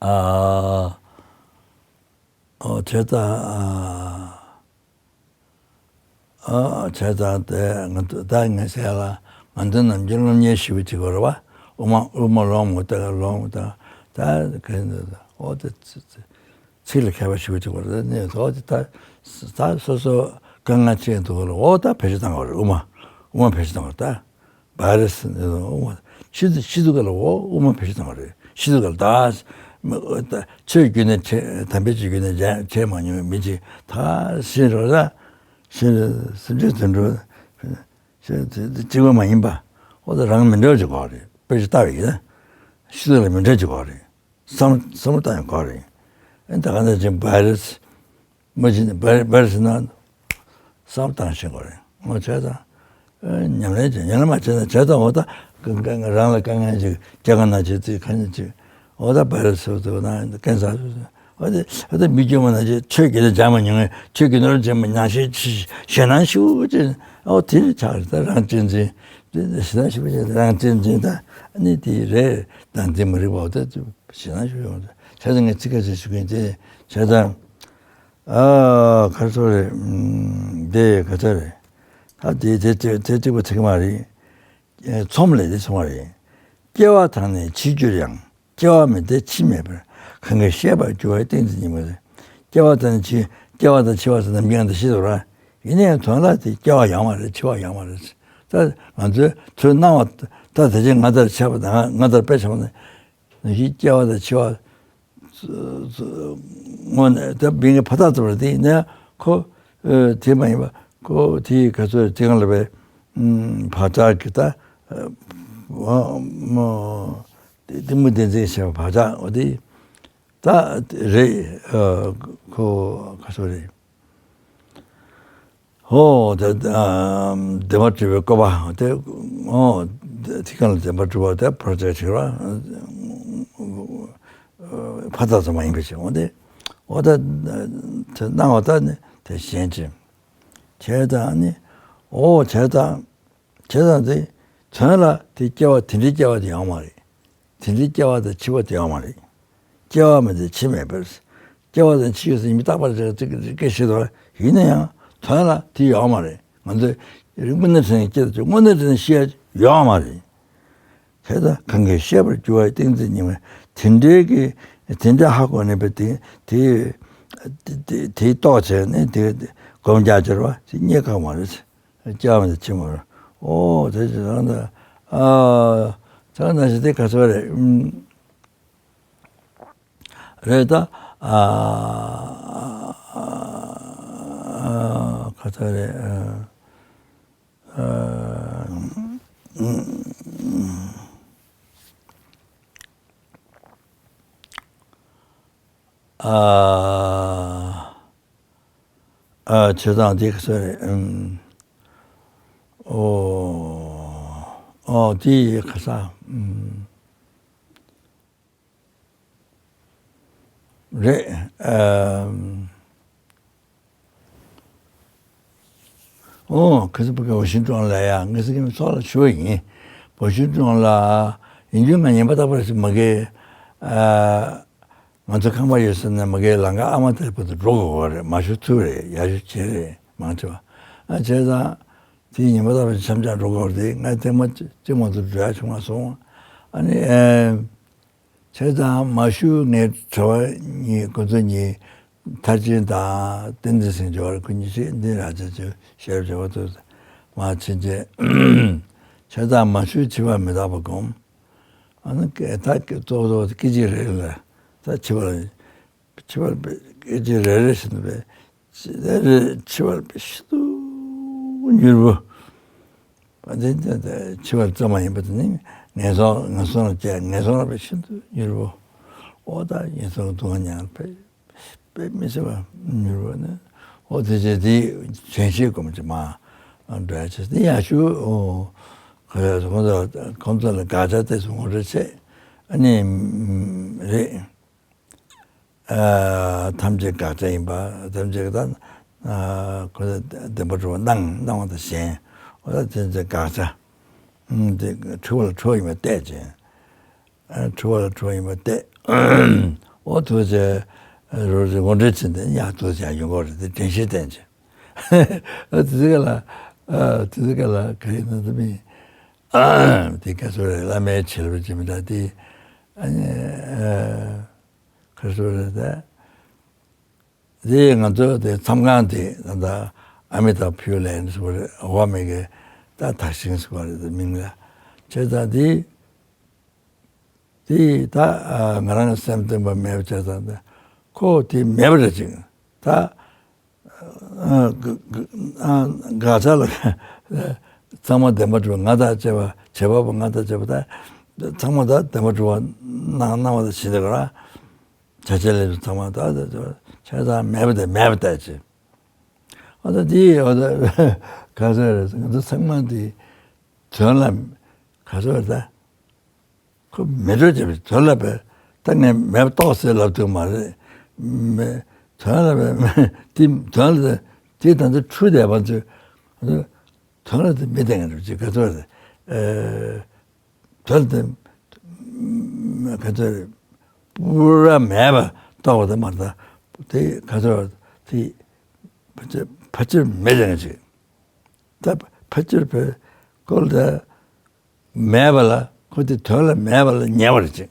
ཨ། ཨོ་བྱས་ཙང་། ཨ། ཨ། བྱས་ཙང་དེ་ང་ཚོ་ད་ངས་བཤད་ལ་ང་ཚོ་ནམ་རྒྱུན་སློབ་གཉེར་ཞུ་བ་བྱེད་དགོས་རེད་བ། དབུ་མ་དབུ་མ་ལོང་མོ་ལྟ་ལོང་མོ་ལྟ་ད་ག་ཨོ་དེ། ཚིག་ལ་མཁས་པ་ཞིག་ཅིག་བར་ནས་དོ་ཅི་ད་ད་སོ་སོ་དཀའ་ངལ་ཆེ་འདུག་ལ་འོ་ད་བེད་སྤྱོད་བཏང་བ་རེད། དབུ་མ་དབུ་མ་བེད་སྤྱོད་བཏང་བ་རེད། ད་བྷ་ར་སི་དབུ་མ་ཤི་དུ་ཤི་དུ་ག་ལ་འོ་དབུ་མ་བེད་སྤྱོད་བཏང་བ་རེད། ཤི་དུ་ག་ལ་ད་ཆོས་བརྒྱུད་ནས་དམ་པའི་ཆོས་བརྒྱུད་ནས་བྱས་མ་མྱོང་བའི་མི་ཅིག་ད་ཤི་རོ་ད་ཤི་སེམས་ཅན་དུད་འགྲོ་ཤི་གཅིག་པ་མ་ཡིན་པ་འོ་ད་རང་མི་འདྲ་བ་ཅིག་གོ་རེད། དཔེ་ཆ་ལྟ་བ་ཡིན་ན་ཤི་དུ་ལ་མི་འདྲ་ཅིག་གོ་རེད། བསམ་བསམ་བློ་བཏང་ཡང་དགོས་རེད། ཨེ་ད་ག་ནང་བཞིན་བྷ་ར་སི་མ་བྱིན་བྷ་བྷ་ར་སི་ན་བསམ་བློ་བཏང་ཤེས་དགོས་རེད། ངོ་བྱས་ཙང་ཨེ་ཉམས་ལེན་བྱེད། ཉམས་ལེན་མ་བྱས་ན་བྱས་ཙང་འོ་ད་ཀ་ཀ་རང་ལ་དཀའ་ངལ་ཅིག་སྐྱེ་ག་ན་བྱེད་ཚིག་ཁ་ཉིན་ཅིག་འོ་ད་བྷ་ར་སི་སོ་སོ་ན་ཀན་སར་སོ་སོ་འོ་དེ་འོ་ད་མི་སྐྱོ་མ་ན་ཅིག་ཆོས་དགེ་ལ་སྦྱང་མ་མྱོང་བས་ཆོས་དགེ་ནོར་བྱེད་མ་མྱང་ཤེས་ཞེད་སྣང་ཞུ་ཅིག་འོ་དེ་ཆགས་རེད། ད་རང་གཅེས་འཛིན་དེ་ཞེད་སྣང་ཞུ་བ་ཅིག་རང་གཅེས་འཛིན་ད་ཨ་ནི་དེ་རེད། ད་འཛིན་མ་རིག་པ་འོ་ད། ཞེད་སྣང་ཞུ་ཡོང་། བྱས་ཙང་ངས་ཚིག་ཁ་ཤས་ཞུ་གིན་དེ་བྱས་ཙང་། ཨ་ག་རེ་ཟེར་རེད། འདི་ག་ཚོད་རེད། ད་དེ་དེ་དེ་དེ་གཅིག་པ་ཚིག་མ་རེད། ཨེ་ཚོམ་ལས་དེ་ཚོམ་མ་རེད། སྐྱེ་བ་དང་ནི་འཆི་འགྱུར་ཡང་། སྐྱེ་བ་མེད་དེ་འཆི་མེད་པར། གང་གིས་ཤེས་པར་འགྱུར་བ་ཡི་ཏིང་འཛིན་ཉིད་མ་རེད། སྐྱེ་བ་དང་འཆི་སྐྱེ་བ་དང་འཆི་བ་ཟེར་ནམ་རྒྱུན་ང་ཚོ་ཤི་འགྲོ་ར། ཡིན་ན་ཡང་དོན་ལ་དེ་སྐྱེ་བ་ཡོད་མ་རེད། འཆི་བ་ཡོད་མ་རེད། ད་ང་ཚོའི་ཚོའི་སྣང་བ་ད་དེ་ཅིག་ང་ལྟར་ཆགས་པ་དང་ང་ལྟར་དཔེ་ཆགས་པ་ནི། ནང་བཞིན་སྐྱེ་བ་དང་འཆི་བ། དངོས་གནས་ད་མིང་གི་ཕ་ཐག་ཙམ་རེད། དེ་ཡིན་ན་ཁོ་དེ་མ་ཡིན་པ་ཁོ་དེ་ག་ཚོད་དེ་གང་ལ་བས་བག་ཆགས་ཀྱི་ད་མོ་གཏི་མུག་བདེན་འཛིན་ཞེས་པ་བག་ཆགས་འོ་དེ་ད་རེད། ཁོ་ག་ཚོད་རེད། ཧོ་དེ་བདེན་པར་གྲུབ་པའི་བཀོད་པ་དེ། ཨོ་དེ་གང་ལ་བདེན་པར་གྲུབ་པ་དེ་ཕར་ཆགས་བྱེད་པ་ཕ་ཐག་ཙམ་མ་ཡིན་པའི་ཕྱིར། འོ་དེ་འོ་ད་དེ་སྣང་བ་ད་ནི་དེ་གཞན་ཅིག་བྱས་ཙང་ནི་ཨོ་བྱས་ཙང་། བྱས་ཙང་དེ་དོན་ལ་དེ་སྐྱེ་བ་དེ་འདྲའི་སྐྱེ་བ་དེ་ཡོད་མ་རེད། དེ་འདྲའི་སྐྱེ་བ་དང་འཆི་བ་དེ་ཡོད་མ་རེད། སྐྱེ་བ་མེད་དེ་འཆི་མེད་པར། སྐྱེ་བ་དང་འཆི་བ་ཟེར་མི་རྟག་པར་རེ་རེ་སྐད་བཤད་དོ། ཡིན་ན་ཡང་དོན་ལ་དེ་ཡོད་མ་རེད། ང་ཚོས་དངོས་གནས་དྲན་ནས་སྐྱེ་དང་འཆི་དངོས་གནས་དྲན་ནས་ཤི་ཡ་ཡོད་མ་རེད། དེ་ལྟར་གང་གིས་ཤེས་པར་འགྱུར་བ་ཡི་ཏིང་འཛིན་ཉིད་མ་རེད། དེ་འདྲའི་གི་དེ་འདྲའི་ཧ་གོ་ནས་པའི་དེ་དེ་དེ་རྟོགས་བྱས་ནས་དེ་སྒོམ་རྒྱག་སྦྱར་བ་དེ་རྙེད་དཀའ་བ་མ་རེད། སྐྱེ་བ་མེད་དེ་འཆི་མེད་པར། ཨོ་དེ་ཅི་རང་ད་ཨ་ད་ནང་བཞིན་དེ་ག་ཚོད་རེད། ཨུམ། རེད་ད། ཨ་ག་ཚོད་རེད། ཨ་ཨ་ཨུམ། ཨ་ཨ་བྱས་ཙང་འདི་ག་ཚོད་རེད། ཨུམ། ཨོ་ཨོ་འདི་ག་ས། ཨུམ། རེད། ཨམ། ཨོ་ཁ་སང་བོད་ཀྱི་བོད་ཤིང་ཀྲོང་ལ་ཡ་ངེད་ཚོ་གི་ཚོགས་ལ་ཞུ་བ་ཡིན། བོད་ཤིང་ཀྲོང་ལ་ཡིན་རྒྱུ་ང་ཉན་པ་ལྟ་བུ་རེད་ཟེར་མ་གི། ཨ། ང་ཚོ་ཁང་པ་ཡོད་ས་ནས་མ་གི་ལམ་ཁ་ཨ་མ་ཐེ་བོ་དུ་འགྲོ་དགོས་པ་རེད། མ་ཞུ་ཐུ་རེད། ཡ་ཞུ་བྱེད་རེད། མང་ཆེ་བ་ཨ་བྱས་ཙང་། དེ་ཉིན་མ་ད་བར་འཆམ་འཆམ་འགྲོ་དགོས་རེད། ང་ཐེངས་མ་གཅིག་མ་གཏོགས་འགྲོ་ཡ་བྱུང་མ་སོང་། ཨ་ནི་ཨེ། བྱས་ཙང་མ་ཞུ་ངའི་གྲྭ་བ་གཉིས་ཁོ་ཚོ་གཉིས་མཐར་ཕྱིན་དང་བསྟན་འཛིན་སེང་ཇོ་བར་ཁོ་གཉིས་ཤིག་འདི་ར་ཅག་ཅུ་ཞེར་བྱེད་པ་ཚོ་མ་ཕྱིན་ཆད། བྱས་ཙང་མ་ཞུ་འཆི་བ་མི་རྟག་པ་སྒོམ། ཨ་ནི་ད་གཙོ་བོ་སྐད་ཅིག་རེ་ལ་ད་འཆི་བ་ལ། འཆི་བར་པའི་སྐད་ཅིག་རེ་རེ་བཞིན་དུ་པའི་ཅི་རེ་རེ་འཆི་བར་པའི་ཤིན་ཏུ་མྱུར་པོ། པ་དེ་དེ་དེ་འཆི་བར་རྩོམ་པ་ཡིན་པ་དེ་ནི་ངན་སོང་ངན་སོང་ལ་སྐྱེ། ངན་སོང་ལ་པའི་ཤིན་ཏུ་མྱུར་པོ། ཨོ་ད་ངན་སོང་གི་སྡུག་བསྔལ་མྱངས་པའི་པའི་མི་ཚེ་བ་མྱུར་པོ་ནི། ཨོ་དེ་ཚེ་དེ་དྲན་ཤེས་སྒོམ་གྱི་མ་འགྲོ་ཡ་ཆེ་དེ་ཡང་ཞུ། ཨོ་ཁོ་ཁོང་ཚོ་ཁོང་ཚོ་ལ་དགག་བྱ་དེ་ཚོ་ངོ་སྤྲོད་བྱེད། ཨ་ནི་རེད། ཨ། ཐམས་ཅད་དགག་བྱ་ཡིན་པ། ཐམས་ཅད་ཀྱི་ད་ཨ་ཁོ་བདེན་པར་གྲུབ་པ་སྣང་སྣང་བ་དང་གཞན། འོ་ད་ཐམས་ཅད་དགག་བྱ། ཨུམ། དེ་འཁྲུལ་བ་ལ་འཁྲུལ་བ་ཡིན་པ་གཏད་ཅིང་། ཨ་འཁྲུལ་བ་ལ་འཁྲུལ་བ་ཡིན་པ་གཏད། འོ་ཐུགས་རྗེ་རོ་རི་ངོ་འདྲེན་བྱེད་དེ་ཡང་ཐུགས་རྗེ་ཡོང་གི་རེད། དེ་དྲན་ཤེས་བསྟེན་ཅིང་། ཨ་དེ་ཚེ་ག་ལ། ཨ་དེ་ཚེ་ག་ལ་ག་ཡིན་ན་དེ་མིན། དེ་ག་ཚོད་རེད། བླ་མའི་བྱིན་རླབས་ཀྱི་མི་འདྲ་དེ། ཨ་ནི་ཨ། ག་ཚོད་རེད་ད། དེ་ང་ཚོ་དེ་མཚམས་ཁང་དེ་ད་ལྟ་ཨ་མི་ཏཱབ་བྷྱུ་ལེན་ཟེར་བ་རེད། འོ་མི་གི་ད་དག་ཞིང་ཟེར་བ་རེད། དེ་མིང་ལ་བྱས་ཙང་དེ་དེ་ད་ང་རང་གི་སེམས་སྟོང་པ་མེད་པ་བྱས་ཙང་ད་ཁོ་དེ་མེད་པ་རེད་ཅིང་། ད་ཨ་དགག་བྱ་ལ་ཚང་མ་བདེན་པར་གྲུབ་པ་ང་དང་བཅས་པ། བྱེད་པ་པོ་ང་དང་བཅས་པ་ད་ཚང་མ་ད་བདེན་པར་གྲུབ་པ་སྣང་སྣང་བ་དང་བཞིན་དུ་ག་ར། བྱ་བྱེད་ལས་ཚང་མ་ད་ད་ད་བྱས་ཙང་མེད་པ་དེ་མེད་པ་ལྟ་ཅི། ཨ་ད་དེ་ཨ་ད་ག་ཚོད་རེད། ང་ཚོ་ཚང་མ་དེ་དོན་ལ་ག་ཚོད་རེད་ད། ཁོ་མེད་འགྲོ་བྱས་པའི་དོན་ལ་བས་ད་ངས་མེད་པ་རྟོགས་ཟེར་ལབ་ཐུབ་མ་རེད། མེད་དོན་ལ་བས་དེ་དོན་ལ་དེ་ད་ཚོད་འཁྲུལ་བསྡད་པ་ཚོས་དོན་ལ་དེ་མི་བསྟན་ག་འགྲོ་ཅི་ག་ཚོད་རེད། ཨེ། དོན་དེ་ག་ཚོད་རེད། པུ་ར་མེད་པ་རྟོགས་པ་དེ་མ་རེད། དེ་ག་ཚོད་རེད། དེ་ཕལ་ཆེར་ཕལ་ཆེར་མེད་ཀྱང་ཅིག་ད་ཕལ་ཆེར་བས་ཁོ་ལ་དེ་མེད་པ་ལ་ཁོ་དེ་དོན་ལ་མེད་པ་ལ་ཉེ་བ་རེད་ཅིག་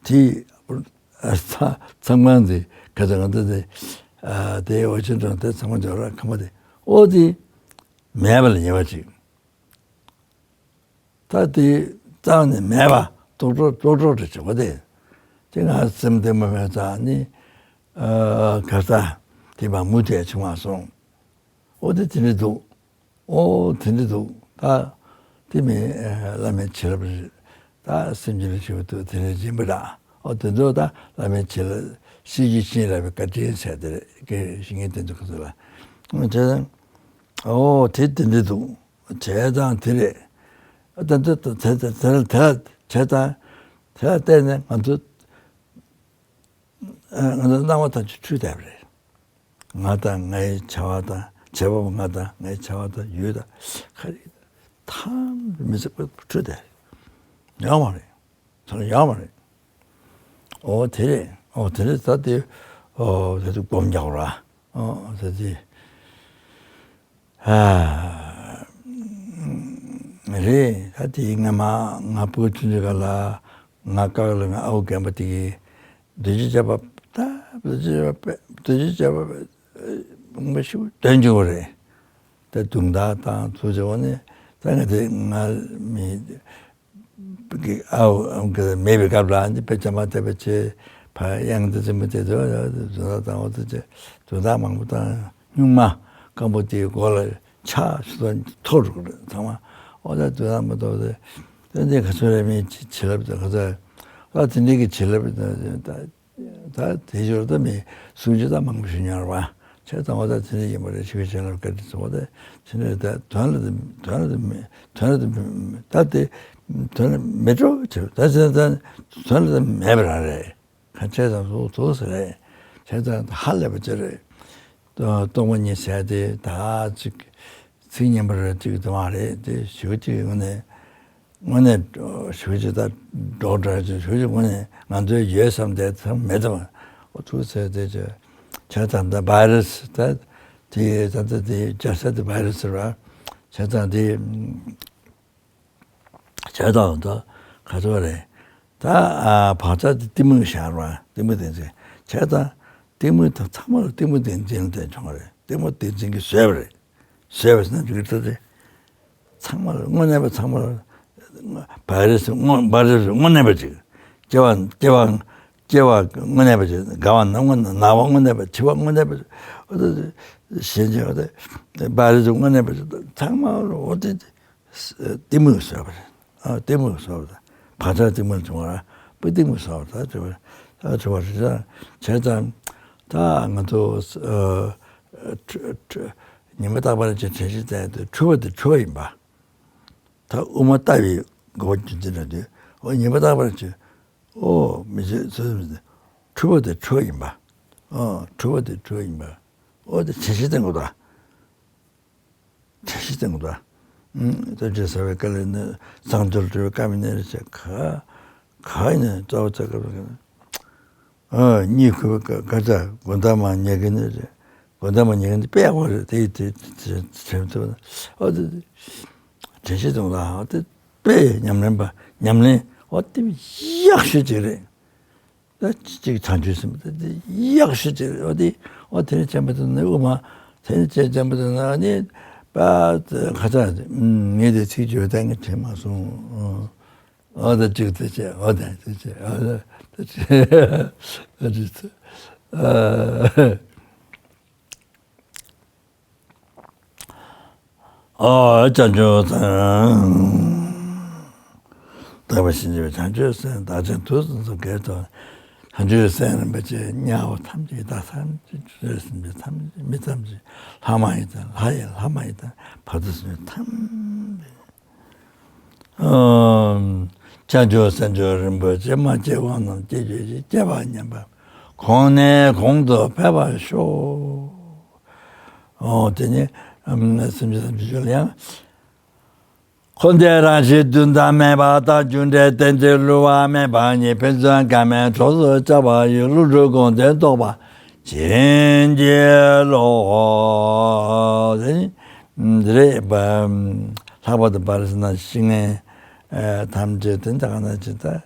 དེ་ཚ་ཚང་མ་དེ་ག་ཚོད་ང་ཚོ་དེ་ཨ་དེ་འོ་ཆེན་གྲོང་དེ་ཚང་མ་འབྱོར་ར་ཁ་མ་དེ་ཨོ་དེ་མེད་པ་ལ་ཉེ་བ་ཅིག་ད་དེ་རྩ་བ་ནས་མེད་པ་རྟོག་བྲོ་རྟོག་བྲོ་རེ་བྱེད་པ་དེ། དེ་ང་སེམས་བདེ་མོ་མེད་ཙང་ནི་ཨ་ག་ས་དེ་མ་མུ་མཐུད་བྱུང་བ་སོང་། ཨོ་དེ་དེ་འདྲ་འདུག་ཨོ་དེ་འདྲ་འདུག་ད་དེ་མིན་བླ་མའི་བྱིན་རླབས་རེད། ད་སེམས་ཅན་ལ་ཞུ་བ་འདུག་དེ་འདྲ་སྦྱིན་པ་འདྲ། ཨོ་དེ་ཚོ་ད་བླ་མའི་བྱིན་རླབས་ཤེས་རྒྱུད་བྱིན་རླབས་པའི་བཀའ་དྲིན་ཟེར་དེ་རེད། ཀྱེ་ཞིག་ངས་དེ་ཚོ་ག་ཚོད་ལ་བྱས་ཙང་ཨོ་དེ་དེ་འདྲ་འདུག་བྱས་ཙང་དེ་རེད། ད་ད་ད་དེ་དེ་དེ་ལ་དེ་ལ་བྱས་ཙང་དེ་ལ་བལྟས་ནས་ང་ཚོ་ང་ཚོ་སྣང་བ་ཐམས་ཅད་འཁྲུལ་བསྡད་པ་རེད། ང་དང་ངའི་བྱ་བ་དང་བྱེད་པ་པོ་ང་དང་ངའི་བྱ་བ་དང་ཡུལ་དང་ག་རེ་ཐམས་ཅད་མི་ཚེ་འཁྲུལ་བསྡད་རེད། ཡོད་མ་རེད། ཚོར་ཡོད་མ་རེད། ཨོ་དེ་རེད། ཨོ་དེ་རེད། ད་དེ་ཨོ་དེ་དུ་སྒོམ་རྒྱག་ར། ཨོ་དེ་དེ་ཨ་རེད། ད་དེ་ང་མ་ང་ཕྲུ་གུ་ཆུང་ཆུང་ག་ལ་ང་ཀག་ལ་ང་ཨའུ་རྒན་པ་དེ་གི་འདུ་བྱེད་བྱ་བ་ད་འདུ་བྱེད་བྱ་བ་འདུ་བྱེད་བྱ་བ་མང་པོ་ཞིག་འདོན་གྱི་ཡོད་རེད། ད་དུང་ད་དང་ཚུར་བྱ་བ་ནི་ད་ང་དེ་ང་མི། གི་ཨའུ་ཨམ་གི་མེད་པའི་སྐབས་ལ་ཨ་ནི་དཔེ་ཆ་མ་བལྟས་པ་བྱས་ཕར་དབྱངས་འདི་ཚིམ་པ་དེ་ཚོ་དུ་ད་དང་འོ་དེ་བྱས་དུ་ད་མང་པོ་དང་སྨྱུག་མ་སྐམ་པོ་དེའི་མགོ་ལ་ཆག་ཞུ་ད་ཐོར་འགྲོ་གི་རེད་ཚང་མ། འོ་ད་དུ་ད་མ་གཏོགས་དེ་ད་འདི་ག་ཚོད་རེད་མིན་བྱིན་རླབས་དང་ག་ཚོད་ད་དེ་འདྲའི་གི་བྱིན་རླབས་དང་ད། ད་དེ་ཞོར་ད་མི་སུ་ཅི་ད་མང་པོ་ཞུ་ཉར་བ། བྱས་ཙང་འོ་ད་དེ་འདྲ་ཡིན་པ་རེད། ཆོས་ཀྱི་བྱིན་རླབས་བཀའ་དྲིན་ཚོགས་ད་དེ་འདྲ་ད་དོན་ལ་དེ་དོན་ལ་དེ་མེད་དོན་ལ་དེ་མེད་ད་དེ་དོན་ལ་མེད་འགྲོ་ཆེ་ད་དེ་ད་དོན་ལ་དེ་མེད་པ་རང་རེད། ག་བྱས་ཙང་ལུགས་འདུག་ཟེར་རེད། བྱས་ཙང་ཧ་ལས་པ་ཅིག་རེད། སྟོང་པ་ཉིད་ཟེར་དེ་ད་ཅིག་ཚིག་སྙན་པོ་རེད་ཅིག་དེ་མ་རེད་དེ་ཞུ་ཅིག་དངོས་གནས་དངོས་གནས་ཞུ་ཅིག་ད་སྒྲོག་འདྲ་ཅིག་ཞུ་ཅིག་དངོས་གནས་ང་ཚོའི་ཡོད་བསམ་དེ་ཚང་མེད་དམ། འོ་ཚུལ་ཟེར་དེ་ཅིག་བྱས་ཙང་ད་བྷའི་རུ་སི་ད་དེ་ད་ད་དེ་རྒྱལ་ས་དེ་བྷའི་རུ་སི་ར། བྱས་ཙང་དེ། བྱས་ཙང་ད་ག་ཚོད་རེད། ད་ཨ་བག་ཆགས་དེ་གཏི་མུག་ཤར་བ་གཏི་མུག་བདེན་འཛིན། བྱས་ཙང་གཏི་མུག་དང་ཚང་མ་ལ་གཏི་མུག་བདེན་འཛིན་དེ་བྱུང་བ་རེད། གཏི་མུག་བདེན་འཛིན་གྱིས་བཟོས་པ་རེད། བཟོས་པ་ཟེར་ན་འགྲིག་གི་རེད་དེ། ཚང་མ་ལ་དངོས་གནས་པ་ཚང་མ་ལ་བྷའི་རུ་སི་དངོས་བྷའི་རུ་སི་དངོས་གནས་པ་ཅིག་སྐྱེ་བ་སྐྱེ་བ་སྐྱེ་བ་དངོས་གནས་པ་ཅིག་རྒ་བ་ན་དངོས་གནས་ན་བ་དངོས་གནས་པ་འཆི་བ་དངོས་གནས་པ་ཅིག་འོ་དེ་ཞེན་ཆེ་བ་དེ་བྷའི་རུ་སི་དངོས་གནས་པ་ཅིག་ཚང་མ་ལ་འོ་དེ། གཏི་མུག་ཟེར་བ་རེད། ཨ་གཏི་མུག་ཟེར་བ་དང་བག་ཆགས་གཏི་མུག་བྱུང་བ་ར་པོ་གཏི་མུག་ཟེར་བ་ད་དེ་བ་ད་དེ་བ་རེད། བྱས་ཙང་ད་ང་ཚོ་ཨ་ཁྲུ་ཁྲུ་ཉི་མ་རྟག་པར་གྱི་དྲན་ཤེས་བསྟེན་དུས་འཁྲུལ་པ་དེ་འཁྲུལ་པ་ཡིན་པ། ད་དབུ་མ་ལྟ་བའི་དགོས་པ་རྒྱུ་མཚན་རེད་དུས་འོ་ཉི་མ་རྟག་པར་གྱི་འོ་མི་བྱེད་ཚོད་འཁྲུལ་པ་དེ་འཁྲུལ་པ་ཡིན་པ། ཨ་འཁྲུལ་པ་དེ་འཁྲུལ་པ་ཡིན་པ། འོ་དེ་དྲན་ཤེས་བསྟེན་དགོས་ད། བཀྲ་ཤིས་བདེ་མོ་དང་། ཨུམ། རྡོ་རྗེ་ཟེར་བའི་བཀའ་ལས་ནི་བཟང་དུ་འགྲོ་བའི་བཀའ་མི་ནས་རེ་ཆེ་ག་ག་ཡིན་ནས་རྩ་བ་རྩ་བ་ཨ་གཉིད་ཁུག་པའི་སྐད་ཆ་དགོན་བདག་མ་ཉལ་གི་ནི་རེད། དགོན་བདག་མ་ཉལ་གི་ནི་དཔེ་ཡག་པོ་རེད་དེ་ཡིན་དེ་དྲན་ཐུབ་ན་ཨ་དེ་དྲན་ཤེས་བདེ་མོ་དང་ཨ་དེ་དཔེ་ཉམས་ལེན་པ་ཉམས་ལེན་ཨ་དེ་ཡག་ཤོས་ཅིག་རེད། ད་གཅིག་བྱང་ཆུབ་སེམས་དཔའ་དེ་ཡག་ཤོས་ཅིག་རེད། འོ་དེ་འོ་དེ་ནས་བྱས་པ་དེ་ནི་དབུ་མ་དེ་ནས་བྱས་བྱས་པ་དེ་ནི་ཨ་ནི་པ་ཁ་ཚ་ངས་དེ་ཚིག་བརྗོད་གཏན་གྱི་དྲན་མ་སོང་། འོ་ད་གཅིག་དེ་བྱས་འོ་ད་དེ་བྱས་འོ་ད་དེ་བྱས་འོ་དེ་བྱས། ཨོ་བྱང་ཆུབ་སེམས། དག་པ་ཞིང་རྒྱས་པའི་བྱང་ཆུབ་སེམས་བདག་ཅག་ཐུགས་སུ་འཚོ་བའི་དོན། བྱང་ཆུབ་སེམས་རིན་པོ་ཆེ་དམྱལ་བ་ཐམས་ཅད་ཡི་དྭགས་ཐམས་ཅད་ཆོས་སེམས་ཅན་ཐམས་ཅད་མི་ཐམས་ཅད་ལྷ་མ་ཡིན་དང་ལྷ་ཡི་ལྷ་མ་ཡིན་དང་བར་དོ་སེམས་ཅན་ཐམས་ཅད། ཨོམ། བྱང་ཆུབ་སེམས་མཆོག་རིན་པོ་ཆེ། མ་སྐྱེས་དབང་རྣམས་སྐྱེ་གྱུར་ཅིག་སྐྱེས་པ་ཉམས་པ་གོང་ནས་གོང་དུ་འཕེལ་བར་ཤོག་ཨོ་དེ་ནི་ཨམ་སེམས་ཅན་ཐམས་ཅད་ལ་ཡང་། འཁོར་འདས་རང་བཞིན་དུས་མཐའ་མེད་པ་དང་། རྒྱུ་འབྲས་རྟེན་ཅན་བསླུ་བ་མེད་པ་ཉིད། ཕན་ཚུན་འགལ་མེད་གྲོགས་སུ་འཆར་བ་ཡི། ཀླུ་སྒྲུབ་དགོངས་དོན་རྟོགས་པ་བྱིན་གྱིས་རློབས། དེ་ནི་འདི་རེད་པ། ལྷག་པར་དུ་བར་སྣང་ཞིག་ནས་ཐམས་ཅད་དེ་འདྲ་ག་ན་ཅི་ལྟ་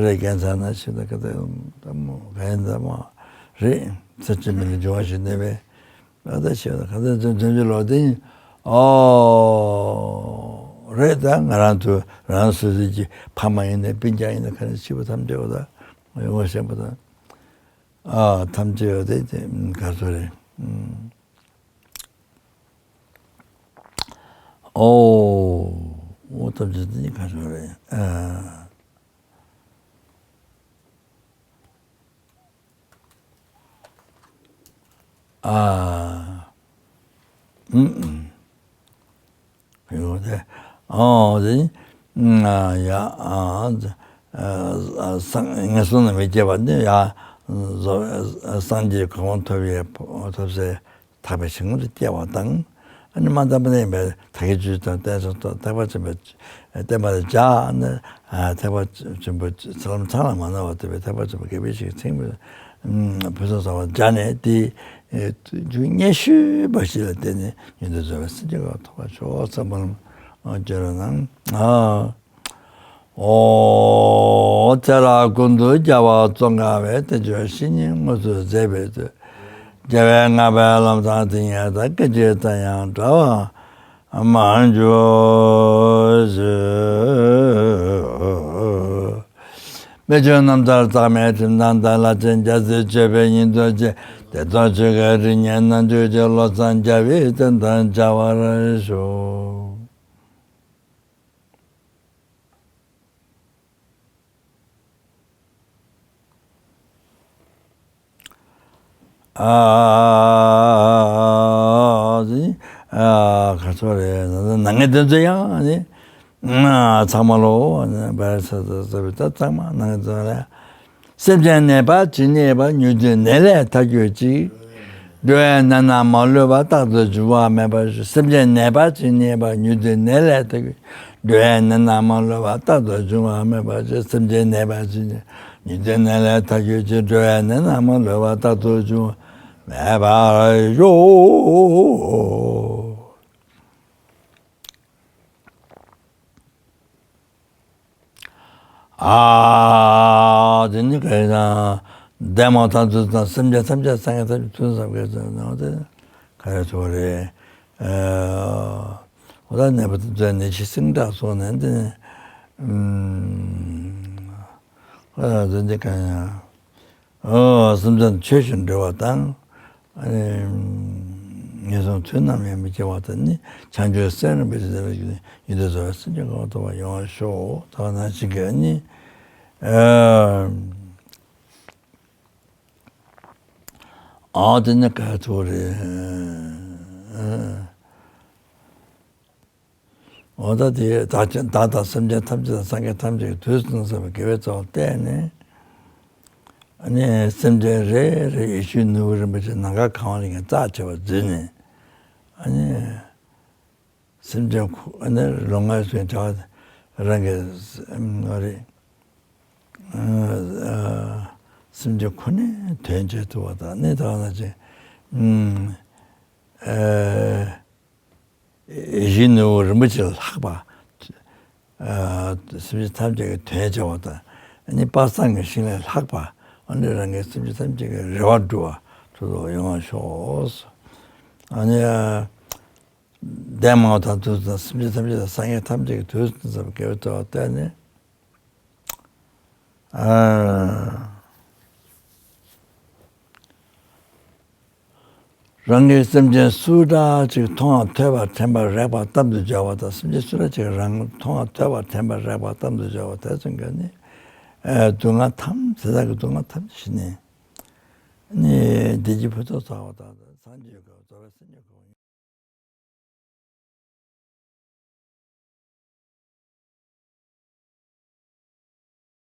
རེ་རྒན་ཚ་ན་ཞིག་ལ་ག་ད་མོ་ག་ཡིན་ད་མ་རེད་ཚ་ཅི་མི་ལ་འབྱུང་བ་ཞིག་གནས་པས་ཨ་ད་ཞེ་ད་ག་ད་ཚུན་ཚུན་ཅི་ལོ་དེ་ཨོ་རེད་ད་ང་རང་ཚོ་རང་སོ་སོའི་གི་ཕ་མ་ཡིན་ན་སྤུན་ཀྱག་ཡིན་ན་ག་རེ་ཤི་བ་ཐམས་ཅད་འོ་ད་ངོ་ཤེས་པ་ད། ཨ་ཐམས་ཅད་ཡོད་དེ་དེ་ག་ཚོད་རེད། ཨོ་ཨོ་ཐམས་ཅད་དེ་ག་ཚོད་རེད། ཨ་ཨ་ཨུམ་ཨུམ། ཡོད་དེ། ཨོ་དེ། ཡ། སངས་ངན་སོང་ནས་མི་སྐྱེ་བ་ནི་ཡ། སངས་རྒྱས་གོ་འཕང་ཐོབ་ཡས་ཐོབ་སའི་ཐར་པའི་ཞིང་དུ་སྐྱེ་བ་དང་། ཨ་ནི་མ་དམ་པ་ནས་ཡིན་པའི་ཐེག་པའི་ཆོས་དང་བསྟན་སྲུང་ཐོག་ཐེག་པ་ཆེན་པོའི་བསྟན་པ་ལ་སྦྱར་ནས་ཐེག་པ་ཆེན་པོའི་ཚུལ་ལམ་ཚང་ལ་མ་ནོར་བ་ཐོབ་པའི་ཐེག་པ་ཆེན་པོ་དགེ་བའི་བཤེས་གཉེན་ཚེ་རིང་ཕུན་སུམ་ཚོགས་པ་སྦྱར་ནས་དེ། རྒྱུ་སྙན་ཞུ་བ་ཞིག་ལ་བརྟེན་ནས་ཉིན་དུ་འཛོལ་བའི་སྲིད་ཀྱི་ཐོག་ཁ་ཕྱོགས་ཚང་པར་སྐྱོར་རོགས་གནང་། ཨོ། ཚེ་རབས་ཀུན་ཏུ་རྒྱལ་བ་ཙོང་ཁ་པས། དལ་འབྱོར་བཤེས་གཉེན་དངོས་སུ་མཛད་པའི་ཚུལ། རྒྱལ་བའི་བསྔགས་པའི་ལམ་བཟང་དེ་ཉིད་དང་། སྐད་ཅིག་ཙམ་ཡང་བྲལ་བར་མ་གྱུར་ཅིག་དཔེ་བརྗོད་རྣམ་ཐར་རྩ་མེད་ཁྲིམས་དང་ལྡན། ལྷ་ཆེན་རྒྱལ་སྲས་སྤྱོད་པའི་སྙིང་སྟོབས་ཆེ། བདེ་སྟོང་ཆོས་ཀྱི་རིགས་ལྔའི་རྣལ་འབྱོར་གྱི། བློ་བཟང་རྒྱལ་བའི་བསྟན་དང་མཇལ་བར་ཤོག་ཨ་ནི་ཨ་ག་ཚོད་རེད། ནང་ངེས་དོན་ཚོ་ཡང་ནི་ཚང་མ་ལོ་བར་ས་ས་ས་བི་ད་ཚང་མ་ནང་ངེས་དོན་ལ་ སེམས་ཅན་ནད་པ་ཇི་སྙེད་པ། ཉེ་དུའི་ནད་ལས་ཐར་གྱུར་ཅིག་འགྲོ་བའི་ནད་རྣམས་མ་ལུས་པ། རྟག་ཏུ་འབྱུང་བ་མེད་པར་ཤོག་སེམས་ཅན་ནད་པ་ཇི་སྙེད་པ། ཉེ་དུའི་ནད་ལས་ཐར་གྱུར། འགྲོ་བའི་ནད་རྣམས་མ་ལུས་པ། རྟག་ཏུ་འབྱུང་བ་མེད་པར་ཤོག་སེམས་ཅན་ནད་པ་ཇི་སྙེད། ཉེ་དུའི་ནད་ལས་ཐར་གྱུར་ཅིག་འགྲོ་བའི་ནད་རྣམས་མ་ལུས་པ། རྟག་ཏུ་འབྱུང་བ་མེད་པར་ཤོག་ཨ་དེ་ནི་ག་ཡིན་ན། འདས་མ་ཐག་ཚུལ་དང་སེམས་ཅན་ཐམས་ཅད་སངས་རྒྱས་ཐམས་ཅད་ཐུགས་བསམ་གྱིས་བརྩམས་ནོ་དེ་ག་རེ་ཐུག་རེད། ཨ་འོ་ད་ནད་པ་དེ་ཚོའི་ནད་གཞི་སྲིང་དྲག་སོགས་ནས་འདི་ནི་ཨ་དེ་ནི་ག་ཡིན་ན། ཨོ་སེམས་ཅན་ཆོས་བཞིན་འབྲེལ་བ་དང་། ཨ་ནི་ངན་སོང་དུས་ནམ་ཡང་མི་སྐྱེ་བ་དང་ནི། བྱང་ཆུབ་སེམས་རིན་པོ་ཆེ་ལྡན་པའི་ཡུལ་དུ་འགྲོ་བའི་སེམས་ཅན་གང་ཐོབ་པ་ཡོང་བར་ཤོག་ད་ནང་བཞིན་གྱི་ཨ་ནི་ཨ་དེ་ནི་ག་ཐུག་རེད། འོ་ད་དེ་བདག་ཅན་བདག་དང་སེམས་ཅན་ཐམས་ཅད་དང་སངས་རྒྱས་ཐམས་ཅད་ཀྱི་དུས་གསུམ་གསུམ་པའི་དགེ་བའི་རྩ་བ་བརྟེན་ནས། ཨ་ནི་སེམས་ཅན་རེ་རེ་ཡེ་ཤེས་ནོར་བུ་རིན་པོ་ཆེ་ནམ་མཁའ་གང་བ་ལས་ཀྱང་རྩ་ཆེ་བར་བརྩིས་ནས། ཨ་ནི་སེམས་ཅན་ཁོ་ཨ་ནི་ལོ་ལྔའི་སོན་བྱ་བ་རང་གི་ཨ་རེ་སེམས་ཅན་ཁོ་ནའི་དོན་བྱེད་ཐུབ་པ་དང་ནི་ད་ག་ནང་བཞིན། ཨ། ཡིད་བཞིན་ནོར་བུ་རིན་པོ་ཆེ་ལས་ལྷག་པ། ཨ། སེམས་ཅན་ཐམས་ཅད་ཀྱི་དོན་བྱ་བ་དང་། ཨ་ནི་དཔག་བསམ་གྱི་ཤིང་ལས་ལྷག་པ། ཨ་ནི་རང་གི་སེམས་ཅན་ཐམས་ཅད་ཀྱི་རེ་བ་འགྲུབ་པ་ཐུགས་སུ་ཡོང་བར་ཤོག་ཨ་ནི་འདས་མ་ཐག་ཚུལ་དང་སེམས་ཅན་ཐམས་ཅད་དང་སངས་རྒྱས་ཐམས་ཅད་ཀྱི་དུས་གསུམ་གསུམ་དགེ་བའི་རྩ་བ་བརྟེན་ནས། ཨ། རང་གིས་སེམས་ཅན་སུ་འདྲ་ཅིག་མཐོང་བ་ཐོས་པ་དྲན་པ་རེག་པ་གཏམ་དུ་སྦྱར་བ་དང་། སེམས་ཅན་སུ་འདྲ་ཅིག་རང་མཐོང་བ་ཐོས་པ་དྲན་པ་རེག་པ་གཏམ་དུ་སྦྱར་བ་དེ་ཚོ་ག་ནི་ཨ་སྡུག་བསྔལ་ཐམས་དེ་དག་གི་སྡུག་བསྔལ་ཐམས་ཅད་ཞི་ནས་ནི་བདེ་སྐྱིད་ཕུན་སུམ་ཚོགས་པ་དང་སངས་རྒྱས་ཀྱི་གོ་འཕང་སེམས་ཉིད་ཀྱི་གོ་འཕང་།